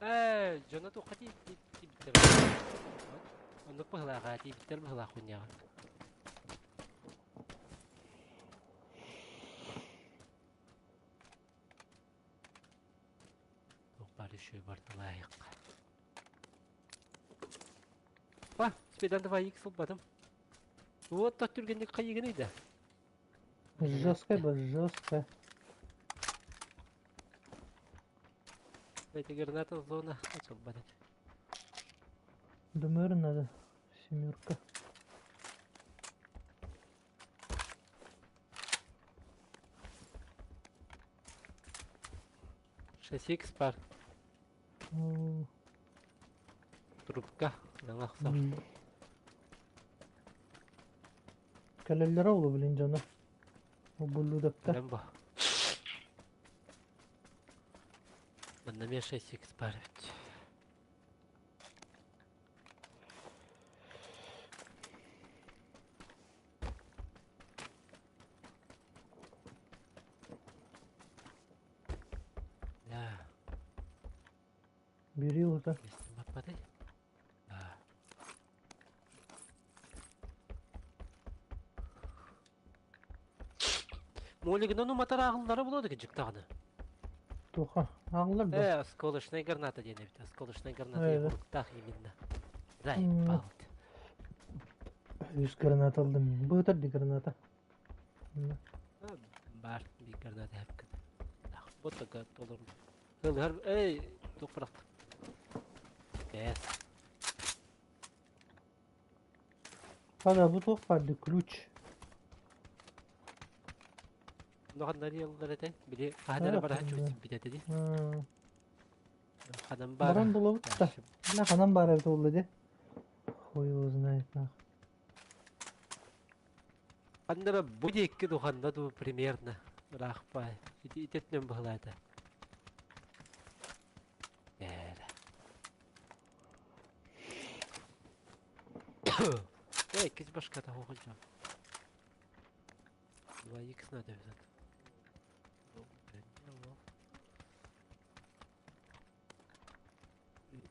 Ээ, дьоно туохха тиийбиттэр. Оннук быһылааҕа тиийбиттэр быһылаах хуйняҕа. Туох баар еще бардылаайыққа. Па, спидан 2 х ылбатым. Вот так түргенник хайыгын да. Жестко бы, жестко. Эти граната зона ачылбат. Думаю, надо. Семерка. 6 х пар. О, Трубка. Налахсар. Кэлэллэрэ олу блин дьоно. Ублюдоктар. Рэмбо. Манна эмиэ 6 х баар эбит. Да, Бери ута. баппатай. Да. Молигынан уматар ағыллары болады жыктағыны. Туха. Ағылар да. Осколочная граната диэн эбит. Осколочная граната Э, да. ягуруктах именно. Заебал. Үс граната алдым. Бу ди граната. Бар бир граната хәпкін. Ботага толор. Хылгар, эй, топрак. Бәс. Хада бу туох барды ключ. Ноганнар яллар эте. Били ханара бар хачу битете ди. Ханам бар. Баран булабыт да. На ханан бар эбит олду ди. Хуй его знает нах. Ханнара бу дикки духанна ду примерно. Рахпа. Итетнем бахлата. Бәле. Эй, кис башка того ходжам. 2х надо взять.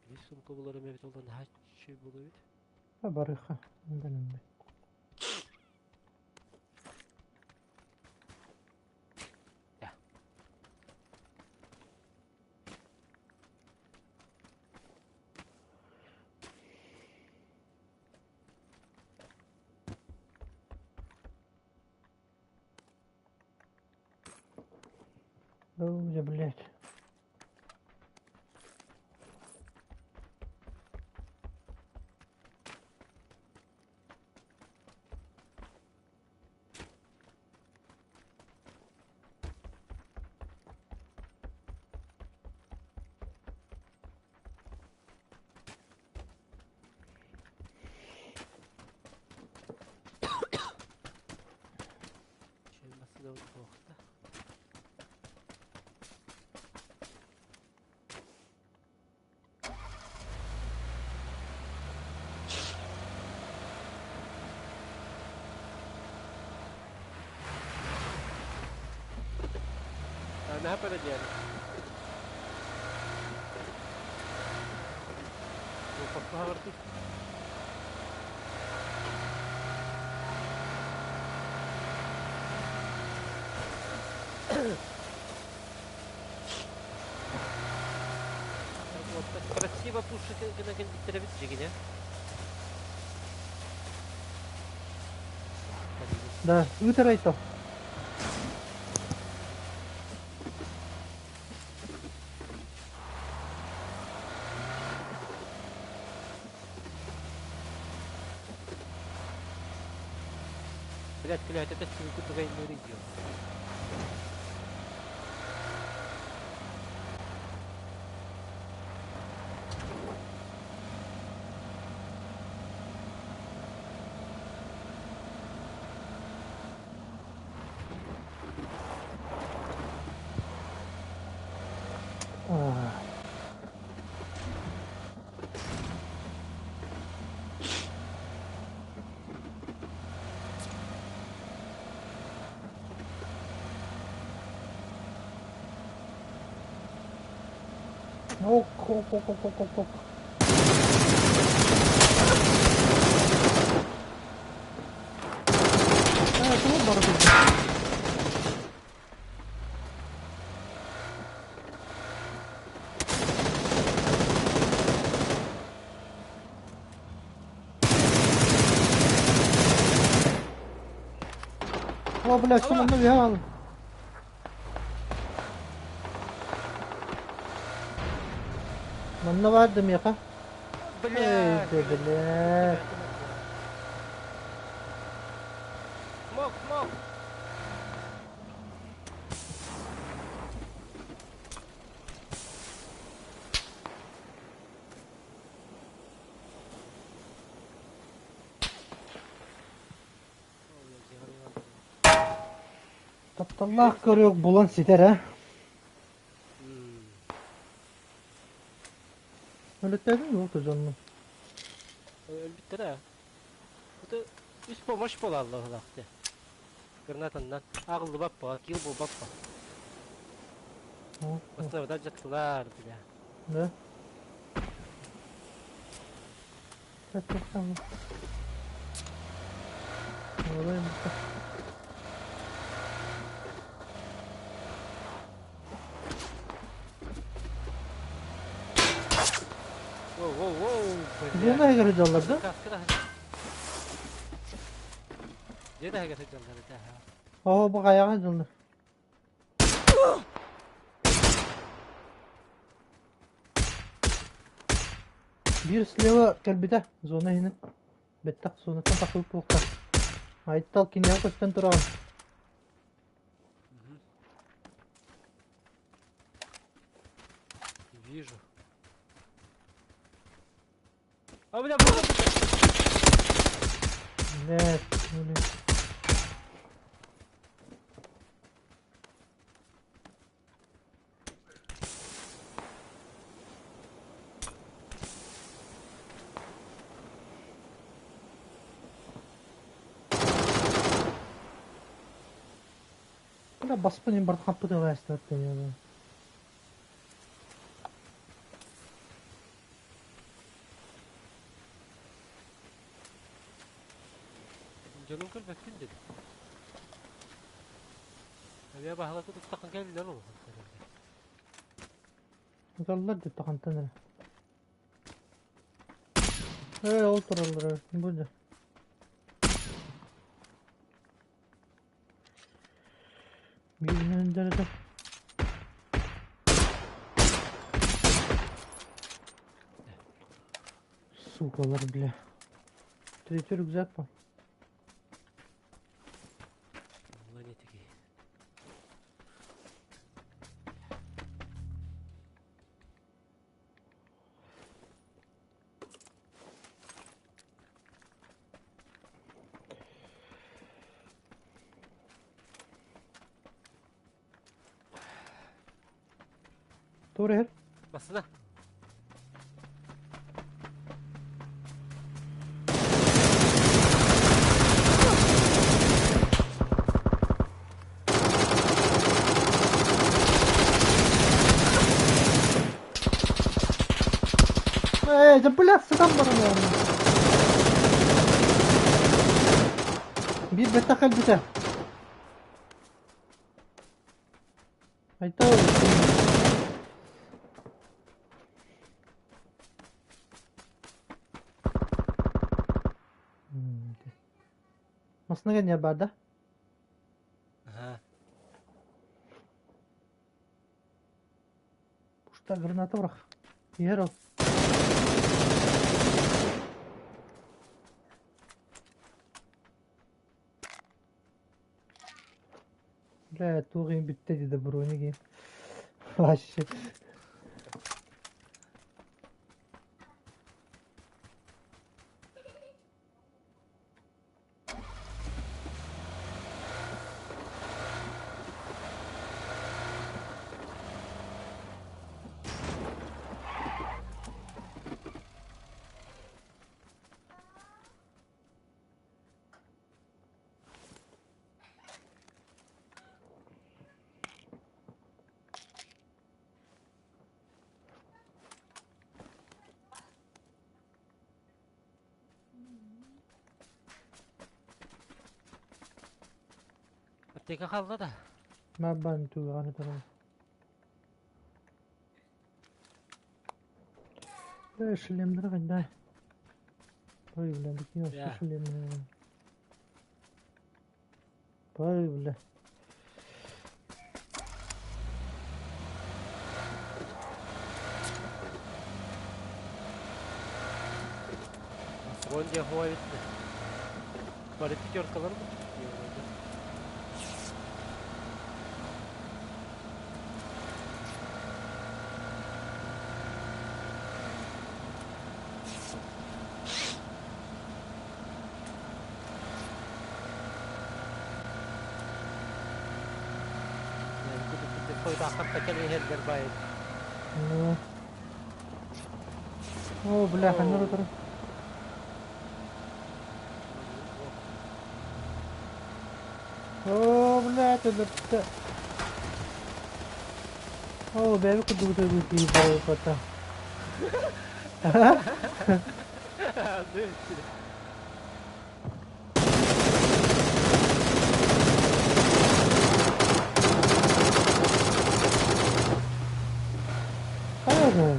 Bir сумка булар эме бит олдан хачы болу бит. Ha барыха. Билем. Я. Да, блядь. Şey masada oldu. Ne yapar yani? Bu patlağı vardı. Вот так красиво пушек на кондитере жигине. Да, ытыр. Блять, блять, опять куда не идет. Ок, ок, ок, ок, ок, ок, ок. Э, тугу бары турда? О, блядь, что он навял? Манна баар да миэхэ. Бля! Эй, бля. Мок, мок! Тапталлаах көрүөх булан ситэр ээ. Өлөттөөтүн дуо дьонну? Өлбүттэрэ. Это үс помощь буолаллар ыһылаахты. Гранатаннан ааҕыллыбаппа, киил буолбаппа. Бастабыта дьаттылар, бля. Да? Воу, воу, воу, бля. Дьиэ таһыгар сылдьаллар да? Каска да. Дьиэ таһыгар сылдьаллар да. Оо, бу хайаҕа сылдьаллар. Биир слева кэлбитэ, зона иһинэн. Бэттэх зонаттан тахсыбыт буолуохтаах. Айтал киниэхэ көстөн тураҕын. Вижу. А, бля, бля, бля. Блядь, блин. Бля, баспын им барт хаппыт ылаастаттын я. Дьонум көрбөппүн деді. Авиа баһылык туттахын кэллилэр ол. Ыталлар дии хантан эрэ. Ээ, ол тураллар бу дьэ. Бииринэн дьарыта. Сукалар, бля. Третий рюкзак по. Они такие. Тур иһэр. Басына. Ээ, дьэ, бля, сытан баран уонна. Биир бэттэх кэлбитэ. Айта Массыына кэннигэр баар да? Ага. Пушта граната бырах. Иһэр ол. Бля, туох иһин бүттэ дии да броник иһин. Вообще. Аптека хаалла да? Мабан туганы турар. Шлемдер қайда? Ой, бля, бикин вообще шлем. Ой, бля. Фронт диэн Бары пятеркалар Ну. О, бля, ханна турар. О, бля, это О, бэби курдук киһи буолбата. Хайа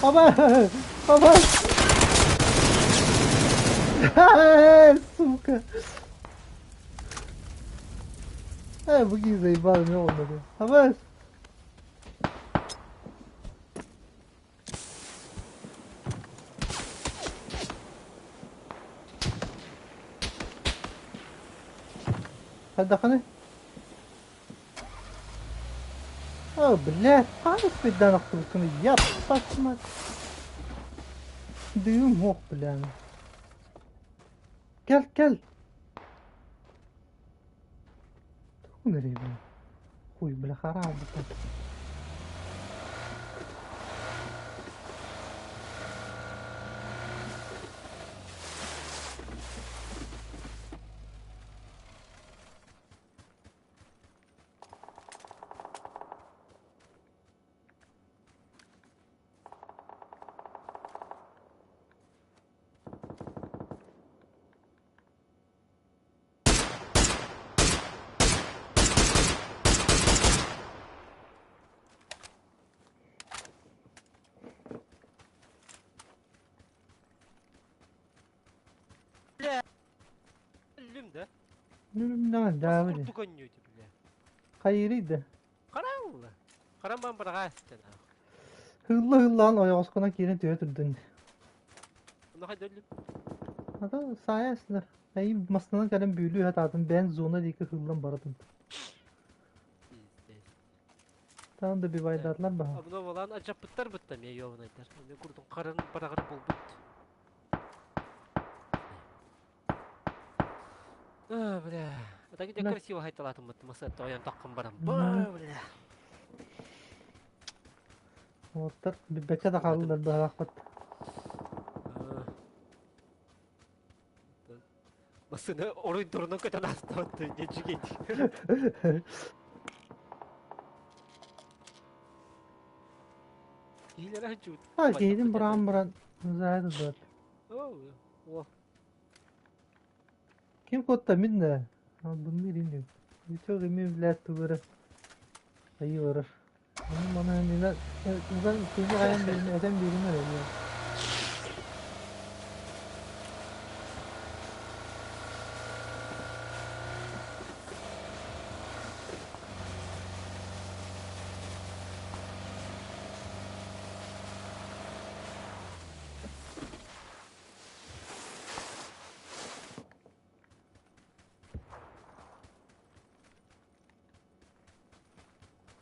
Оба! Оба! Сука! Буги заебал, не olmadı. Abbas! Хадаханы? О, блядь, хаһыс бирден охтубуккуну яппасмат. Дыым ох, бля. Кел, кел. Тугун бля. Хуй, бля, харам. Өллүм да. Нүрүмнэҕин даабы. Курдук онньуйду бля. Хайырыйда. Караулла. Карамбан бараҕаастан. Хылла хыллаан ойоҕоскунан киирэн түһэ турдун. Онно өллүм. Ата саайа сылар. Ай маснанан кэлэн бүүлүү хатаатын бэйэн зона диэки хыллан баратын. Там добивайдатлар баха. Абына болан ачаппыттар бытта ме ёбунайдар. Мен курдун каран барагыр болбут. А, бля. А так где красиво хайталатым бытты маса тоян таккан барам. Ба, бля. Оттар бэккэ да хааллар баһаахпат. Масына оруй дурунан көтөн астабатты нечигет. Киһилere хачут. Ha киһитин быраан баран заайда дуот. О, Ким куотта мин да. Бұны ирин Үтө эми блядь тугары. Айы барар. Onun bana neden neden kızı ayın birini eden birini öyle.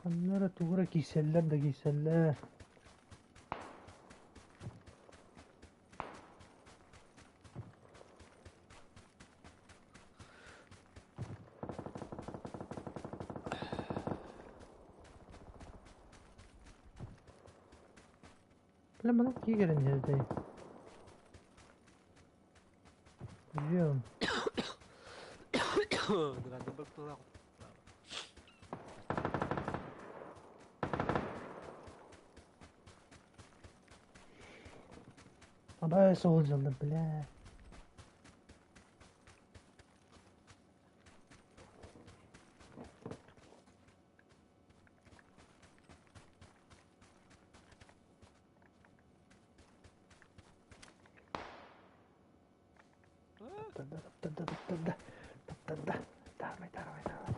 Kanlara тугура кийселлер да кийселлер. Бля, мана кийгерин жерде. Biliyorum. Абай сылдьаллар, бля. Таптарда, таптарда, таптарда, таптарда. Давай, давай, давай.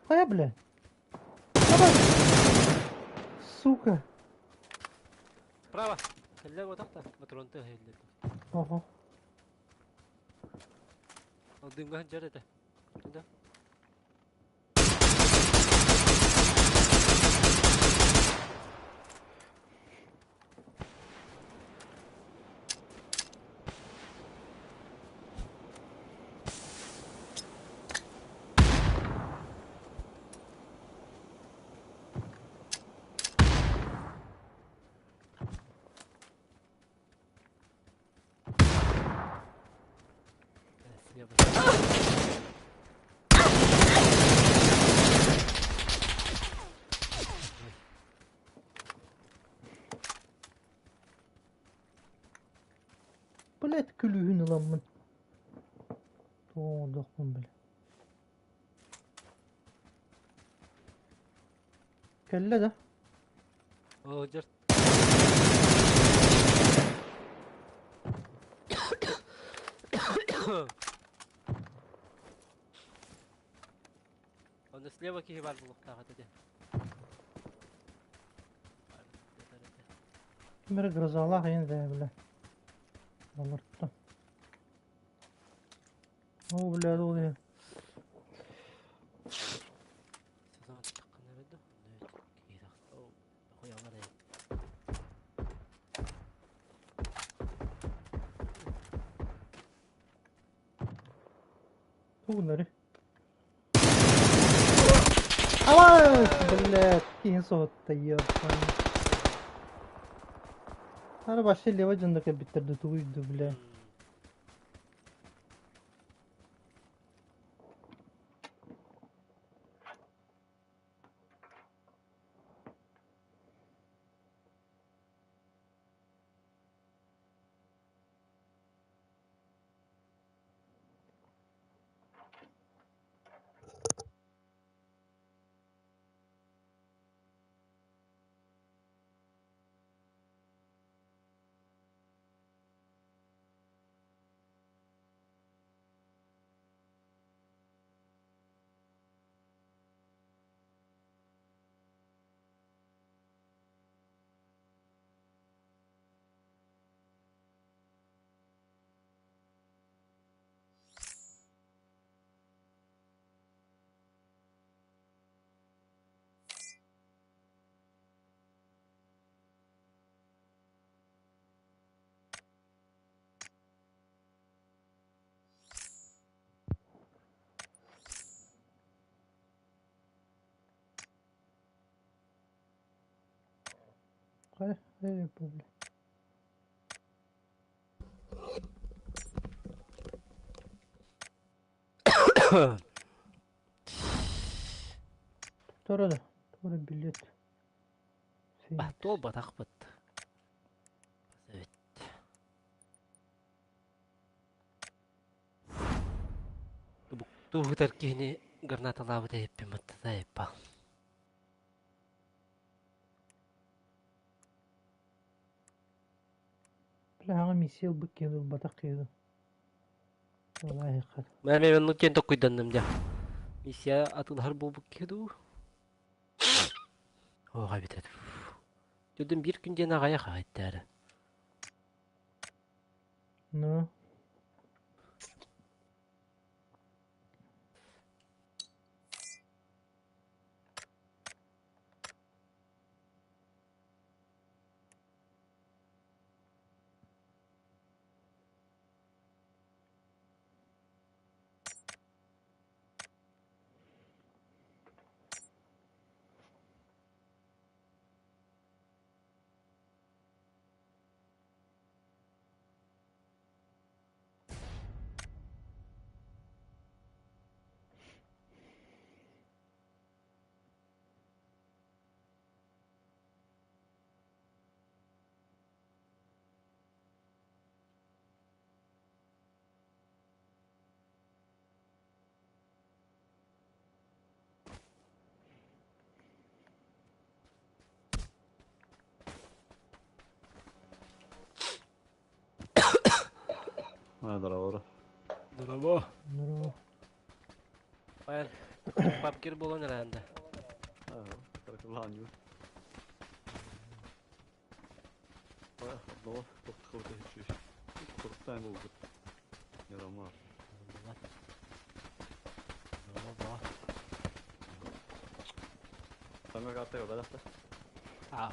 Хайа, бля? Давай! Сука! Справа. Кэллэ отахта. Патрон тыаһа иһиллэр. Ого. Ол дымҥа сылдьар этэ. Да? Блядь, күлүүһүн ыламмын. Туох оҥордохпун бile. Кэллэ да? О, дьэр. Онно слева киһи баар буолуохтаах этэ дии. Ким эрэ грозалаах иһин да бля. Олорто. О, бля, ол иһин. Сезон таххана эбит дуу? Хуялар Тугуннары. Авай, блядь, киһин соһутта, ёбаный. Ары вообще лево дьонно кэлбиттэр да тугуйду, бля. Хайа, э, бля. Тура да, тура билет. Туол батахпыт. Эбит. Туһутар киһини гранаталаабыт эһиппин баттата эппа. Бля, аҕа миссия ылбыт киһи ылбатах киһи. Олаһыххат. Мен мен ну тен токуйданным дьэ. Миссия атылаһар буолбут киһи дуу? Оҕа эбит. Дьүдүн биир күн диэн аҕайах аҕайттаары. Ну, Здорово. Здорово. Здорово. Баян, папкир буолан эрэ Ланю. Одного Куртан болбут. Ярамар. Саҥа карта көрбөтөхтөр. Аа.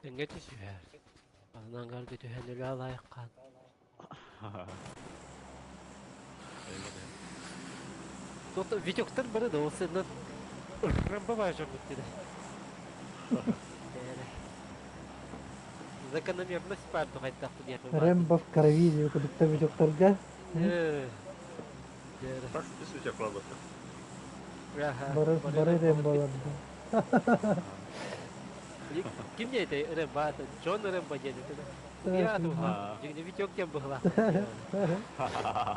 Тэҥҥэ түсүһэр. Анан аҥарга түһэн өлө алайаххан. Тут Витектар бары да ол сыннан Рэмбо жорбут диде. Закономерность баар тухайдахпын диэн. Рэмбо в крови диye кудукта Витектарга. Так, здесь у тебя правда. Бары бары Рэмболарда. Ким диэтэй Рэмбо Джон Рэмбо диэн этэ. Я туха. Дьиҥне Витек диэн быһылаах. Ага.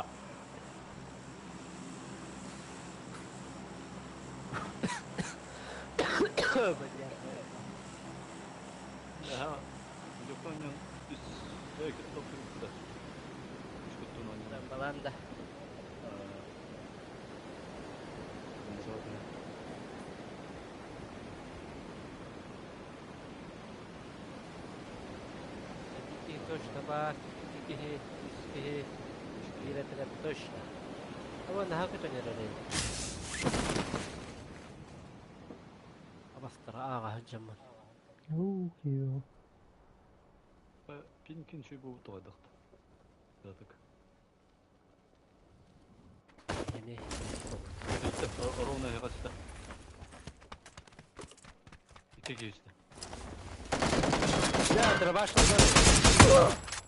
Витектан үс Рэмболанда. Икки точно баар, икки киһи, үс киһи, биир этэрэ точно. Ама наһаа көтөн эрэр эбит. Абастара ааҕа сылдьаммын. Уу, кио. Пинкин чүй буолбут тоҕойдохто. Датык. Эми. Ровно эҕэстэ. Икки киһистэ. Да, дробаш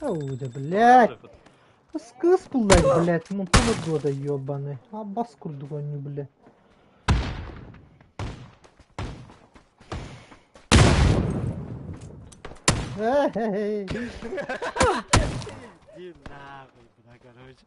Ау, да, блядь. Скыс, блядь, блядь, ну года ебаный. А бас курдук они, блядь. Эй! Иди нахуй, бля, короче.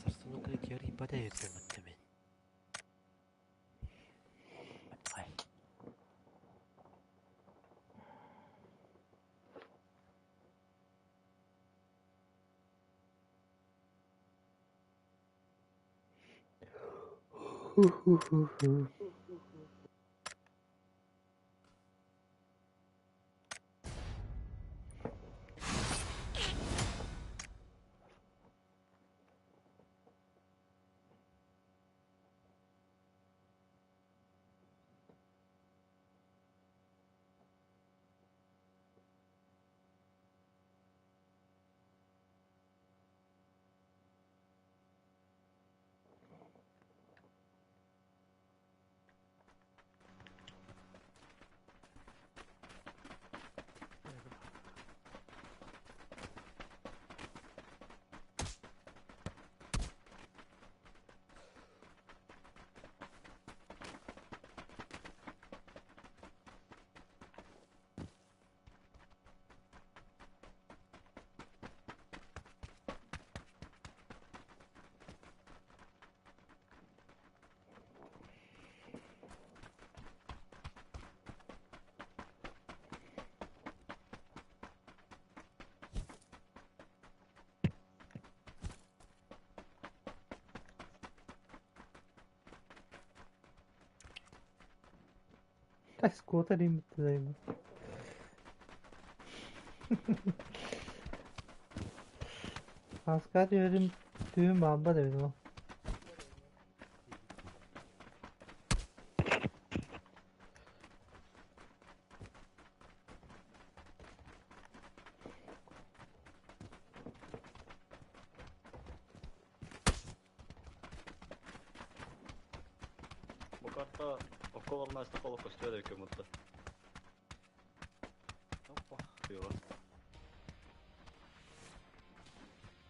Сарсын укрытие подает мин. Ай. Ху-ху-ху-ху. Таскота риммит. Аска түһэрим түүн баалбат эбит ол. Бу карта окко олорнаста холо көстүө да көмөттө. Опа, тыала.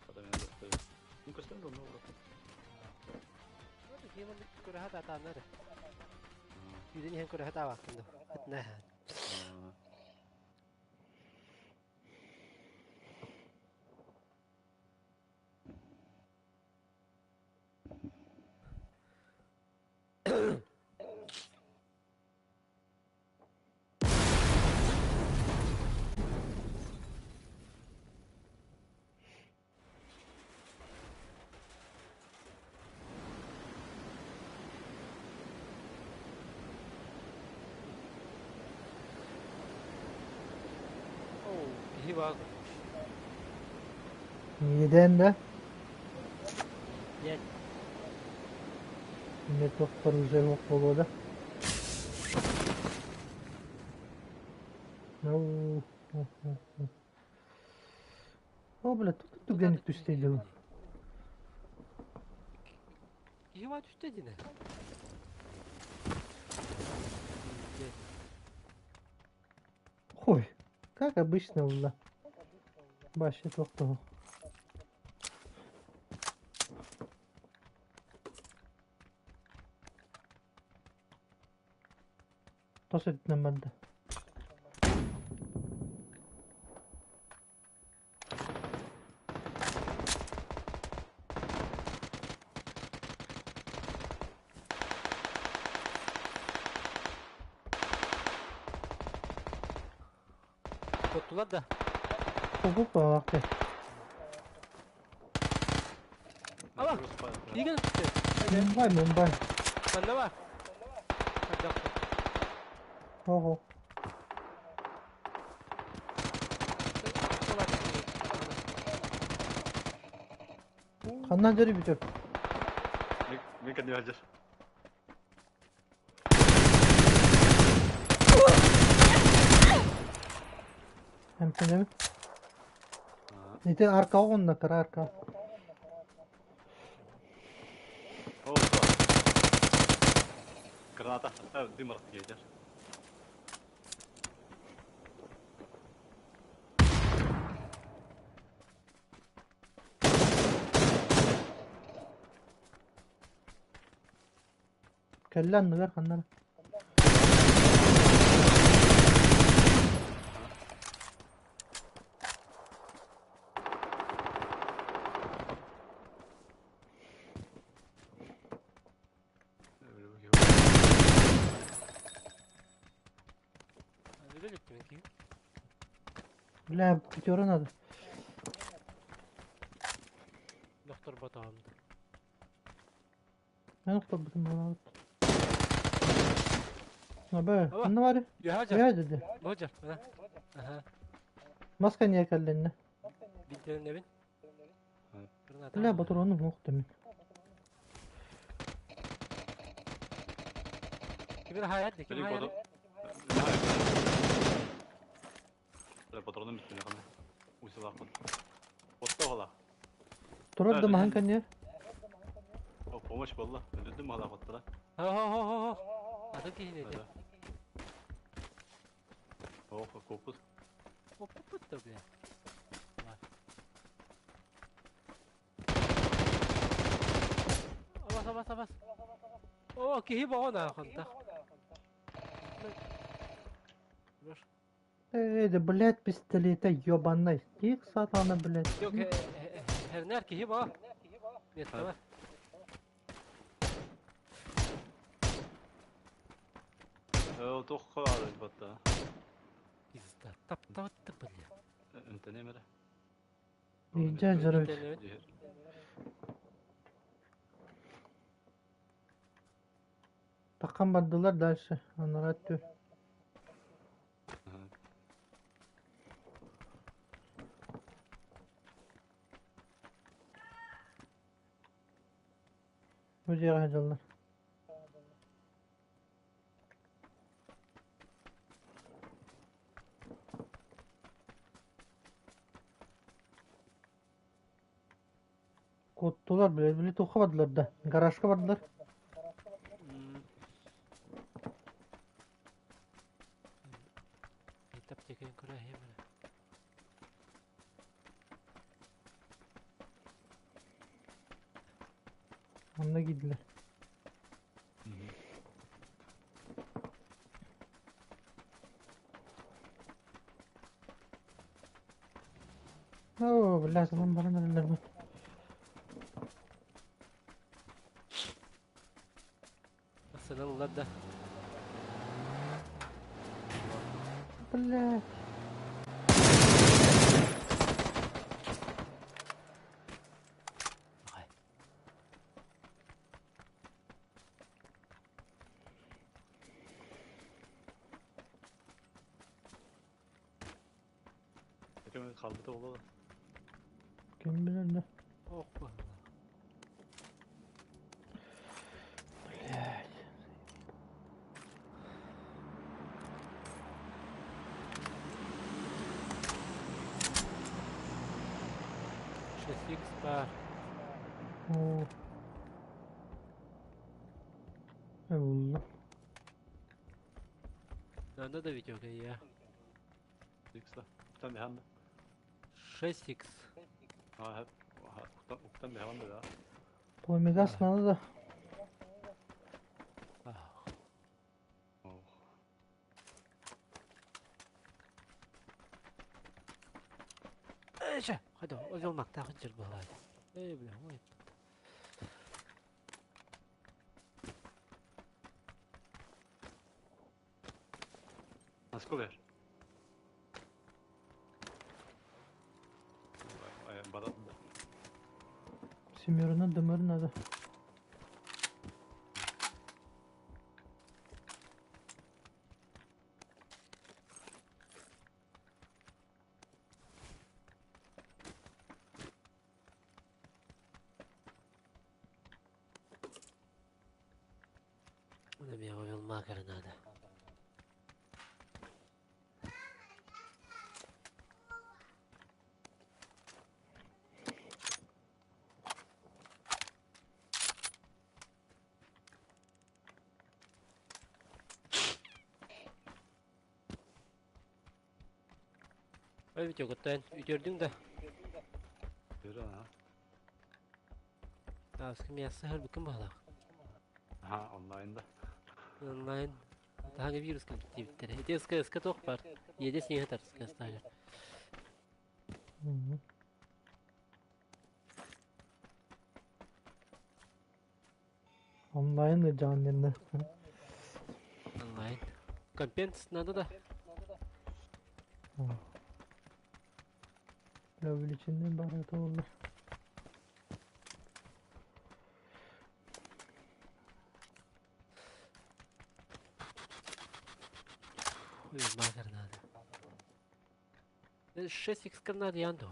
Хата мен көстөр. Мен көстөн да онно Көрөһө тааннар. Күүдэн иһэн көрөһө таабаккын да. Нэ. Киһи баар. Neden de? Нет. Не тохтор уже буолуо да. Ну, О, бля, тут түгэнник түстэ дьылы. Киһи баар түстэ динэ. Хуй, как обычно буолла. Башы тохтоо. Тос өттүнэн барда. Тоттулар да. Хукук баҕалаахтар. Ала. Киһи түстэ. Мумбай, Мумбай. Манна бар. Хайдах. Ого. Ханна дьөрү бүтөр. Мен кәдімгі хажар. Эмтэнэбин. Ити арка оҕунна кыра арка. О, Граната. Дым артық Кэллэ анныгар ханна. Бля, пятера надо. Доктор ботоомду. Мен охторбутум буолаабыт. Абы, Аба. ханна бары? Үһэ Үһэ деді. Божар. Аха. Маска не кэллэннэ. Бинтенебин. Бля, батурону муох дэмин. Кимир хаят, ким хаят? Патроным бүттүнэ қана. Усылақпын. Отта ола. Турар да махан кэнниэр. О, помощь болла. Өлүдүм мала оттара. Хо хо хо хо. Атын киһини эти. О, копус. Оппут да бля. Абас абас абас. О, киһи боҕон ахонта. Эй, да, блядь, пистолета ебаный. Тих сатана, блядь. Yok, herner киһи боо. Нет, давай. Тоқ қоғады батта. Пизда. Таптаватты бля. Үнтенемері. Иджа жарович. Таққан бардылар дальше. Анарат түр. Бу дьиэҕэ сылдьаллар. Куоттулар, били, били туохха бардылар да? Гаражка бардылар. Аптеканы көрөһүм эрэ. Онно киирдилэр. Оо, бля, санам баран эрэллэр бу. Ысырыллар да. Бля. Хай. Ким хаалбыта буолуо. Ким билэр да. Ох, быһыылаах. Блядь. 6х баар. Оо. Булла. Надо да видео я. Икс да. Уктан биһан да. 6х. А, уктан уктан биһан да. Помегас надо да. Ох. Эчэ, хайда, озел мактаах жер баалай. Эй, бля, ой. Насколько бер? Барат. Семерына дымыр надо. Уна меня вывел макар надо. Ой, видео көттөн үтөрдүң да. Бер ана. Аскы мясо хөр бүкүн баалаах. Аха, онлайн да. Онлайн. Таһаҥа вирус кэлбит диэбиттэрэ. Ити СКС-ка туох баар? Иэдэс иһэ тарскастааҕар. Онлайн ыдьаҕын диэннэ. Онлайн. Компенс надо да? Для увеличения бары олар. Ой, мазер надо. 6х надо ян доо.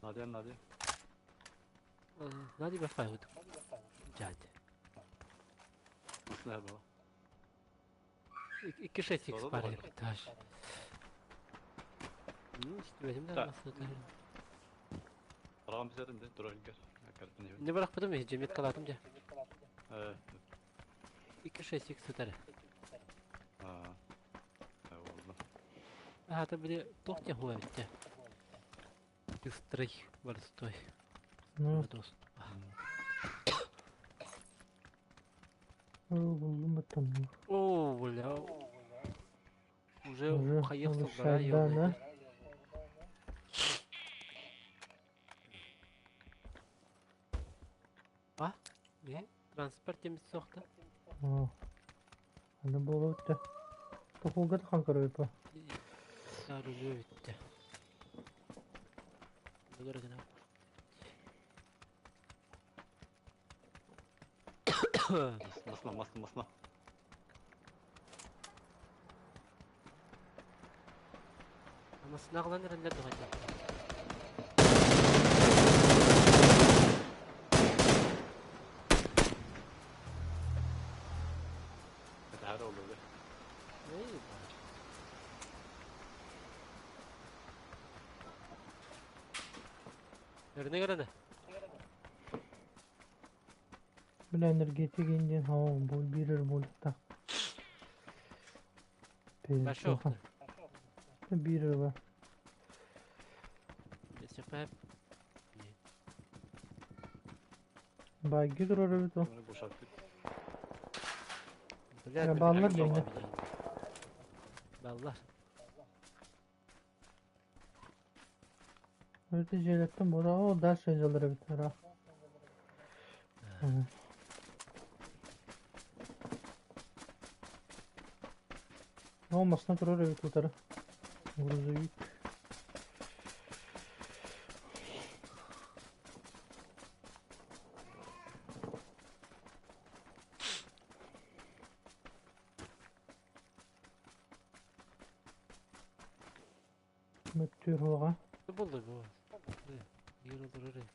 Надя, Надя. Надя бафай вот. Дядя. Nasıl bu? 2 6х Doğru бар mu? эпитаж. Ну, истибэтим да Так. масына. Арам bizlerinde dur gel. Не бырахпытым э, жемет калатым дьэ. Э, 2 6х сытар. а. Oldu. Аата били туох диэн хуа эбит дьэ. Быстрый, борстой. Ну, Дос. булдум баттам. О, бля. Уже Уже хайах улучшает, да, да. А? Не? Транспорт темис сохта. О. Аны болуп да. Тохулга да хан көрөйпө. Сарылıyor bitti. Göre gene. Masna, masna, masna. Ama sınavlan nerede doğacak? Таһар олуга. Өрүнэ көрөнө. Бля энергетик диэн оо бу биир буолуохтаах. Большой. Биир ыла. Если Байги турар эбит ол. Bunu boşalttık. Бля, Баллар дьиҥэ. Баллар. Öte дьиэлэртэн буола оо дальше дьаллар эбит ыраах. Оо масына турар эбит утары. Грузовик. Мөттүөр уоҕа. Булду бу. Биир олорор эбит.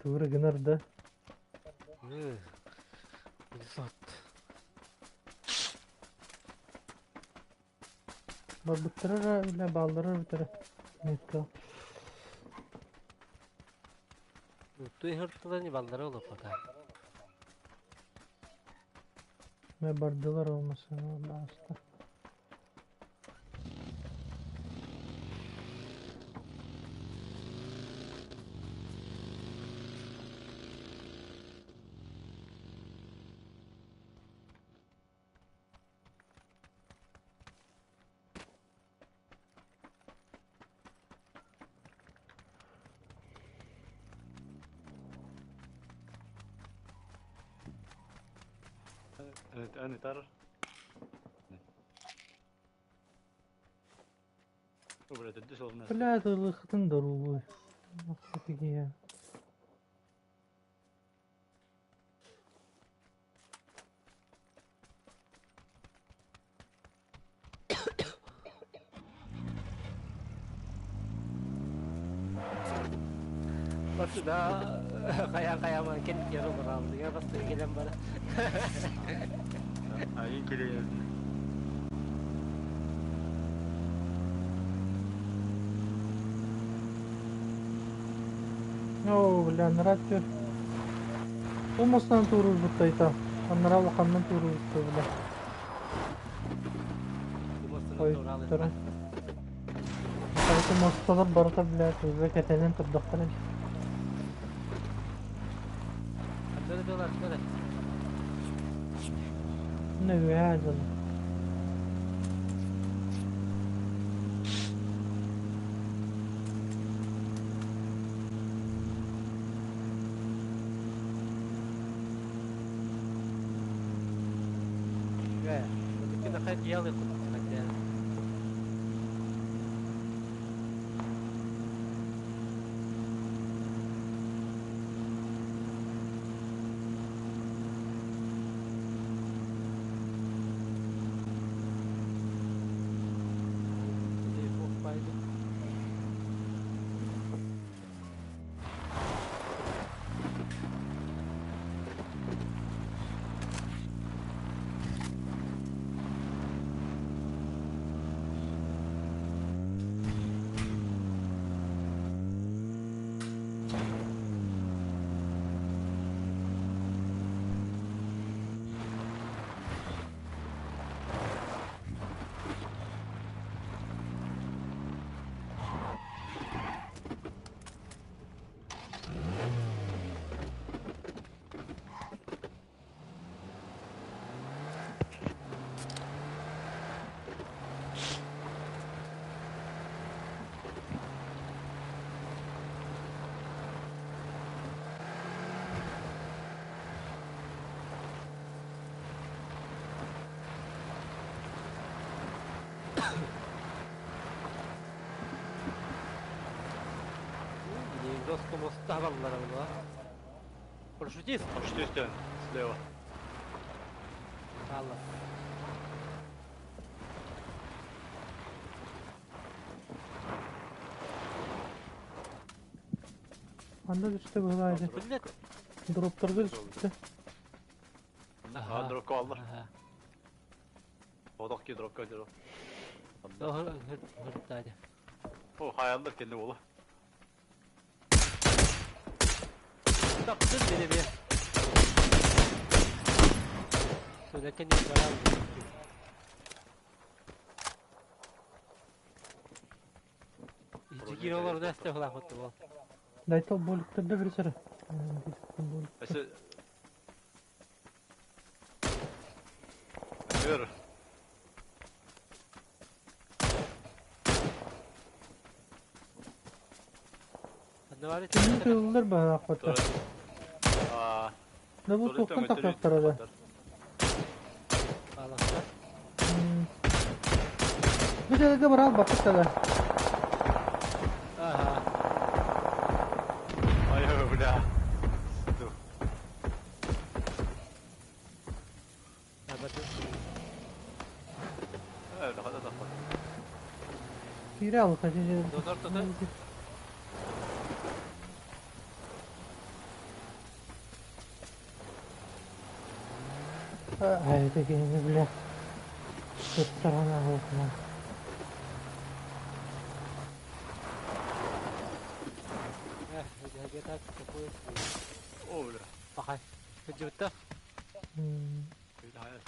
Тугу гынар да. Сот. Барбыттара бля бааллара бүтэрэ. Метка. Туй хыртылар баллара олоп пока. Мэ бардылар olmasın бааста. أنا ترى. Бля, ты дышал в Бля, это лыхтын дарулуй. Офигеть. Басы да кая кая ма кен кero баралды. Я басты келем бара. Ayın kere Оо, бля, нраттер. Olmasından тууру буттайта. Аннара улаханнан тууру бутта, бля. Ой, тура. Хайты мосталар барыта, бля, туза кэтэнэн турдахтар. Не үһээ дьон. Жестко моста баллара была. Парашютист. Парашютист слева. Алла. Анда түстэ быһылаайды. Блядь. Дроптарга түстэ. Ага, дроп. Дропка аллар. Ага. Бодох ки дропка дьоро. Хыр О, хаяллар кэннэ буола. Таптын били бе. Сөлекен баран. Ичигир олар да сте хала хоту бол. Дайте боликтарда bir сere. Болик. Эсе Өр. Аннавары Kimin kırılır bana akvata. Аа. Ne bu tohkan takraktar da. Алахта. Bir de барал бакыт да. Ага. Ай, бля. Абады. Э, да, да, да. Кире ал kaçıncı. Донор тута. Ай, такие, бля. Сторона окна. Э, где-то такой. О, бля. Пахай. Жутта. Хайа.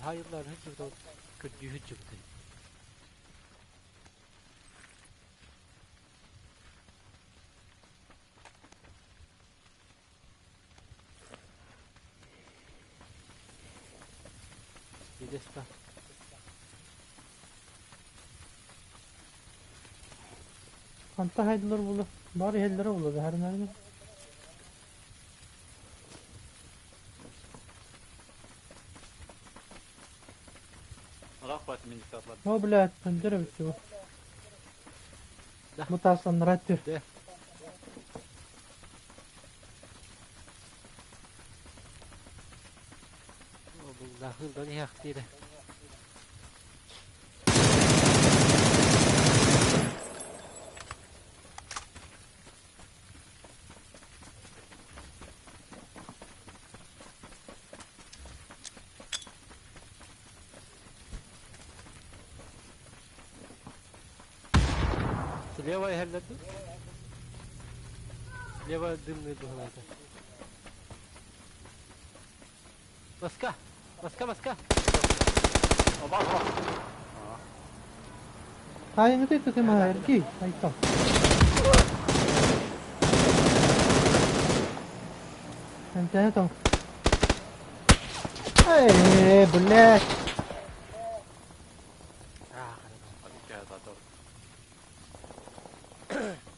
Хайылар жутта. Күдү жутта. Видишь-ка. Anta haydılar bulu. Bari hellere bulu. Her nerede? Рах бат мин татлар. О, блядь, пендere bitti bu. Да. Bu taslan rattür. Да. Бұл нахыл яқтыйды. Слева иһэллэрдин. Слева дымный дуһалаата. Маска! Маска, маска! Оба, оба. Hayır, ne dedi ma erki. Ayta. Интернет там. Эй, блядь.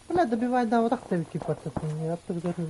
Бля, добивай, да, вот так ты типа, я так говорю,